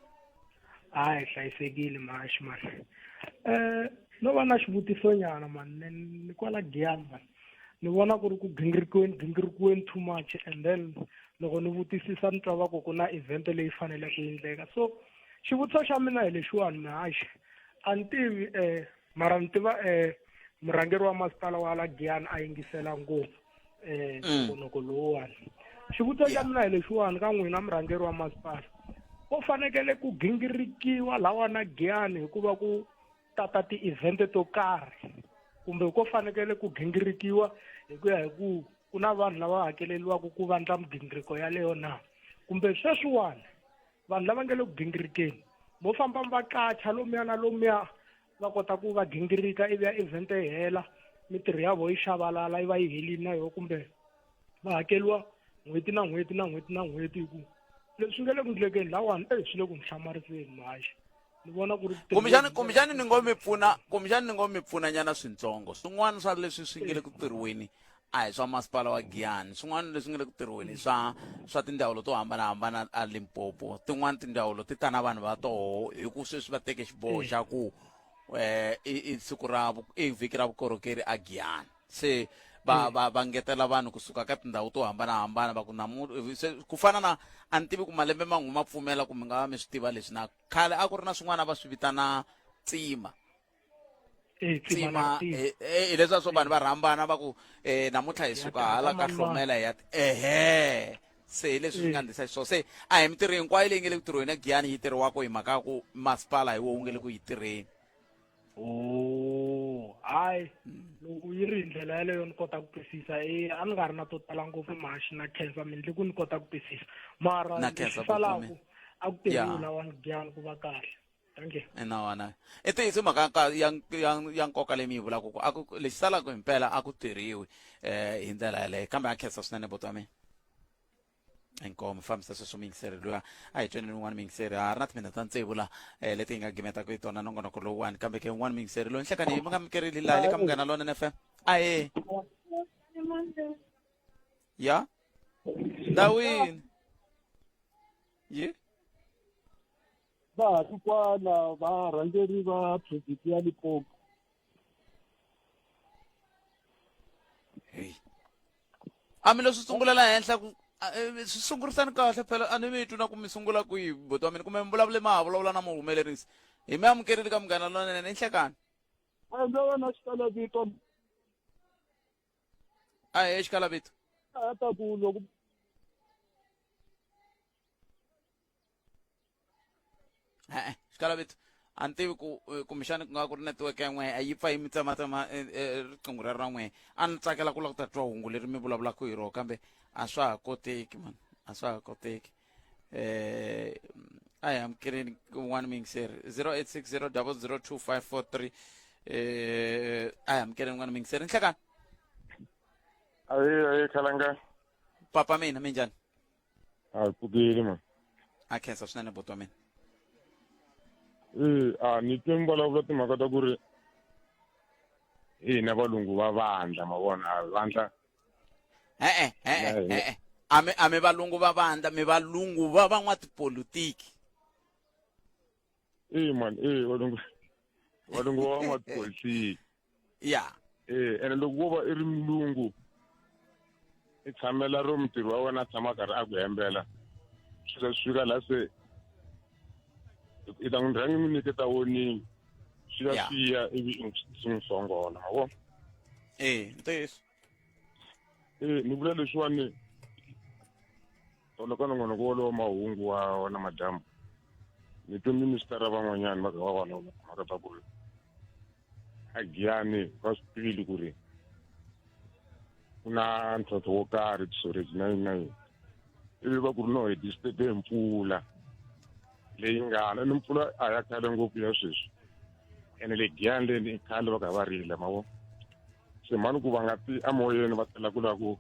A hi hlayisekile muhaxi mani. No va na xivutiso nyana mani, ni kwala Giyani mani. Ni vona ku ri ku gingirikiweni gingirikiweni too much and then loko ni vutisisa ni twa va ku ku na event leyi faneleke yi endleka. So xivutiso xa mina hi lexiwani muhaxi, a ni tivi mara ni tiva murhangeri wa masipala wa la Giyani a yingisela ngopfu nongonoko lowuwani. Xivutiso xa mina hi lexiwani ka n'wina murhangeri wa masipala, ko fanekele ku gingirikiwa lawa na Giyani hikuva ku tata ti-event to karhi kumbe ko fanekele ku gingirikiwa hi ku ya hi ku ku na vanhu lava hakeleriwaka ku vandla migingiriko yaleyo na? Kumbe sweswiwani vanhu lava nga le ku gingirikeni mo famba mi va qacha lomuya na lomuya va kota ku va gingirika ivi ya event yi hela mitirho ya vona yi xavalala yi va yi helile na yona kumbe va hakeriwa n'hweti na n'hweti na n'hweti na n'hweti hi ku leswi nga le ku ndlekeni lawani e swi le ku ni hlamariseni muhaxi ni vona ku ri kumbexani kumbexani ni ngo mi pfuna kumbexani ni ngo mi pfuna nyana swintsongo swin'wana swa leswi swi nge le ku tirhiweni a hi swa masipala wa Giyani swin'wana leswi nga le ku tirhiweni swa swa tindzawulo to hambanahambana a Limpopo tin'wana tindzawulo ti ta na vanhu va toho hi ku sweswi va teke xiboho xa ku i siku ra i vhiki ra vukorhokeri a Giyani se va va va ngetela vanhu kusuka ka tindhawu to hambanahambana va ku namu se ku fana na a ni tivi ku malembe man'we ma pfumela ku mi nga va mi swi tiva leswi na khale a ku ri na swin'wana a va swi vitana tsima tsima hi leswiya swo vanhu va rhambana va ku um namuntlha hi suka hala ka hlomela hi ya ehe se hi leswi swi nga ndlisa xiswona se a hi mintirho hinkwayo leyi nge le ku tirhiweni ya Giyani yi tirhiwaka hi mhaka ya ku masipala hi wo wu nge le ku yi tirheni. Oh, hayi loko yi ri hi ndlela yaleyo ni kota ku twisisa e a ni nga ri na to tala ngopfu mahaxi na khensa mi ndle ku ni kota ku twisisa mara Na khensa lexi salaku Bokome. a ku tirhiwi Ya. lawani Giyani ku va kahle. Thank you. Enawana i ntiyiso mhaka ka ya ya ya nkoka leyi mi yi vulaka ku a ku lexi salaka himpela a ku tirhiwi eh hi ndlela yaleyo kambe a khensa swinene buti wa mina inkomu fambisa sweswo muyingiseri luya a hi tweni un'wana muyingiseri ha ri na timinete ta tsevu la eh, leti hi nga gimetaka hi tona nongonoko lowuwani kambe ke un'wana muyingiseri loyi nhlekani mi nga mukereli laha le ka munghana lonene fm ahe ya ndawini ye Va ha ri kwala varhangeri va phurojeke ya Limpopo. Hey. A mi lo swi sungulela henhla ku eh, swi sungurisani kahle phela a ni mi twi na ku mi sungula kwihi buti wa mina kumbe mi vulavule ma ha vulavula na muhumelerisi hi mi amukerile ka munghana lonene i nhlekani Endla wena xikalavito. A he xikalavito. A ta ku loko e-e xikalavito a ni tivi ku eh, kumbexani ku nga ku ri network ya n'wehe a yi pfa yi mi tsematsema eh, eh, riqingho rero ra n'wehe a ni tsakela ku lava ku ta twa hungu leri mi vulavulaka hi rona kambe a swa ha koteki man a swa ha koteki eh a hi amukeleni un'wana muyingiseri 0860 002543 eh a hi amukeleni un'wana muyingiseri nhlekani ayi ayi khalanga papa mina minjhani a hi pfukile man a khensa swinene buti wa mina e a ni twe mi vulavula timhaka ta ku ri hina valungu va vandla ma vona a vandla e-e e-e e-e a mi a mi valungu va vandla mi valungu va van'watipolitiki e man e valungu valungu va van'watipolitiki ya e ene loko wo va i ri mulungu i tshamela ro mutirhi wa wena a tshama a karhi a ku hembela swi za swi fika laha se i ta n'wi rhangi mi nyiketa warning swi ya swi ya ivi swi n'wi songola ma vona e ntiyiso e ni vula leswiwani tolo ka nongonoko wolowo mahungu wa wa namadyambu ni twe ministara van'wanyana va kha va vulavula timhaka ta ku ri a giyani va swi tivile ku ri ku na ntlhontlho wo karhi tisorage na yini na yini ivi va ku ri no hi disturbe hi mpfula leyi ngana ni mpfula a ya khale ngopfu ya sweswi ene le giyani leni i khale va kha va rila ma vona se mhani ku va nga ti emoyeni va tela ku lava ku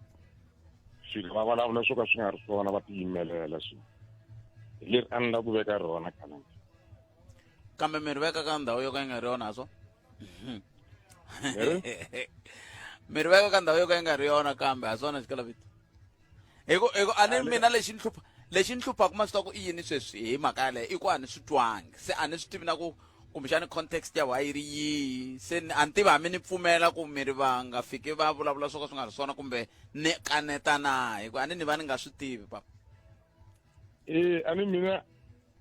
swilo va vulavula swo ka swi nga ri swona va tiyimelela swi hi leri a ni la ku veka rona khalanga kambe mi ri veka ka ndhawu yo ka yi nga ri yona swo mi ri veka ka ndhawu yo ka yi nga ri yona kambe ha swona xikalavito hi ku hi ku a ni mina lexi ni hlupha lexi ni hluphaka ma swi tiva ku i yini sweswi hi mhaka yaleyo i ku a ni swi twangi se a ni swi tivi na ku kumbexani context ya why yi ri yihi se a ni tivi hambi ni pfumela ku mi ri va nga fiki va vulavula swo ka swi nga ri swona kumbe ni kaneta na hi ku a ni ni va ni nga swi tivi papa e a ni mina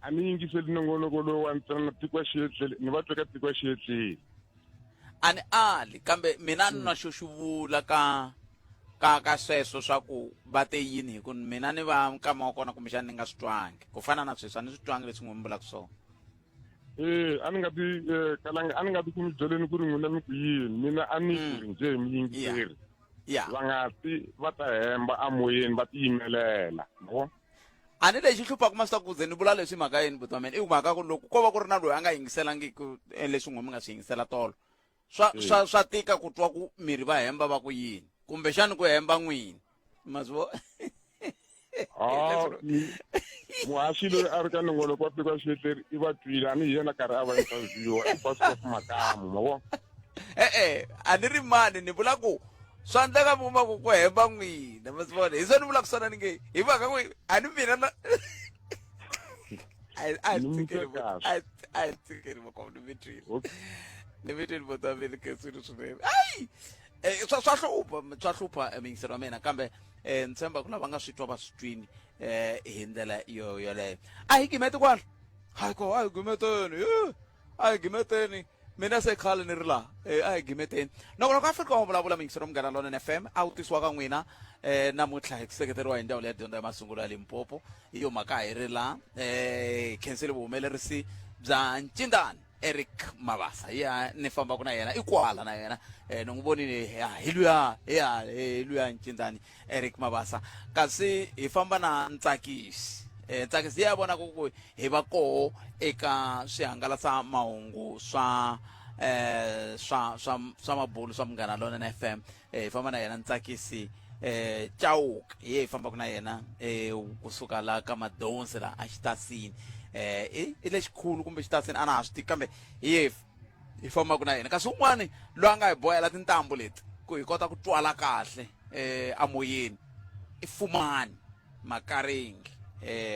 a ni yingiseli nongonoko lowu wa ntsena na tiko xietlele ni va twe ka tiko xietlele a ni ali kambe mina ni na xo xi vula ka ka ka sweswo swa ku va te yini hi ku mina ni va nkama wa kona kumbexana ni nga swi twangi ku fana na sweswi a ni swi twangi leswi n'wi mi vulaka swona ee a ni nga ti eh, kalanga a ni nga ti ku mi byeleni ku ri n'wina mi ku yini mina a ni ku ri njhe mi yingiseri ya va nga ti va ta hemba amoyeni va tiyimelela ma a ni lexi hluphaka ma swi ta ku ze ni vula leswi mhaka yini buti wa mina i mhaka ku loko ko va ku ri na loyi a nga yingiselangiki eh, leswi n'we mi nga swi yingisela tolo swa mm. swa swa tika ku twa ku miri va hemba va ku yini kumbexani ku hemba n'wini ma swi vo ah, muhaxi loyi a ri ka nongonoko wa tiko ya xiyetleri i va twile a ni hi yena karhi a va interviewa i pastor makamu ma vona e-e a ni ri mani ni vula ku swa endleka mi kuma ku ku hemba n'wina ma swi vona hi swona ni vulaka swona ni nge hi mhaka ku a ni mina na a hi tshikeli makwavo ni mi twile ni mi twile bota mi khensile swinene ayi eh, swa swa hlupha swa hlupha eh, miyingiselo wa mina kambe um ni tshemba ku lava nga swi twa va swi twini um hi ndlela yo yoleyo a hi gimeti kwala hayi ko a hi gimeteni a hi gimeteni mina se khale ni ri laha eh, a hi gimeteni nongonoko afrika wa vulavula miyingiselo munghana lonene fm a wu tisiwa ka n'wina eh, namuntlha hi ku seketeriwa hi ndzawulo ya dyondzo ya masungulo ya limpopo hi yo mhaka hi ri laha eh, khensile vuhumelerisi bya ncindani eric mabasa ya ni fambaka na yena i kwala na yena eh, ni n'wi vonile ya hi luya ya hi luya ncindani eric mabasa kasi hi famba na ntsakisi eh Ntsakisi ya vona ku ku hi va koho eka swihangalasamahungu swa eh swa swa swa mabulu swa Munghana Lonene FM. Hi famba na yena Ntsakisi Chauke, hi ye hi fambaka na yena kusuka la ka Madonsi la a xitasini, i lexikulu kumbe xitasini a na ha swi tivi, kambe hi ye hi fambaka na yena. Kasi un'wani loyi a nga hi bohela tintambu leti ku hi kota ku twala kahle amoyeni i Fumani Makaringi.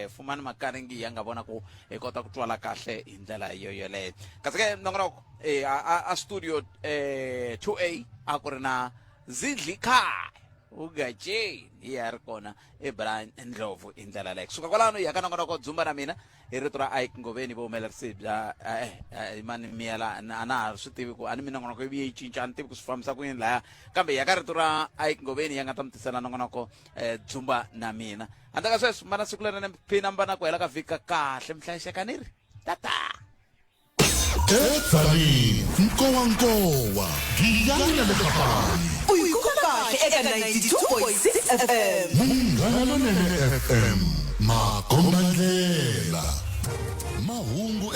Fumani Makaringi ya nga vona ku hi kota ku twala kahle hi ndlela yo yoleyo. Kasi ke nongonoko a studio 2A a ku ri na Zidli Khaya Ugatsheni, hi ya ri kona Ibrahim Ndlovu hi ndlela leyo. Kusuka kwalano hi ya ka nongonoko Dzumba na mina hi rito ra Ike Ngoveni, vuhumelerisi bya mani miyela a na ha swi tivi ku a ni minongonoko yi vuye yi cinca, a ni tivi ku swi fambisa ku yini laya, kambe hi ya ka rito ra Ike Ngoveni ya nga ta mi tisela nongonoko Dzumba na mina. Handle ka sweswo, mbana siku lerinene, phina mbana ku hela ka vhiki ka kahle, mi hlayiseka ni ri tata. Edzanini, nkowankowa, Giyani na le Kapani. U yi kuma kahle eka 92.6 FM. Munghana Lonene FM, makombandlela. Mahungu eka.